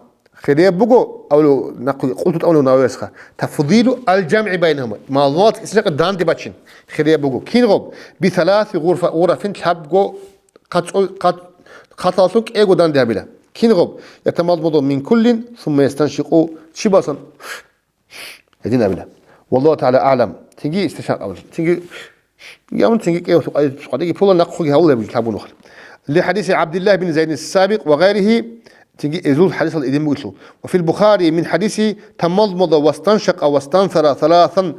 Хирияб буго, авлу, нахъуги къулту тӀамулев Нававиясха. Тафдилу ал-жамгӀи байнагьума. Мадмадат истиншакъ данде бачин. Хирияб буго. Кин гъоб? Би саласи гъурфа-, гъурафин лъабго хъацӀо-, хъат-, хъаталъун кӀиго данде гьабила. Кин гъоб? Ятамадмаду мин куллин, сумма ястаншикъу, чи басан гьедин абила. Валлагьу тагӀала аълам. Цинги истишакъ абулеб. Цинги, я мун цинги кӀиявлъухъ къватӀиги пула нахъеги гьавулеб лъабгун нухалъ. Ли хадиси ГӀабдиллагь бин Зайдин ас-Сабикъ ва гъайригьи, цинги эзул хадисал идин бугелъул. Ва фил Бухари мин хадиси таммадмада вастаншакъа вастанфара саласан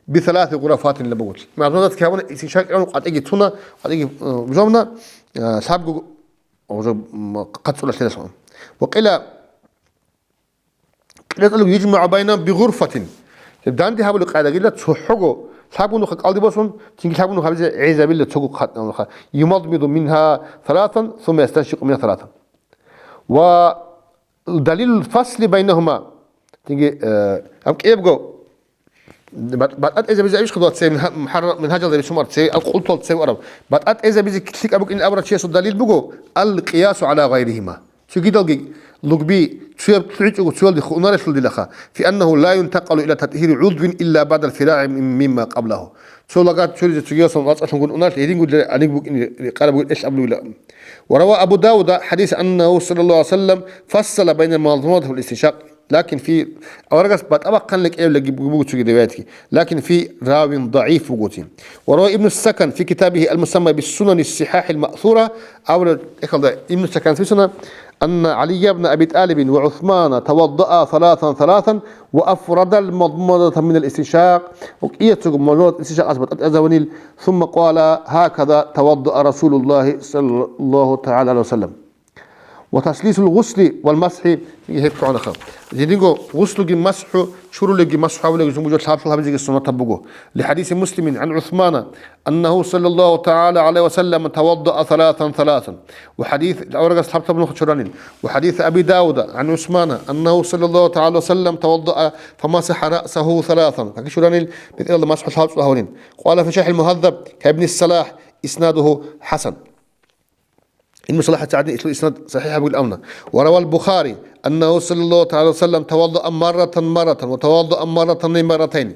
би саласи гъурафатин ла бугелъул. Мазмудат кавана истишакъ къватӀиги цуна, къватӀиги, э, бужавна, э, лъабгу уже, м, къацӀула лъелалъун. Ва къила Къилаталуг южмагӀу байна бигъурфатин. Гьеб данде гьабулеб къайдагила цохӀого лъабгун нухалъ кӀалдиб босун, цинги лъабгун нухалъ гьабизе гӀезабила цого хъатӀ нухалъ. Юмадмиду мингьа саласан, сумма ястаншикъу мингьа саласан. Ва далилул фасли байнагьума. Цинги, э, гьаб кӀиябго Бат-, батӀа тӀезабизе абищха дуца цеве мингьа-, мухӀарра-, мингьажалда бицун араб, цеве алкъултал цеве араб. БатӀа тӀезабизе лъикӀаб букӀин абурав чиясул далил буго, ал-къиясу гӀала гъайригьима. Цогидалги лугби, цуяб лъугӀичӀого цоялде хунарелъул дилаха, фи аннагьу ла юнтакъалу иля татгьири гӀудвин илля баъдал фирагӀи мимма къаблагьу. Цо лага чуризе цогиясан вацӀцӀалъунгун унарелъ гьедингун гӀадин букӀин рекъараб бугин гьелъ абулебила. Ва рава Абу Давуда хадис аннагьу саллаллагьу гӀалайгьи ва саллам фассала байна мазмуматал истишакъ. Лакин фи, аварагас батӀа бахъанила кӀиявилги буго цоги риваятги, лакин фи равин дагӀиф вугоцин. Ва рава Ибну Сакан фи китабихи ал-мусамма бис-сунани ас-сихахил маъсура, авара тӀехьалда Ибну Сакан бицана, анна ГӀалия ибн Аби ТӀалибин ва ГӀусмана таваддаа саласан саласан ва афрадал мадмадата минал истиншакъ, ва кӀияцаго мадмадат истиншакъас батӀа тӀезаванил, сумма къала, гьаказа таваддаа Расулуллагьи саллаллагьу тагӀала гӀалайгьи ва саллам. Ва таслисул гъусли вал масхӀи гьеб чӀванаха. Жиндирго гъуслуги масхӀу, чурулебги масхӀу гьабулебги жунгужа лъабцӀул гьабизеги суннатаб буго. Ли хадиси Муслимин гӀан ГӀусмана, аннагьу саллаллагьу тагӀала гӀалайгьи ва саллам таваддаа саласан саласан. Ва хадис, аварагас лъабцӀаб нуха чуранил. Ва хадис Аби Давуда гӀан ГӀусмана, аннагьу саллаллагьу тагӀала ва саллам таваддаа фамасахӀа раъсагьу саласан. Каки чуранил, бетӀералда масхӀу лъабцӀул гьавнин. Къала фи ШархӀил Мугьаззаб, кабни Салахь, иснадугьу хӀасан. Ибн Салахица гӀадин ил иснад сахӀихӀ бугилан абуна. Ва равал Бухари, аннагьу саллаллагьу тагӀала ва саллам таваддаа марратан марратан ва таваддаа марратайни марратайни.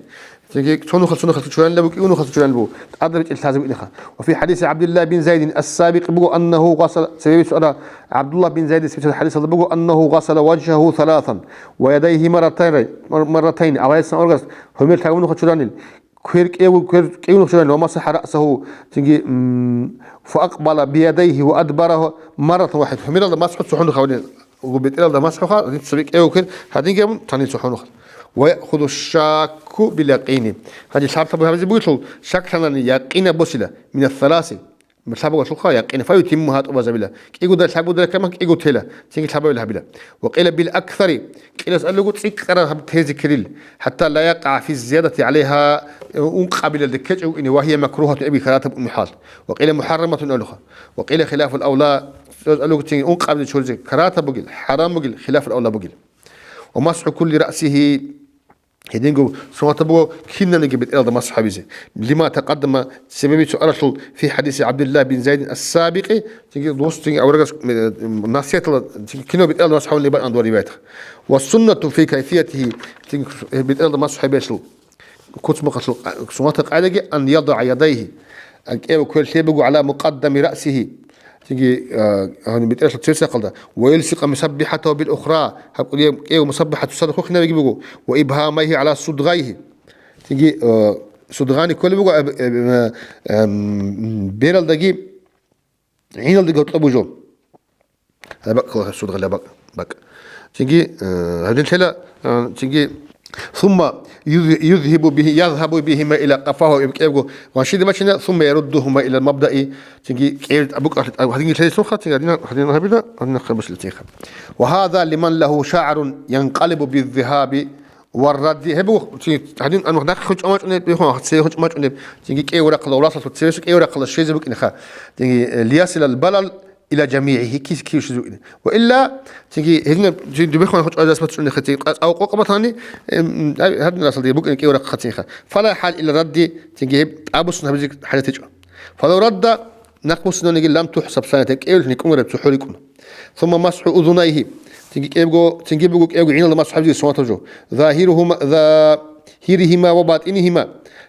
Цинги цо нухалъ цо нухалъ чуранила буго, кӀиго нухалъ чуранила буго. ТӀадаб гьечӀел лъазе букӀинаха. Ва фи хадиси ГӀабдиллагь бин Зайдин ас-Сабикъи буго, аннагьу гъасала, цебе бицун ара ГӀабдуллагь бин Зайдица бицун хадисалда буго, аннагьу гъасала важгьагьу саласан ва ядайгьи марратайни, марратайни, аварагас аварагас гьумер лъабго нухалъ чуранил. Квер кӀев-, квер кӀевнухъ чурайин, ва масахӀа раъсагьу, цинги, м, фа акъбала биядайгьи ва адбарагьу марратан вахӀида. Гьумералда масхӀу цохӀо нухалъ гьавнин, бетӀералда масхӀуха, гьадин цоби кӀев квер, гьадинги абун, танил цохӀо нухалъ. Ва яхъуду шакку бил якъини. Гьадин лъабцӀаб гьабизе бугелъул, шаклъанани якъинаб босила, минас саласи. Лъабавалъулха якъина, фа ютиммугьа тӀубазабила. КӀигода лъабгудара камах кӀиго тела, цинги лъабавил гьабила. Ва къила бил аксари, кьилас алугу цӀикӀкӀараб гьаб тезиккирил, хӀатта ла якъа фи зиядати гӀалайгьа, ункъабилалде ккечӀев вукӀине, ва гьия макругьатун эби каратаб умухӀал. Ва къила мухӀарраматун алуха. Ва къила хилафул авла, цояз алугу цинги ункъабиле чуризе каратаб бугил, хӀарам бугил, хилафул авла бугил. Ва масхӀу кулли раъсигьи, Гьединго суннатаб буго кинабниги бетӀералда масхӀ гьабизе. Лима такъаддама, себаби цо аралъул фи хадиси ГӀабдиллагь бин Зайдин ас-Сабикъи, цинги дос, цинги аварагас, э, насиятала, цинги кино бетӀералда масхӀ гьабулеб бакӀан дугьа риваят. Ва суннату фи кайфиятихи, цинги бетӀералда масхӀ гьабиялъул куцмухъалъул суннатаб къагӀидаги, ан ядагӀа ядайгьи, кӀев квер лъеб буго гӀала мукъаддами раъсигьи, Цинги, а, гьаниб бетӀералъа цевсахъалда, «ва юлсикъа мусаббихӀатагьу бил ухра», гьаб кӀудияб кӀев мусаббихӀат цоцазда хухинабиги буго, «ва ибгьамайгьи гӀала судгъайгьи», цинги, а, судгъани кколеб буго, а, а, а, м, бералдаги гӀиналдаги гьоркьоб бужо. Гьаб бакӀ ккола судгъали гьаб бакӀ, бакӀ. Цинги, а, гьадин лъела, а, цинги, «Сумма юз-, юзгьибу бигьи-, язгьабу бигьима иля къафагьу», иб кӀевго ваншиде бачина, «сумма яруддугьума иля мабдаи», цинги кӀел абукӀалъи, гьадинги лъелесунха, цинги гьадин, гьадин гьабила, гьадин нахъа башилтинха. «Ва гьаза лиман лагьу шагӀрун янкъалибу биззигьаби ва радди». Гьеб буго, цинги гьадин, ан нахъ хучӀа мачӀунеб, бихьун, цеве хучӀа мачӀунеб, цинги кӀев рахъала, урасалъур цевесо кӀев рахъала щвезе букӀинаха. Цинги, э, «лиясилал балал» иля жамигӀигьи, кис-, кив щвезе букӀине. Ва илла, цинги, гьединаб, цинги дубехун хучӀа дас бацӀцӀуни хатин, къа-, цӀав къокъ батани, эм, гьадин расалде букӀине кӀев рахъ хатинха. Фала хӀал иля радди, цинги гьеб тӀабуссун гьабизе хӀажат гьечӀо. Фалав радда, нахъ буссинаниги лам тухӀсаб санатан, кӀевлъни кӀунареб цохӀо рикӀкӀуна. Сумма масхӀу узунайгьи, цинги кӀевго, цинги буго кӀевго гӀиналда масхӀу гьабизе суннатаб жо. Загьиругьума, за-, гьиригьима ва батӀинигьима,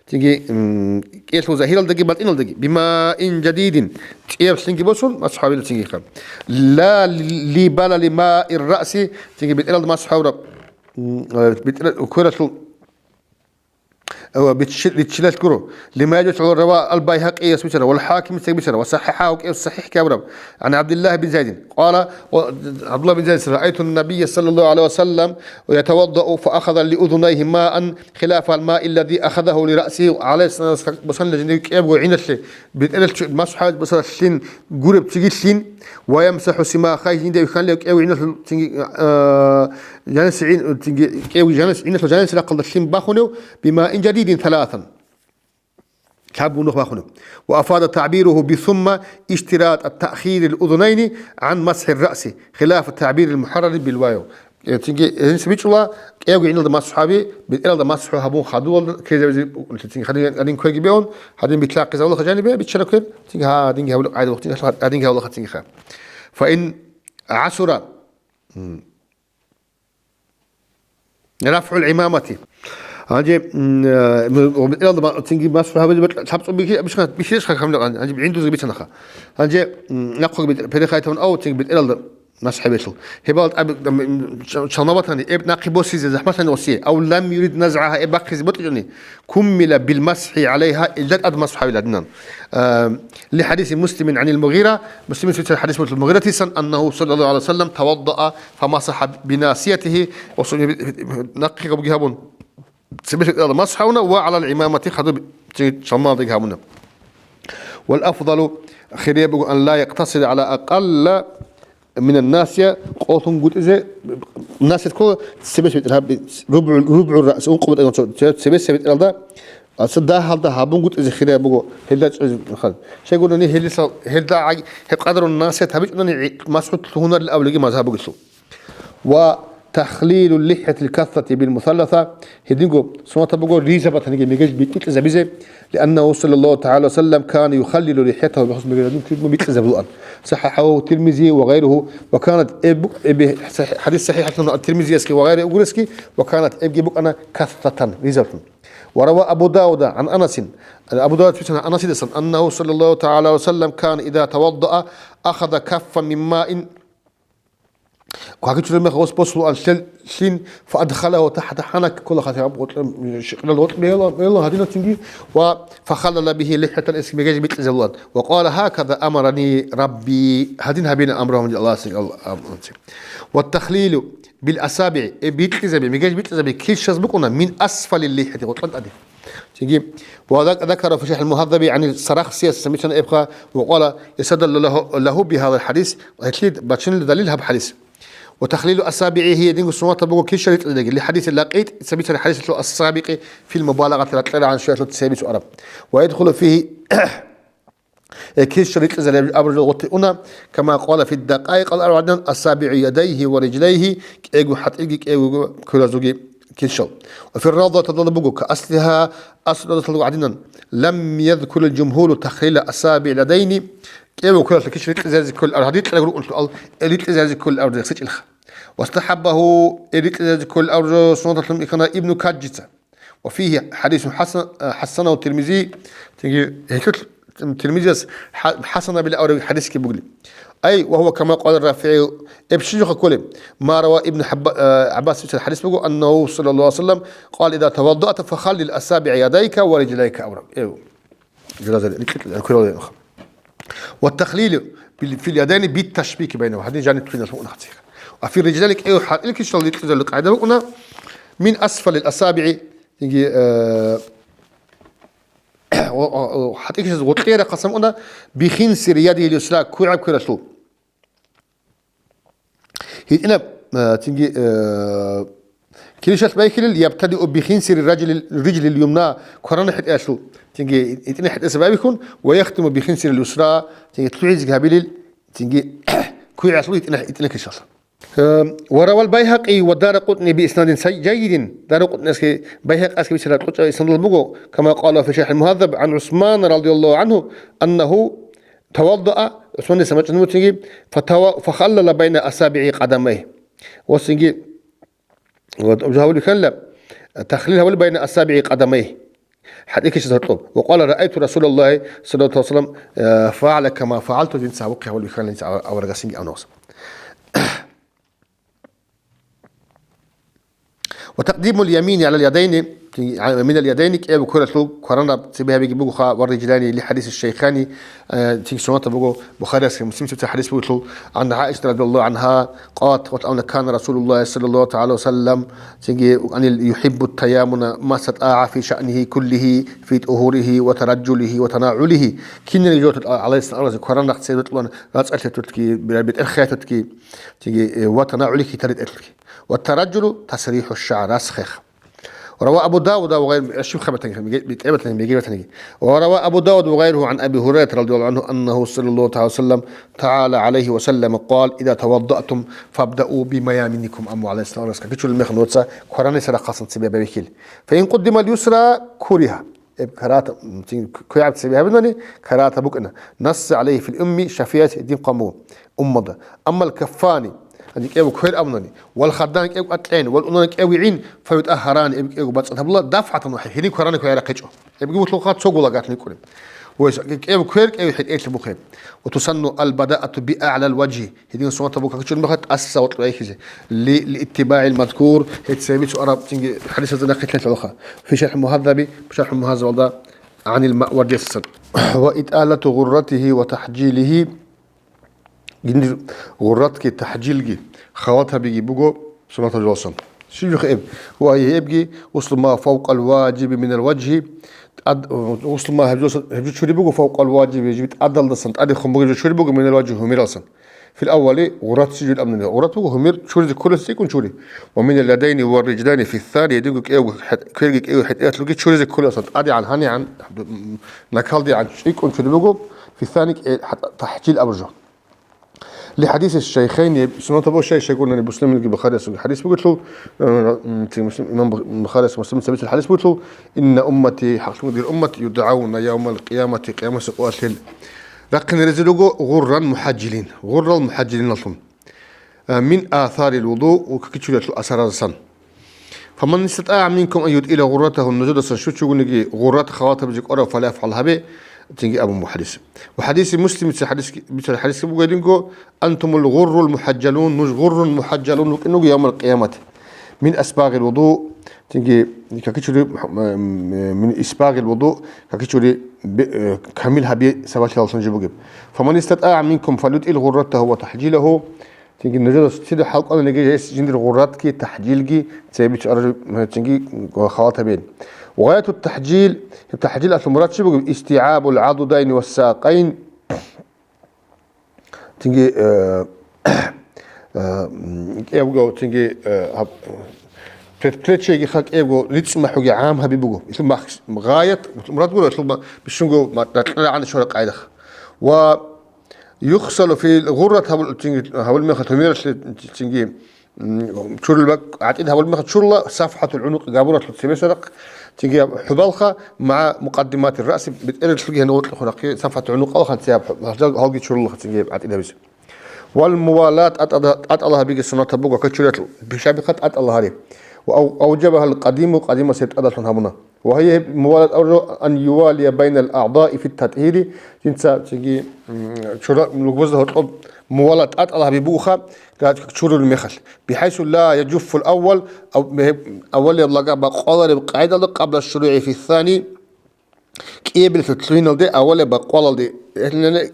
цинги, м, кӀелъул загьиралдаги батӀиналдаги, бимаин жадидин, цӀияб лъинги босун, масхӀу гьабила цинги ха. Ла ли балали маир раъси, цинги бетӀералда масхӀу гьабураб, м, э, бетӀера-, квералъул, Ва бичи-, бичилал гуро. Лима яжуз гӀала рава аль-Байгьакъияс бицара, вал ХӀакимица бицара, ва саххӀахӀагьу, кӀев сахихӀ кабураб. ГӀан ГӀабдиллагь бин Зайдин. Къала, ва ГӀабдуллагь бин Зайд, раайту набийя саллаллагьу гӀалайгьи ва саллам ятаваддау фа ахаза ли узунайгьи маан хилафа аль-маи аллази ахазагьу ли раъсигьи гӀалайгьи ссалату вассалам, бицана жиндир кӀиябго гӀиналъе, бетӀерал чу-, масхӀабаз бицана лъин гуреб цинги лъин, ва ямсахӀу симахайгьи, жинда вихьанлъи кӀев гӀиналъул цинги, а, жаниса гӀин-, цинги кӀев жанис-, гӀиналъул жаниса рахъалда лъин бахунев, бимаин жадидин саласан. Лъабго нух бахунеб. Ва афада тагӀбиругьу би сумма иштират ат-таъхирил узунайни гӀан масхӀир раъси, хилафа тагӀбирил мухӀаррари бил вав. Э, цинги гьениса бичӀчӀула, кӀиявги гӀиналда масхӀаби, бетӀералда масхӀу гьабун хадув, ккезабизе, цинги гьадин, гьадин кверги бегьун, гьадин битлъахъизабулаха жанибе, биччана квер, цинги гьадинги гьабулеб къагӀида, цинги гьадинги гьабулаха цинги ха. Фа ин гӀасура. РафгӀул гӀимамати. Гьанже, м, э, м, бетӀералда ма-, цинги масхӀу гьабизе бакь-, лъабцӀун бихьи-, бихьи-, бихьи-, бихьи-, хъамлакъан. Гьанже гӀиндузги бицанаха. Гьанже, м, нахъеги бетӀер-, перехайатун ав цинги бетӀералда масхӀу гьабилъул. Гьебал тӀаб-, м, м, ча-, чалма батани, эб нахъе босизе захӀматани осие. Ав лам юрид назгӀагьа, эб бахъизе ботӀичӀони, куммила бил масхӀи гӀалайгьа, илда тӀад масхӀу гьабила динан. Э, ли хӀадиси Муслимин гӀанил Мугъира, Муслимил цоцал хӀадис буго Мугъиратисан, аннагьу саллаллагьу гӀалайгьи ва саллам таваддаа фамасахӀа бинасиятигьи, ва сунни битӀералда масхӀу гьавуна, цебесеб бетӀералда масхӀу гьавуна ва гӀалал гӀимамати хадуб чи чалмалдаги гьавуна. Вал афдалу, хирияб буго, ан ла якътасира гӀала акъалла минан насия, къолъун гутӀизе, насия ккола цебесеб бетӀер гьаб-, рубгӀу, рубгӀу раъс, ункъо бетӀер, цебесеб бетӀералда Аса дагьалда гьабунгутӀизе хирай буго, гьелда чӀезе хал. Щайгурани гьелисал, гьелда гӀаг-, гьеб къадарун насият гьабичӀунани гӀи-, масхӀуд лъугьунарил авлиги мазгьаб бугелъул. Ва тахлилу лихӀятил кассати бил мусалласа, гьединго суннатаб буго риза батаниги мегеж битӀизабизе, лианнагьу саллаллагьу тагӀала ва саллам кана юхаллилу лихӀятагьу, бихъус мегежадин киргу битӀизабулаан. СахӀахӀагьу Тирмизи ва гъайругьу, ва канат эб-, эб-, сахӀи-, хӀадис сахӀихӀалъун Тирмизиясги ва гъайру угуресги, ва канат эбги букӀана кассатан, ризалъун. وروى أبو داود عن أنس، Абу Давуд бицана Анасидасан, أنه صلى الله تعالى وسلم كان إذا توضأ أخذ كفا من ماء. Кваги чураб мех гъос босулаан лъел-, лъин, فأدخله تحت حنك, ккола хатӀи гьаб гъоркье, шикъирал гъоркье бегьила, бегьила гьадинацинги, ва فخلل به لحية, эсги мегеж битӀизабулаан. وقال: هكذا أمرني ربي, гьадин гьабина амру гьабунги Аллагьасин, Аллагь, амрунци. والتخليل بالأصابع, э, битӀизаби, мегеж битӀизаби килщаз букӀуна, من أسفل اللحية, гъоркьан тӀаде. Цинги, وذكر في شرح المهذب عن السرخسي, самицана эбха, وقال يستدل له، له بهذا الحديث, гьелъие бачунел далил гьаб хӀадис. وتخليل أصابعه, гьединго суннатаб буго килща ритӀизабиги, لحديث لقيط, самицана хӀадисалъул السابق في المبالغة, ракьарагӀан щвелъул цебицу араб. ويدخل فيه Э, килща ритӀизараб абураб жо гъоти уна, كما قال في الدقائق الأربع, أصابع يديه ورجليه, кӀего хӀатӀиги, кӀего кверазулги килщал. وفي الروضة, тадалда буго, كأصلها, аслу равдаталда гӀадинан, لم يذكر الجمهور تخليل أصابع اليدين, кӀего квералъа килща ритӀизаризе кколел абураб, гьадин ритӀизаризе кколел абураб рехсичӀелха. واستحبه, э, ритӀизаризе кколел абураб жо суннаталъун бихьана Ибну Каджица. وفيه حديث حسن، حسنه الترمذي, цинги гьелъул Тирмизияс хӀа-, хӀасанабилан абураб хӀадисги бугилан. أي وهو كما قال الرافعي, эб щиб жоха кколеб, ما روى ابن حب-، э, ГӀаббас бицараб хӀадис буго, أنه صلى الله عليه وسلم قال: إذا توضأت فخلل أصابع يديك ورجليك абураб. Эв. Журазали, рикьи-, кверал. والتخليل بال-، في اليدين بالتشبيك بينهما. Гьадин жаниб киналъ букӀуна хъацӀи. وفي الرجلين, кӀев хӀатӀил килщал ритӀизарулел къагӀида букӀуна, من أسفل الأصابع, цинги, э, о, о, о, хӀатӀил килщаз гъоркье рахъасан букӀуна, بخنصر يده اليسرى, кугӀаб квералъул. ГьитӀинаб, э, цинги, э, килищалъ байхьилел, يبتدئ بخنصر الرجل، الرجل اليمنى, кварана хӀетӀеялъул, цинги гьитӀина хӀетӀеса байбихьун, ويختم بخنصر اليسرى, цинги лъугӀизеги гьабилел, цинги кугӀалъул гьитӀина, гьитӀина килищалъ. Э, وروى البيهقي والدارقطني بإسناد صحي-، جيد, Даракъутниясги Байгьакъиясги бицараб кьучӀаб иснадлъун буго, كما قال في شرح المهذب عن عثمان رضي الله عنه أنه توضأ, ГӀусманиса бачӀунеб буцинги, فتو-، فخلل بين أصابع قدميه. Ва цинги, ва гьавулев хьанила, тахлил гьавули بين أصابع قدميه. ХӀатӀикишаз гьоркьоб. وقال: رأيت رسول الله صلى الله عليه وسلم, э, فعل كما فعلت, жинца гьабухъе гьавулев хьанила, жинца аварагасинги авнавас. وتقديم اليمين على اليدين, Цинги, а, минал ядайни, кӀиябго квералъул кваранаб цебе гьабиги бугоха, ва риджлайни ли хадиси шайхани, э, цинги суннатаб буго, Бухариясги Муслимасги хадис бугелъул, ан ГӀаишат радияллагьу гӀангьа, къалат, къалат, ана кана Расулуллагьи саллаллагьу тагӀала ва саллам, цинги, анил юхӀиббу таяммуна ма статӀагӀа фи шаънигьи куллигьи, фи тӀугьуригьи ва тараджулигьи ва танагӀулигьи. Кинниги жо тӀа-, гӀалайгьиссалам кваранахъ цебе кьун, рацӀцӀалъи тутки, бетӀер хиятутки, цинги, э, ва танагӀулигьи, хьитал ретӀелъулги. Ва тараджулу тасрихӀу шагӀр, расхех. رواه أبو داود وغيره، щиб хабар батани, меге-, бетӀер батани, меге батаниги. وروى أبو داود وغيره عن أبي هريرة رضي الله عنه أنه صلى الله تعالى وسلم، تعالى عليه وسلم قال: إذا توضأتم فابدأوا بميامنكم. Амма гӀалайгьиссалам, какичулел мехалъ нуца квараниса рахъалъан цебе байбихьила. فإن قدم اليسرى كره. Эб карагьат, м, цин квегӀаб цебе гьабунани, карагьат букӀана. نص عليه في الأم, шафигӀияс гьедин хъван буго уммалда. أما الكفان, гьанже кӀиябго квер абунани, والخدان, кӀиябго кьагӀин, والأذنين, кӀиябго гӀин, فيطهران, эб кӀиябго бацӀцӀад гьабула, دفعة واحدة, гьениб кваранаб квегӀаб рахъичӀо. Эбги бутӀлъулха цо гулагалъ никӀкӀунеб. Ва гьес кӀиябго квер, кӀиябго хӀетӀеялъ бухъе. وتسن البداءة بأعلى الوجه, гьедин суннатаб буго какичулел мехалъ тӀаса гъоркь байбихьизе. Ли-, لاتباع المذكور, гьеб цебе цо араб цинги хадисазда нахъе лъалаха. في شرح المهذب, شرح المهذبалда عن الماورديس. وإطالة غرته وتحجيله, гьанир гъурратги тахӀжилги халатабиги буго суннатаб жоялдасан. Щиб жо эб? وهي, эбги, غسل ما فوق الواجب من الوجه, тӀад-, غسل ما, гьеб жо, гьеб жо чури буго فوق الواجب, жиб тӀадалдасан тӀадехун бугеб жо чури буго من الوجه, гьумералдасан. في الأول, гъуррат щиб жо абуни, гъуррат буго гьумер чуризе кколес цӀикӀкӀун чури. ومن اليدين والرجلين في الثاني, гьединго кӀиябго хӀет-, кверги кӀиябго хӀетӀеялъулги чуризе кколесалдасан, тӀадегӀан, гьанигӀан, накалдегӀан цӀикӀкӀун чури буго, في الثاني, кӀе-, хӀа-, тахӀжил абураб жо. لحديث الشيخين, суннатаб щай щайгурнани Муслимилги Бухариясулги хадис бугелъул, э, м, ци Муслим, имам Бух-, Бухарияс Муслимица бицараб хадис бугелъул: إن أمتي, хӀакълъун дир уммат, يدعون يوم القيامة, къиямасеб къоялъ рахъине гьаризе руго غرا محجلين, гъуррал мухӀажжилиналлъун. Э, من آثار الوضوء, какичулиялъул асаралдасан. فمن استطاع منكم أن يطيل غرته, нужедасан щив чи вугониги гъуррат халатабизе кӀварав, فليفعل, гьабе, цинги абун буго хадис. Ва хадиси Муслимица хадис, бицараб хадис буго гьединго: أنتم الغر المحجلون, нуж غر محجلون вукӀине вуго يوم القيامة. من أسباغ الوضوء, цинги какичури, м, من إسباغ الوضوء, какичури бе-, э, камил гьаби сабаблъиялдасан жо бугеб. فمن استطاع منكم فليطل غرته وتحجيله, Цинги нужеда цоцазда хӀалкӀоланиги гьес жиндир гъурратги тахӀжилги цебе чӀараб, цинги халатабе. وغاية التحجيل, гьеб тахӀжилалъул мурад чи бугеб? استيعاب العضدين والساقين. Цинги, э, э, кӀиябго, цинги, э, гьаб-, предплечьеги ха кӀиябго рицӀцӀи махӀуги гӀам гьаби буго. Ил мах-, гъаят, мурад гуро, ил ма-, бищунго ма-, ракьа рагӀана щвараб къайдах. Ва يغسل في الغرة, гьабул-, цинги гьабул мехалъ гьумералъе цинги, м, чурул бакӀ гӀатӀид гьабул мехалъ чурула صفحة العنق, габуралъул цебесарахъ, цинги хӀубалха مع مقدمات الرأس, бетӀералъулги гьанив гъоркье хурахъе صفحة العنق алха цеб хӀу-, гьалги чурулаха цинги гьеб гӀатӀид гьабизе. والموالاة, тӀатӀала-, тӀатӀала гьабиги суннатаб буго какичуриялъул, бихьа-бихьа тӀатӀала гьари. وأو-, أوجبها القديم, къадимасе тӀадалъун гьабуна. وهي, гьеб мувалат абураб жо, أن يوالي بين الأعضاء في التطهير, жинца цинги, м, чура-, лугбузда гьоркьоб мувалат тӀатӀала гьаби бугоха, га-, чурулеб мехалъ. بحيث لا يجف الأول, ав-, гьеб авалияб лага бакъвалареб къайдалда قبل الشروع في الثاني, кӀиябилелъул лъугьиналде, авалияб бакъвалалде,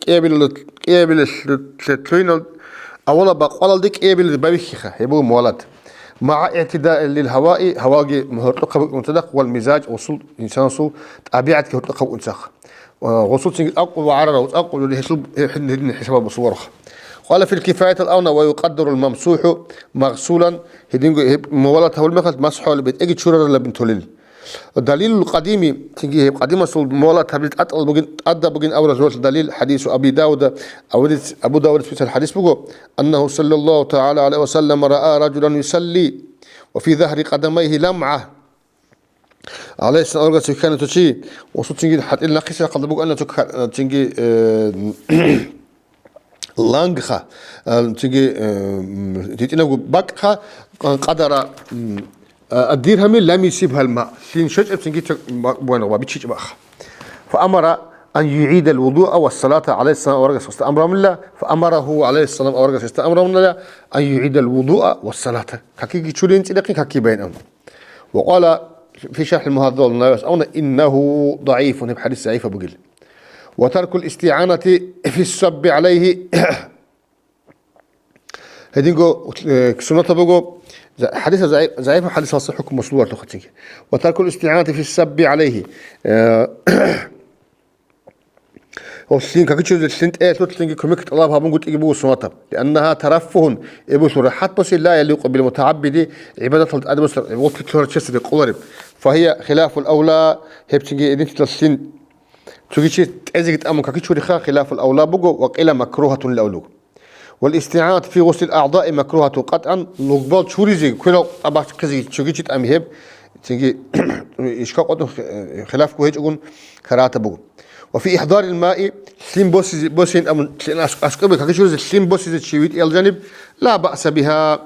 кӀиябилел-, кӀиябилелъул лъугьинал-, авалаб бакъвалалде кӀиябилелде байбихьиха, гьеб буго мувалат. مع اعتدال للهواء, гьаваги гьоркьохъаб букӀун цадахъ, والمزاج, гъусул, инсанасул тӀабигӀатги гьоркьохъаб букӀун цадахъ. Гъусул цинги цӀакъ ва гӀарарав, цӀакъ гьедин хӀисаб гьаб гъусул вараха. قال في الكفاية الأونة: ويقدر الممسوح مغسولا, гьединго гьеб мувалат гьабул мехалъ масхӀу гьабулеб бетӀерги чурарилан толел. دليل القديم, цинги гьеб къадимасул мувалат гьабил тӀатӀал бугин, тӀадаб бугин абураб жо далил, حديث أبي داود, Абу Давудица бицараб хадис буго, أنه صلى الله تعالى عليه وسلم رأى رجلا يصلي وفي ظهر قدميه لمعة. ГӀалайгьиссалам аварагас вихьана цо чи, ва цо цинги хӀатӀил нахъисеб рахъалда бугоана цо ка-, цинги, э, лангха, а, цинги, э, м, гьитӀинабго бакӀха, къа-, قدر, м, а, الدرهم لم يصبها الماء. Лъим щвечӀеб цинги цо ма-, бугоана ва бичичӀеб бакӀха. فأمر أن يعيد الوضوء والصلاة, гӀалайгьиссалам аварагас гьесда амру гьабунила, فأمره, гӀалайгьиссалам аварагас гьесда амру гьабунила, أن يعيد الوضوء والصلاة. Какиги чурин цӀидахъин каки байин абун. وقال في شرح المهذب, Нававияс абуна, إنه ضعيف, гьеб хадис загӀипаб бугил. وترك الاستعانة في الصب عليه. Гьединго, э, суннатаб буго, за-, хадисаб загӀип-, загӀипаб хадисалъул хӀукму маслугьарлъухъ цинги. وترك الاستعانة في الصب عليه. Э, Гьеб лъим, какичуризе лъим тӀеялъулъ лъимги кумек тӀалаб гьабунгутӀиги буго суннатаб. لأنها ترفه, эбулъул рахӀат боси, لا يليق بالمتعبد, гӀибадаталда тӀадабуссараб, гӀибадат лъурав чиясда рекъолареб. فهي خلاف الأولى, гьеб цинги гьединлъидал лъим цоги чи тӀезеги тӀамун какичуриха, خلاف الأولى буго, وقيل مكروهة лъун абулеб буго. والاستعانة في غسل الأعضاء مكروهة قطعا, лугбал чуризе, кверал тӀабахъизе цоги чи тӀами гьеб, цинги ишкал къотӀун хи-, хилафго гьечӀогун карагьатаб буго. وفي إحضار الماء, лъим босизе, босин абун, лъим ас-, аскӀобе какичуризе лъим босизе чи витӀиял жаниб, لا بأس بها,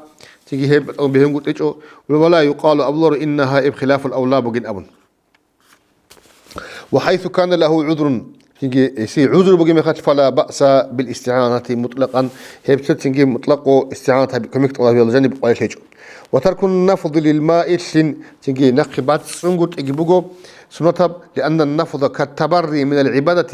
цинги гьеб бегьунгутӀичӀо, ولا يقال, абуларо, إنها, гьеб خلاف الأولى бугин абун. وحيث كان له عذر, цинги гьесие гӀузру бугеб мехалъ, فلا بأس بالاستعانة مطلقا, гьеб цо цинги мутӀлакъго истигӀанат гьаби-, кумек тӀалабиялда жаниб къварилъ гьечӀо. وترك النفض للماء, лъим цинги нахъе бацӀцӀунгутӀиги буго суннатаб, لأن النفض كالتبري من العبادة,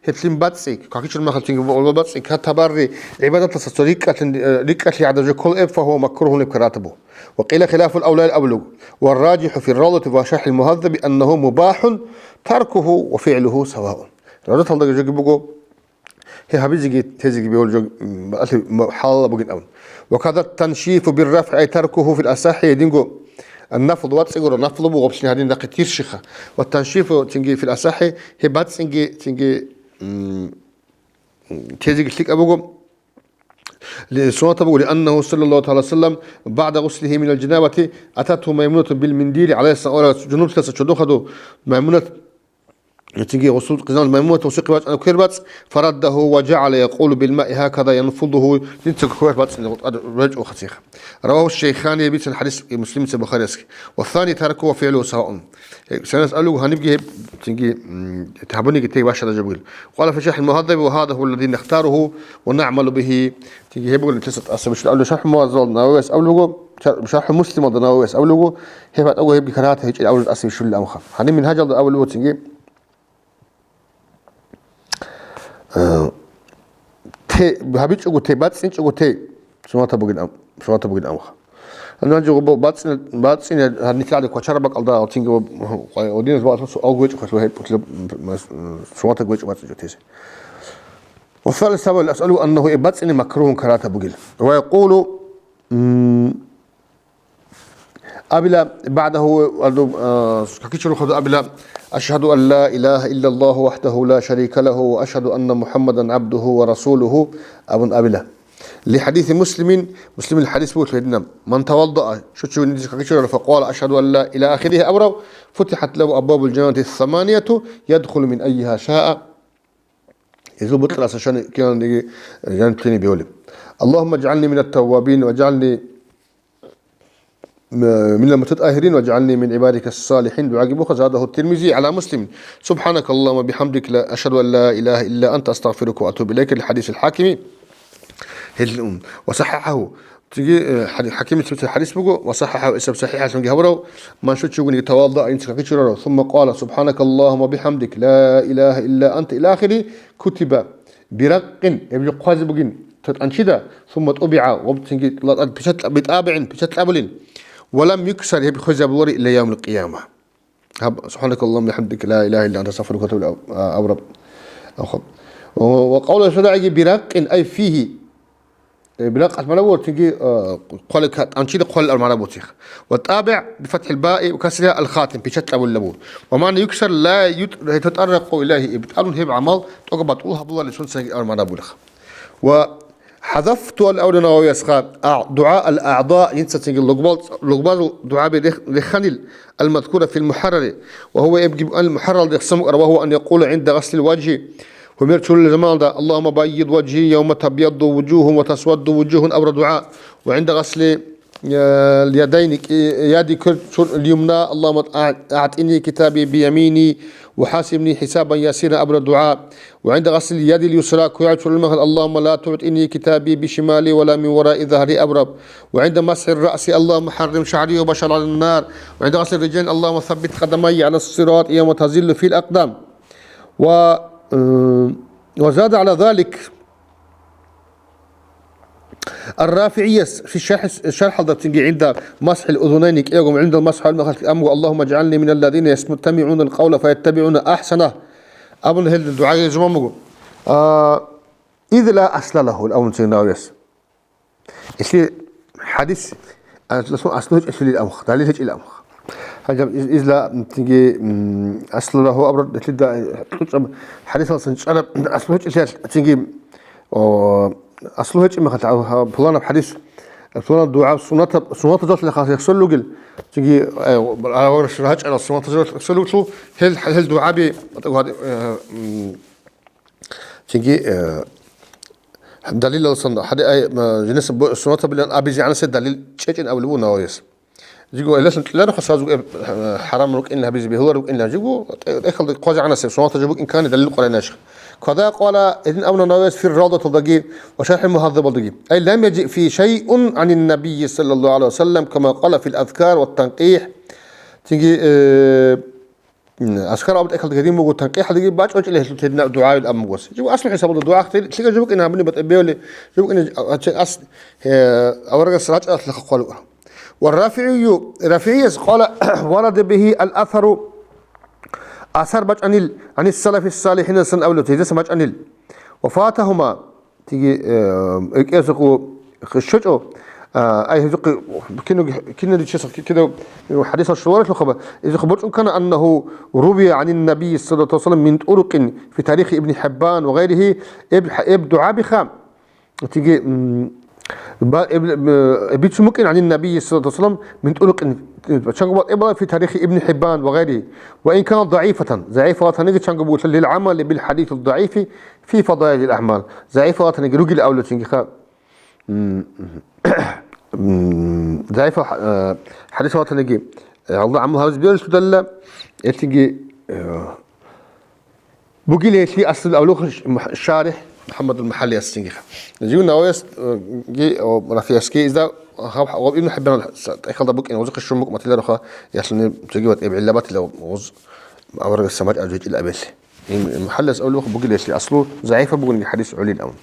гьеб лъим бацӀцӀи, какичун мехалъ цинги бацӀцӀи, كالتبري, гӀибадаталъа цо рикӀкӀалъин-, рикӀкӀалъи гӀадаб жо кколеб, فهو مكروه, гьеб карагьатаб буго. وقيل خلاف الأولى, абулеб буго. والراجح في الروضة وشرح المهذب أنه مباح تركه وفعله سواء. Равзаталдаги жоги буго, гьеб гьабизеги, тезеги бегьулеб жо, м, алъи, м, хӀалалаб бугин абун. وكذا التنشيف بالرفع أي تركه في الأصح, гьединго, النفض, бацӀцӀи гуро, нафлу буго, гьеб лъим гьадин нахъе тирщиха. والتنشيف, цинги, في الأصح, гьеб бацӀцӀинги, цинги, м, тезеги лъикӀаб буго. Ли-, суннатаб буго, لأنه صلى الله تعالى وسلم بعد غسله من الجنابة أتته ميمونة بالمنديل عليه السلام, жунублъиялъа чодухъаду Маймунат, цинги гъусул къизан Маймунат гъусухъе вачӀана квербацӀ, فرده وجعل يقول بالماء هكذا ينفضه, дица квербацӀ речӀо хасиха. رواه الشيخان, бицан хадис Муслимица, Бухариясги. والثاني تركه وفعله سواء. Э, санас алугу гьанибги гьеб, цинги, м, гьабуниги тей башара жабугил. قال في شرح المهذب: وهذا هو الذي نختاره ونعمل به. Цинги гьеб бугин тесат асабишил алу шархӀ Муаззал Нававияс абулуго, шар-, шархӀ Муслималда Нававияс абулуго, гьеб гьатӀаго гьебги карагьат гьечӀел абулел асабишил амха. Гьаниб Мингьажалда абулуго цинги. Э, те, гьабичӀого те, бацӀцӀинчӀого те, суннатаб бугин ам-, суннатаб бугин амха. Гьанже гъо бо-, бацӀцӀин-, бацӀцӀин гьаниб лъади квачара бакӀалда, гьалтинги ва-, ва-, гьодинас бакӀалда суал гьечӀо хъалъ ва гьеб путлеб м-, м-, суннатаб гьечӀо бацӀцӀинчӀо тезе. Ва салис сабаб асалу аннагьу, э, бацӀцӀине макругьун карагьатаб бугил. Ва якъулу, м-, Абила, баъдагьу, а, какичурухъаду абила: «Ашгьаду ан ла илагьа иллаллагьу вахӀдагьу ла шарика лагьу ва ашгьаду анна МухӀаммадан гӀабдугьу ва расулугьу», абун абила. Ли хӀадиси Муслимин, Муслимил хӀадис буго гьедина: «Ман таваддаа», щучи вунизе какичурара, «факъала: Ашгьаду ан ла илагьа», ахиригьи абурав, «футихӀат лагьу абвабул жаннати саманияту, ядхулу мин аййигьа шаа». Гьезул бутӀраса щвани ккеланиги жаниб лъугьине бегьулеб. «Аллагьумма жгӀални минат таввабин ва жгӀални минал мутатӀагьирин ва жгӀални мин гӀибадикас салихӀин», дугӀаги буха, «Задагьу Тирмизи гӀала Муслимин. СубхӀанакаллагьумма бихӀамдик, ла, ашгьаду ан ла илагьа илла анта, астагъфирука ва атубу илайк», хӀадисил ХӀакими. Гьел, ва саххахӀагьу. Цинги, э, хӀади-, ХӀакимил цебесеб хӀадис буго, ва саххахӀагьу, гьесаб сахихӀалъунги гьабурав, ман щучи вугониги таваддаа, инца какичурарав, сумма къала: «СубхӀанакаллагьумма бихӀамдик, ла илагьа илла анта», ила ахири, кутиба биракъин, гьеб жо хъвазе бугин тӀанчида, сумма тӀубигӀа, ва цинги ла-, печать-, битӀабигӀин, печатлъабулин, ва лам юксар, гьеб хвезабулари ила явмил къияма. Гьаб, «СубхӀанакаллагьумма ва бихӀамдика, ла илагьа илла анта, астагъфирука ва атубу илайк», а, абураб. Ахъа. Ва, ва къавла шаргӀиги биракъин, ай фигьи. Э, биракъ алъ мара бортиги, а, хъвали ка-, тӀанчида хъвали ал мара бортих. Ва тӀабигӀ бифатхӀил баи ва касриха ал-хатим, печатлъабулеб буго. Ва ман юксар ла ют-, ятатӀарракъу илагьи, ибтӀалун гьеб гӀамал тӀокӀаб батӀул гьабуларилан цоги ал мара булех. Ва хӀазафту ал-, абуна Нававиясха, а, дугӀа ал-аъда, инсацинги лугбал-, лугбазул дугӀаби рех-, реханил, ал-мазкура фил мухӀаррари, ва гьува, эбги ал-мухӀаррал рехсамукъара, ва гьува ан якъула гӀинда гъаслил важгьи, гьумер чурулел заманалда: «Аллагьумма баййид важгьи явма табъядду вужугьун ва тасвадду вужугьун», абура дугӀа, ва гӀинда гъасли, э, ядайни, кӀи-, яди квер чур-, лиюмна: «Аллагьумма а-, агӀтини китаби биямини», وحاسبني حسابا يسيرا أبرد دعاء. وعند غسل اليد اليسرى كويعة المغل: اللهم لا تعطني كتابي بشمالي ولا من وراء ظهري أبرد. وعند مسح الرأس: اللهم حرم شعري وبشر على النار. وعند غسل الرجلين: اللهم ثبت قدمي على الصراط يوم تزل فيه الأقدام. و، آه، وزاد على ذلك الرافعية في الشرح، الشرح الدرتنجي عند مسح الأذنين كيوم عند المسح على المخالف أمو: اللهم اجعلني من الذين يستمعون القول فيتبعون أحسنه. أبو نهل الدعاء يجمع مغو. آه، إذ لا أصل له الأول سيدنا أويس. Если хадис аслу гьечӀелъулил амх, далил гьечӀел амх. Гьанжаб из-, изла тинги, м, аслу лагьу абрад, если да, хадис алсан чӀараб аслу гьечӀелъул тинги, о, аслу гьечӀеб мехалъ, а, а, пуланаб хадис, пуланаб дугӀа суннатаб, суннатазалъ хас яхсул ругел, тинги, э, аварагас рачӀарал суннатазалъ яхсул ругел, гьел, гьел дугӀаби, э, м, Цинги, э, далилалсан хадур, ай, ма, жинаса бо-, суннатабилан абизе гӀанасеб далил чӀечӀин абулеб буго Нававияс. Жиго илалъун кьеларо хасазго, э, хӀарам рукӀин гьабизе бегьулар рукӀин жиго, тӀе-, тӀехьалда хъвазе гӀанасеб, суннатаб жо букӀин ккани далил къваригӀинаш. Квада къвала, гьедин абуна Нававияс фи Равдаталдаги ва ШархӀи Мугьаззабалдаги. Ай лам яжиъ фи шайъун гӀанин Набийи саллаллагьу гӀалайгьи ва саллам, кама къала фил азкар ва танкъихӀ. Цинги, э, М, аскар абу тӀехьалда гьедин буго, танкъихӀалдаги бачӀ-бачӀила гьелъул тедна дугӀаяб абун бугос. Жо аслу хӀисабалда дугӀа хъи-, лъикӀаб жо букӀин гьабуни батӀа бевли, жо букӀин а-, а-, ас-, э, аварагас рачӀаралъа хъвалукӀа. Ва РафигӀию, РафигӀияс къала, варада бигьи ал-асару, асар бачӀанил, гӀанис салафис салихӀинасан абулев, гьезасан бачӀанил. Ва фатагьума, Диги, э, экӀезехъу щочӀо, а, ай, гьезухъе киноги, киноги чесахъ ки-, кидав хадисал щоларелъул хабар. Гьезухъе бочӀун ккана, аннагьу рувия гӀанин Набийи саллаллагьу гӀалайгьи ва саллам мин тӀурукъин фи тарихи Ибни ХӀиббан ва гъайригьи, эб-, эб дугӀабиха, диги, м, ба-, эб-, э, бицун букӀин гӀанин Набийи саллаллагьу гӀалайгьи ва саллам мин тӀурукъин, э, чанго бакӀ эбала фи тарихи Ибни ХӀиббан ва гъайригьи. Ва ин канат загӀифатан, загӀифалатаниги чанго бугелъул, лил гӀамали бил хадисил загӀифи, фи фадайилил аъмал. ЗагӀифалатаниги ругел авлуцинги ха. М, м, загӀифал, э, хадисалатаниги, э, гьалда гӀамал гьабизе бегьулъудалла, гьелъиги, э, бугел гьелъи аслул авлух ш-, мух-, шарихӀ МухӀаммадул МухӀаллиясцинги ха. Жив Нававияс, э, ги, о, РафигӀиясги изда гьаб, гьаб Ибн ХӀиббан тӀехьалда букӀин, гъозухъе щун букӀ матилароха, ялъуни цоги ватӀиб гӀилла батила гъоз аварагас самач абжечӀил абелъи. Им, им хӀалас авлух бугилелъи аслу загӀифа бугониги хадис гӀолин авун.